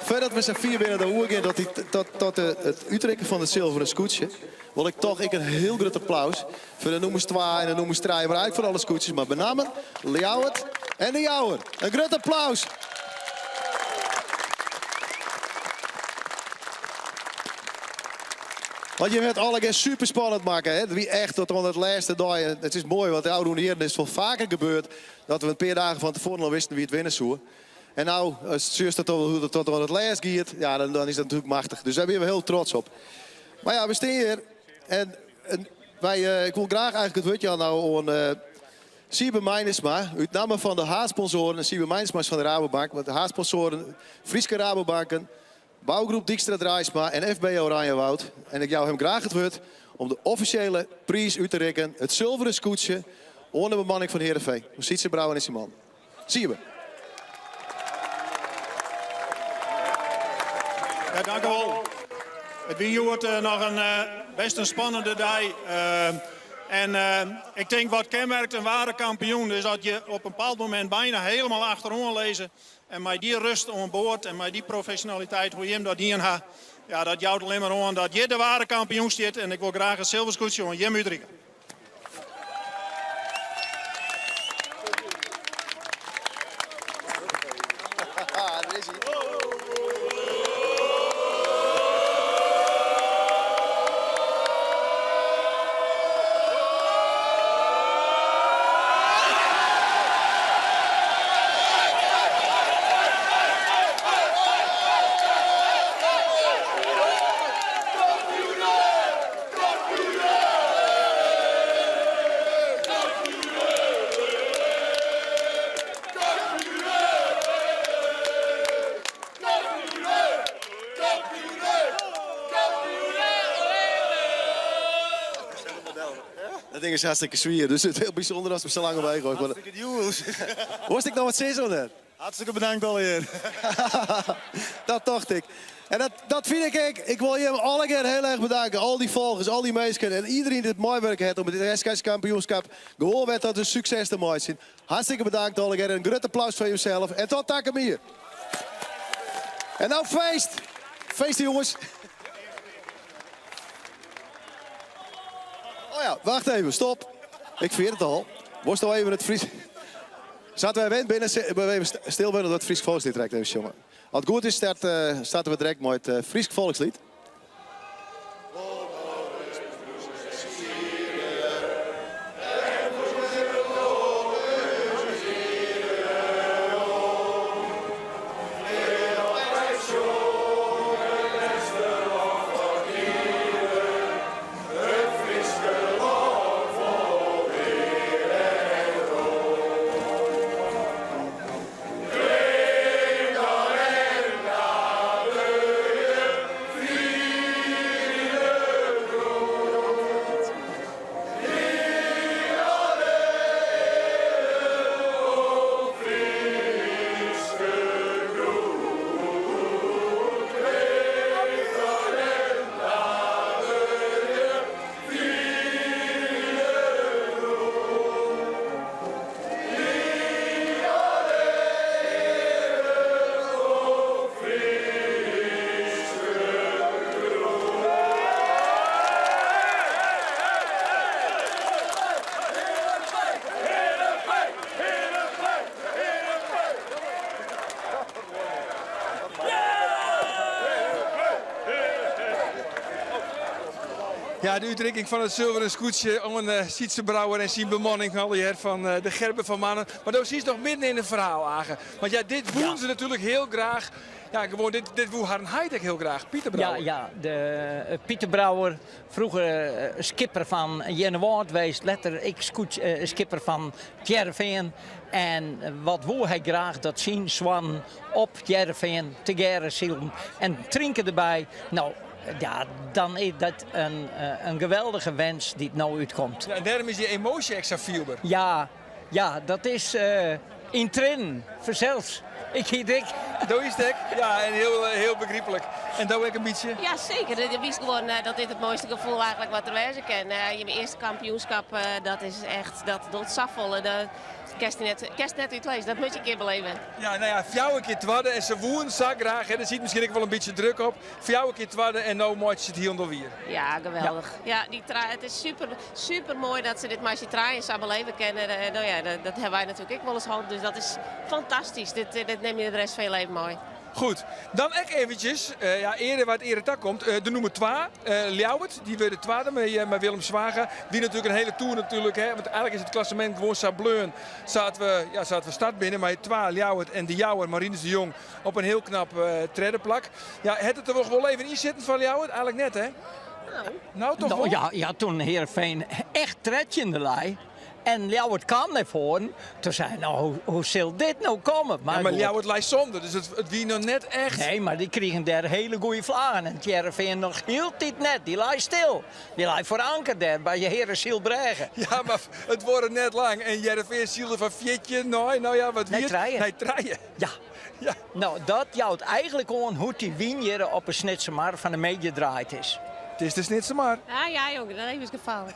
foardat we sa fier binne dat we oergean tot, die, tot, tot de, it útrikken fan it silveren skûtsje, wol ik toch ek in hiel grut applaus foar de nûmers 2 en de nûmers 3, mar eigentlik foar alle skûtsjes, mar benammen Ljouwert en de Jouwer. In grut applaus. Want je het allegear super spannend makke. Hè? It wie echt tot oan it lêste dei. It is moai, want de ôfrûne jierren is it wol faker gebeurd dat we in pear dagen fan tefoaren al wisten wa't winne soe. En no, as sjochst dat hoe't it tot oan it lêst giet, ja, dan, dan is dat natuerlik machtich. Dus dêr binne we hiel trots op. Mar ja, we stean hjir en, en wy, eh, ik wol graach eigentlik it wurd jaan no oan eh, Siebe Meinesma, út namme fan de haadsponsoaren. Siebe Meinesma is fan de Rabobank, want de haadsponsoaren Fryske Rabobanken, Bouwgroep Dykstra Draaisma en FB Oranjewoud. En ik jou him graach it wurd om de offisjele priis út te rikken, it sulveren skûtsje, oan de bemanning fan Heerenveen. Sytze Brouwer en syn man. Siebe. Ja, dank u wel. It wie hjoed eh, noch in eh, best in spannende dei. Eh, en ik tink wat kenmerkt in ware kampioen is dat je op in bepaald momint byna hielendal achteroan lizze. En mei dy rêst oan board en mei dy profesjonaliteit hoe't jim dat dien ha, ja, dat jout allinne mar oan dat hjir de ware kampioen stiet. En ik wol graach it silveren skûtsje oan jim útrikke. Daar is hij. Dat ding is hartstikke swier, dus it is hiel bysûnder as we sa lang omheech goaie. Hartstikke djoer. Wolst ek noch wat sizze of net? Hartstikke bedankt allegear. Dat tocht ik. En dat, dat fyn ik ek. Ik wol jim allegear hiel erch bedanke. Al dy folgers, al dy minsken en iderien dy't meiwurke hat om it SKS kampioenskip gewoan wer ta in sukses te meitsjen. Hartstikke bedankt allegear. In grut applaus foar jimsels. En tot takom jier. En no feest. Feest jonges. Oh ja, wacht even, stop. Ik ferjit it al. Wolst no even it Frysk... Sa't wy wend binne, we even stil wurde dat it Frysk Folksliet direkt even sjonge. As it goed is, start, starte we direkt mei it Frysk Folksliet. Ja, de útrikking fan it sulveren skûtsje oan Sytze Brouwer en syn bemanning allegear fan de Gerben van Mannen. Mar do sietst noch midden yn it ferhaal, Age. Want ja, dit woenen se natuerlik hiel graach. Ja, gewoan, dit, dit woe harren heit ek hiel graach, Pieter Brouwer. Ja, ja de, eh, Pieter Brouwer, froeger eh, skipper fan Earnewâld west, letter ek eh, skipper fan Hearrenfean. En wat woe hy graach dat syn soannen op Hearrenfean tegearre sylden en trinke derby. No, ja, dan is dat in, in geweldige wens dy't no útkomt. Ja, en dêrom is dy emoasje ek sa fielber. Ja, ja, dat is uh, yn triennen, fansels. Ik hie it ek. Do hiest ek? Ja, en hiel, hiel begryplik. En do ek in bytsje? Ja, seker. Je wist gewoan dat dit it moaiste gefoel eigentlik wat der wêze kin. Je earste kampioenskip, dat is echt, dat docht safolle. Dat kinst net, kinst net útlizze. Dat moat je in kear beleven. Ja, no ja, fjouwer kear twadde en se woenen sa graach. Hè, der sit miskien ek wol in bytsje druk op. Fjouwer kear twadde en no meitsje se it hielendal wier. Ja, geweldich. Ja, dy it is super, super moai dat se dit mei syn trijen sa beleve kinne. No ja, dat, dat hawwe wy natuerlik ek wolris hân. Dus dat is fantastysk. Dit, dit nim je de rest fan je leven mei. Goed, dan ek eventjes, uh, ja, eare wa't eare takomt. Uh, de nûmer 2, uh, Ljouwert, dy wurde twadde mei, mei Willem Zwaga. Dy natuerlik in hiele toer natuerlik, hè, want eigentlik is it klassemint gewoan sa bleaun sa't we, ja, sa't we start binne. Mei 2 Ljouwert en de Jouwer, Marinus de Jong, op in hiel knap tredde plak. Ja, hat it der wol even yn sitten foar Ljouwert? Eigentlik net, hè? Nou, toch nou, wol? Ja, ja, toen Heerenveen echt trettjinde lei en Ljouwert kaam nei foaren, toen sei nou, hoe, hoe sil dit no komme? Maar, ja, mar Ljouwert lei sânde, dus it, it wie noch net echt... Nee, mar dy krigen dêr hiele goede vlagen. En Heerenveen noch hieltyd net. Dy lei stil. Dy lei foar anker dêr by Hearesielbrêge. Ja, mar it duorre net lang. En Hearrenfean sylde fan 14 nei, no ja, wat wie it? Nei trije. Nei trije. Ja. Ja. No, dat jout eigentlik oan hoe't dy wyn hjir op 'e Snitsermar fan 'e middei draaid is. It is de Snitsermar. Ja, ja, jonge, dat is gefaarlik.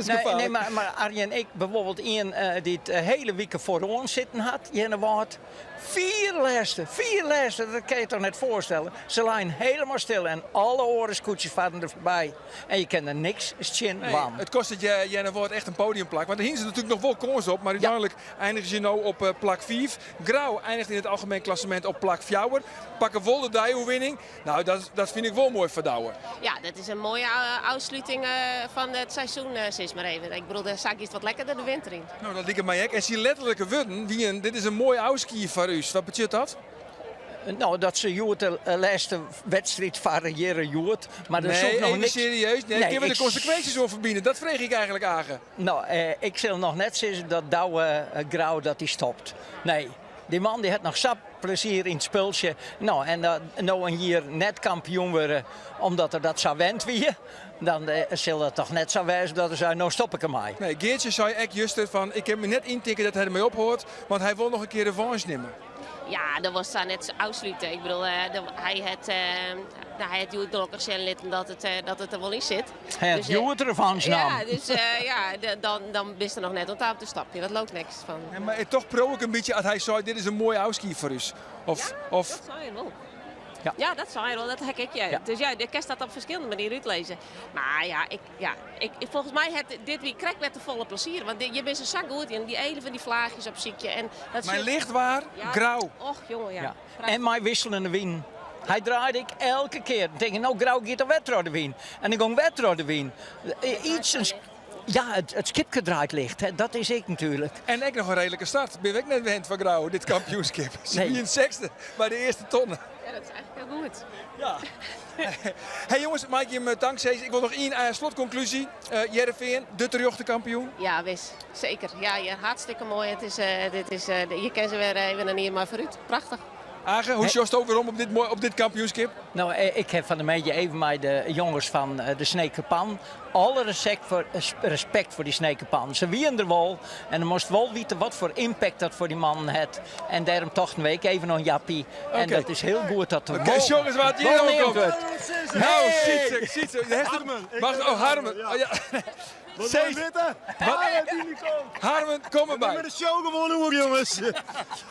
Nee, nee, mar, mar Arjen, ik bijvoorbeeld ien uh, dy't de hiele wike foaroan sitten hat, Earnewâld. Vier lêste, vier lêste, dat kin je toch net foarstelle. Se leinen hielendal stil en alle oare skûtsjes farden der foarby. En je kinne der niks tsjin Nee, dwaan. it kostet Earnewâld echt in podiumplak. Want dêr hienen se natuerlik noch wol kâns op. Mar úteinlik einigje se no op eh, plak 5. Grou einiget yn it algemien klassemint op plak 4. Pakke wol de deioerwinning. No, dat, dat fyn ik wol moai foar Douwe. Ja, dat is in moaie ôfsluting fan it seizoen, sis mar even. Ik bedoel, sa giest wat lekkerder de winter yn. No, dat liket my ek. En syn letterlike wurden wienen, dit is in moai ôfskie foar ús. Wat betsjut dat? No, dat se hjoed de lêste wedstriid farre hjirre hjoed. Mar der Nee, soe noch even niks... serieus. Nee, Nee, kinne we ik de konsekwinsjes oan ferbine? Dat freegje ik eigentlik, Age. No, ik sil noch net sizze dat Douwe Grou dat dy stopt. Nee, dy man dy hat noch sa plezier yn it spultsje. No, en dat no in jier net kampioen wurde omdat er dat sa wend wie, dan sil dat toch net sa wêze dat er sei, no stop ik dermei. Nee, Geartsje sei ek juster fan, ik kin my net yntinke dat hy dermei ophâldt, want hy wol noch in kear revanche nimme. Ja, dat was sa net ôfslute. Ik bedoel, hy hat, no, hy hat hjoed gelokkich sjen litten dat it, dat it der wol yn sit. Hy hat hjoed revanche naam. Ja, dus ja, dan, dan bist der noch net oan ta om te stopjen. Dat loopt niks fan. Ja, mar toch proe ik in bytsje as hy sei, dit is in moai ôfskie foar ús. Of, ja, of... dat sei er wol. Ja. ja, dat sei er wol. Dat ha ik ek, ja. Ja. Dus ja, do kinst dat op ferskillende manieren útlizze. Mar ja, ik, ja ik, folgens my hat dit wie krekt wer te folle plezier. Want je binne sa goed yn dy ene fan dy flaachjes opsykje. En dat Mei licht waar, Ja, Grou. Och, jonge, ja. Ja. En mei wisseljende wyn. Hy draaide ek elke kear. Dan tink ik, no Grou giet al wer troch de wyn. En dan gong wer troch de wyn. Iets in, ja, it, it skipke draait licht. Hè. Dat is ek natuerlik. En ek noch in reedlike start. Binne we ek net wend fan Grou, dit kampioenskip. Se Nee. wienen sechsde by de earste tonne. Ja, dat is eigentlik hiel goed. Ja. Hey jonges, mei ik jim tank sizze? Ik wol noch ien slotkonklúzje. Hearrenfean, de terjochte kampioen. Ja, wis. Seker. Ja, ja, hartstikke moai. It is, dit is, je kinne se wer even in jier mei foarút. Prachtich. Age, hoe sjochst werom op dit, op dit kampioenskip? No, ik ha fan 'e middei even mei de jonges fan de Snekerpan. Alle respekt foar, respekt foar dy Snekerpan. Se wienen der wol en do moatst wol witte wat foar impact dat foar dy mannen hat. En dêrom tochten we ek even oan Jappie. En Oké. dat is hiel goed dat der Oké, wol, jonges, wat hjir wol oan neamd komt. wurdt. Nou, Hey! Sytse, Sytse. Harmen, ik Wacht, ben oh, er Harmen. ja. Oh, ja. Wat Cees. wil je weten? Wat? Harmen, kom erbij. Met de show gewoon hoor, jongens.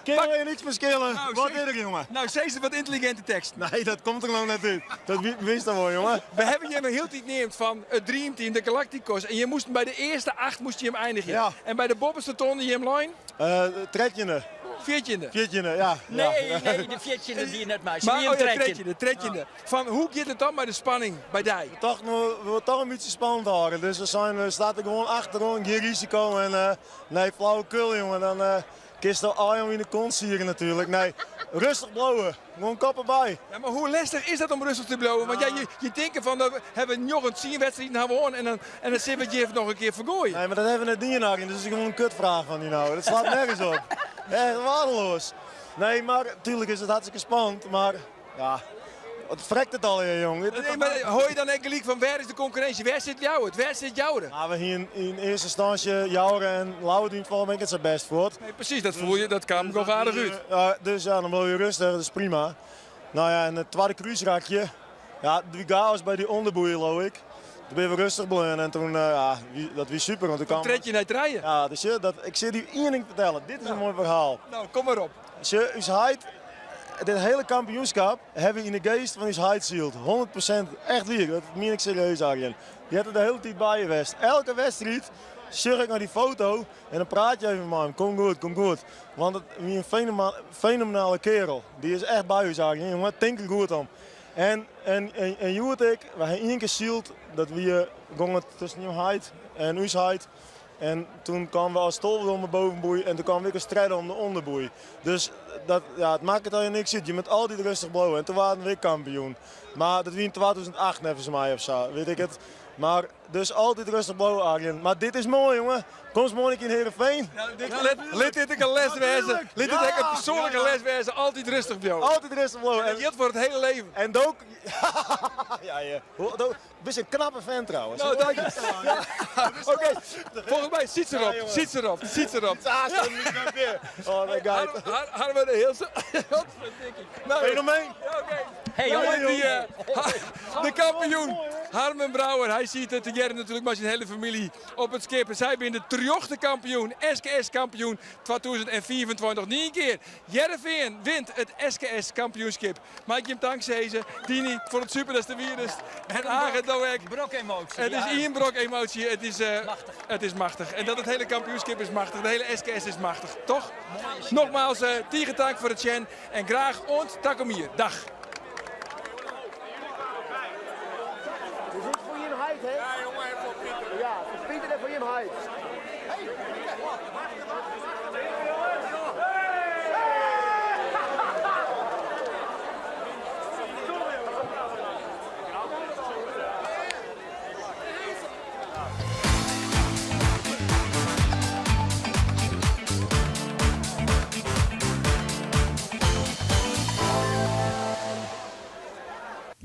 Kan alleen niks verschillen. Nou, Wat Cees- is er, jongen? Nou, Cees, wat yntelliginte tekst. Nee, dat komt er nog net uit. Dat wist dat wel, jongen. We hawwe jim hieltyd neamd fan it Dreamteam, de Galacticos. En je moasten by de earste acht moast je him einigje. Ja. En by de boppeste tonne jim lein? Trettjinde. Fjirtjinde? Fjirtjinde, ja. Nee, nee, de fjirtjinde die net mei. Se Maar, wie oh ja, trettjin. trettjinde, trettjinde. Fan hoe giet it dan mei de spanning by dy? We tochten, we willen toch een beetje spannend houden. Dus we zijn, we starten gewoon achterom, geen risico. En eh, nee, flauwekul jongen. Dan eh kist al al in de kont sieren natuurlijk. Nee, rustig blowen. Gewoon kop erbij. Ja, maar hoe lastig is dat om rustig te blijven? Want ja, je, je denkt van, we hebben nog een 10 wedstrijden gewonnen en dan, en dan zitten we het je nog een keer vergooien. Nee, maar dat hebben we net niet in dus dat is gewoon een kutvraag van die nou. Dat slaat nergens op. Echt waardeloos. Nee, maar natuurlijk is het hartstikke spannend, maar ja, wat vrekt het al hier, jongen. Nee, maar hoor je dan enkel van waar is de concurrentie? Waar zit jou het? Waar zit jou Nou, we hier in, in eerste instantie Jouren en Lauwe val ik het zijn best voor. Nee, precies, dat voel je, dat kwam nog aardig uit. Ja, dus ja, dan blijf je rustig, dat is prima. Nou ja, en het tweede kruisrakje, ja, die chaos bij die onderboeien, geloof ik. Toen ben we rustig blijven en toen, eh, ja, wie- dat was super. Want toen kwam... Tred je naar het rijden? Ja, dus ja, dat, ik zit u één ding vertellen. Dit is een mooi verhaal. Nou, kom maar op. Ze, uw heid, dit hele kampioenschap hebben we in de geest van uw heid zielt. 100% echt hier, dat meen ik serieus, Arjen. Die had er de hele tijd bij geweest. Elke wedstrijd zeg ik naar die foto en dan praat je even met hem. Kom goed, kom goed. Want het is een fenoma- fenomenale kerel. Die is echt bij ons, Arjen. Jongen, denk er goed om. En, en, en, en Joert en ik, we hebben één keer zielt dat we eh, gongen tussen uw heid en uw heid. En toen kwamen we als tolven om de bovenboei en toen kwamen we weer strijden om de onderboei. Dus dat, ja, het maakt het al je niks uit. Je moet altijd rustig blowen. En toen waren we weer kampioen. Maar dat was in 2008 volgens mij of zo, weet ik het. Maar dus altijd rustig blowen, Arjen. Maar dit is mooi, jongen. Kom eens mooi een keer in Heerenveen. Let, let dit ook een les wezen. Let dit ook een persoonlijke les wezen. Altijd rustig blijven. Altijd rustig blijven. En dat geldt voor het hele leven. En ook... ja, ja. Best een knappe vent trouwens. Nou, dank je. Ja. Oké, volgens mij zit ze erop. Zit ze erop. Zit ze erop. Oh my god. Hadden we de heel... Nou, Fenomeen. Ja, oké. Hey, Nou, jongen. die, eh, de kampioen, Harmen Brouwer. Hij ziet het te jaren natuurlijk maar zijn hele familie op het skip. En zij zijn de terjochte kampioen, SKS kampioen 2024. Niet een keer. Jereveen wint het SKS kampioenschap. Mike Jim dankzij Dini voor het super dat de virus. En Hagen Doek. Brok emotie. Het is ja. één brok emotie. Het is, eh, het is machtig. En dat het hele kampioenschap is machtig. De hele SKS is machtig, toch? Nogmaals, eh dank voor het Chen. En graag ont takomier. Dag. Dit is voor Jim Heid, hè? Ja, jongen, en voor Pieter. Ja, voor Pieter en voor Jim Heid.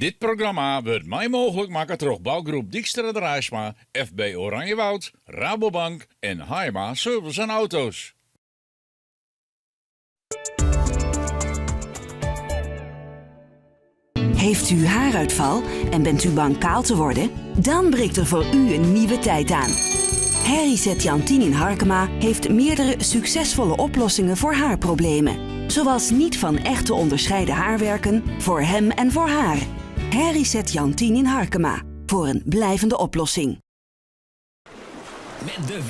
Dit programma wordt mij mogelijk maken door bouwgroep Dijkstra de Rijsma, FB Oranjewoud, Rabobank en Haima Service en Auto's. Heeft u haaruitval en bent u bang kaal te worden? Dan breekt er voor u een nieuwe tijd aan. Harry Jantien in Harkema heeft meerdere succesvolle oplossingen voor haarproblemen. Zoals niet van echt te onderscheiden haarwerken voor hem en voor haar. Harry Jantien in Harkema voor een blijvende oplossing. Met de win.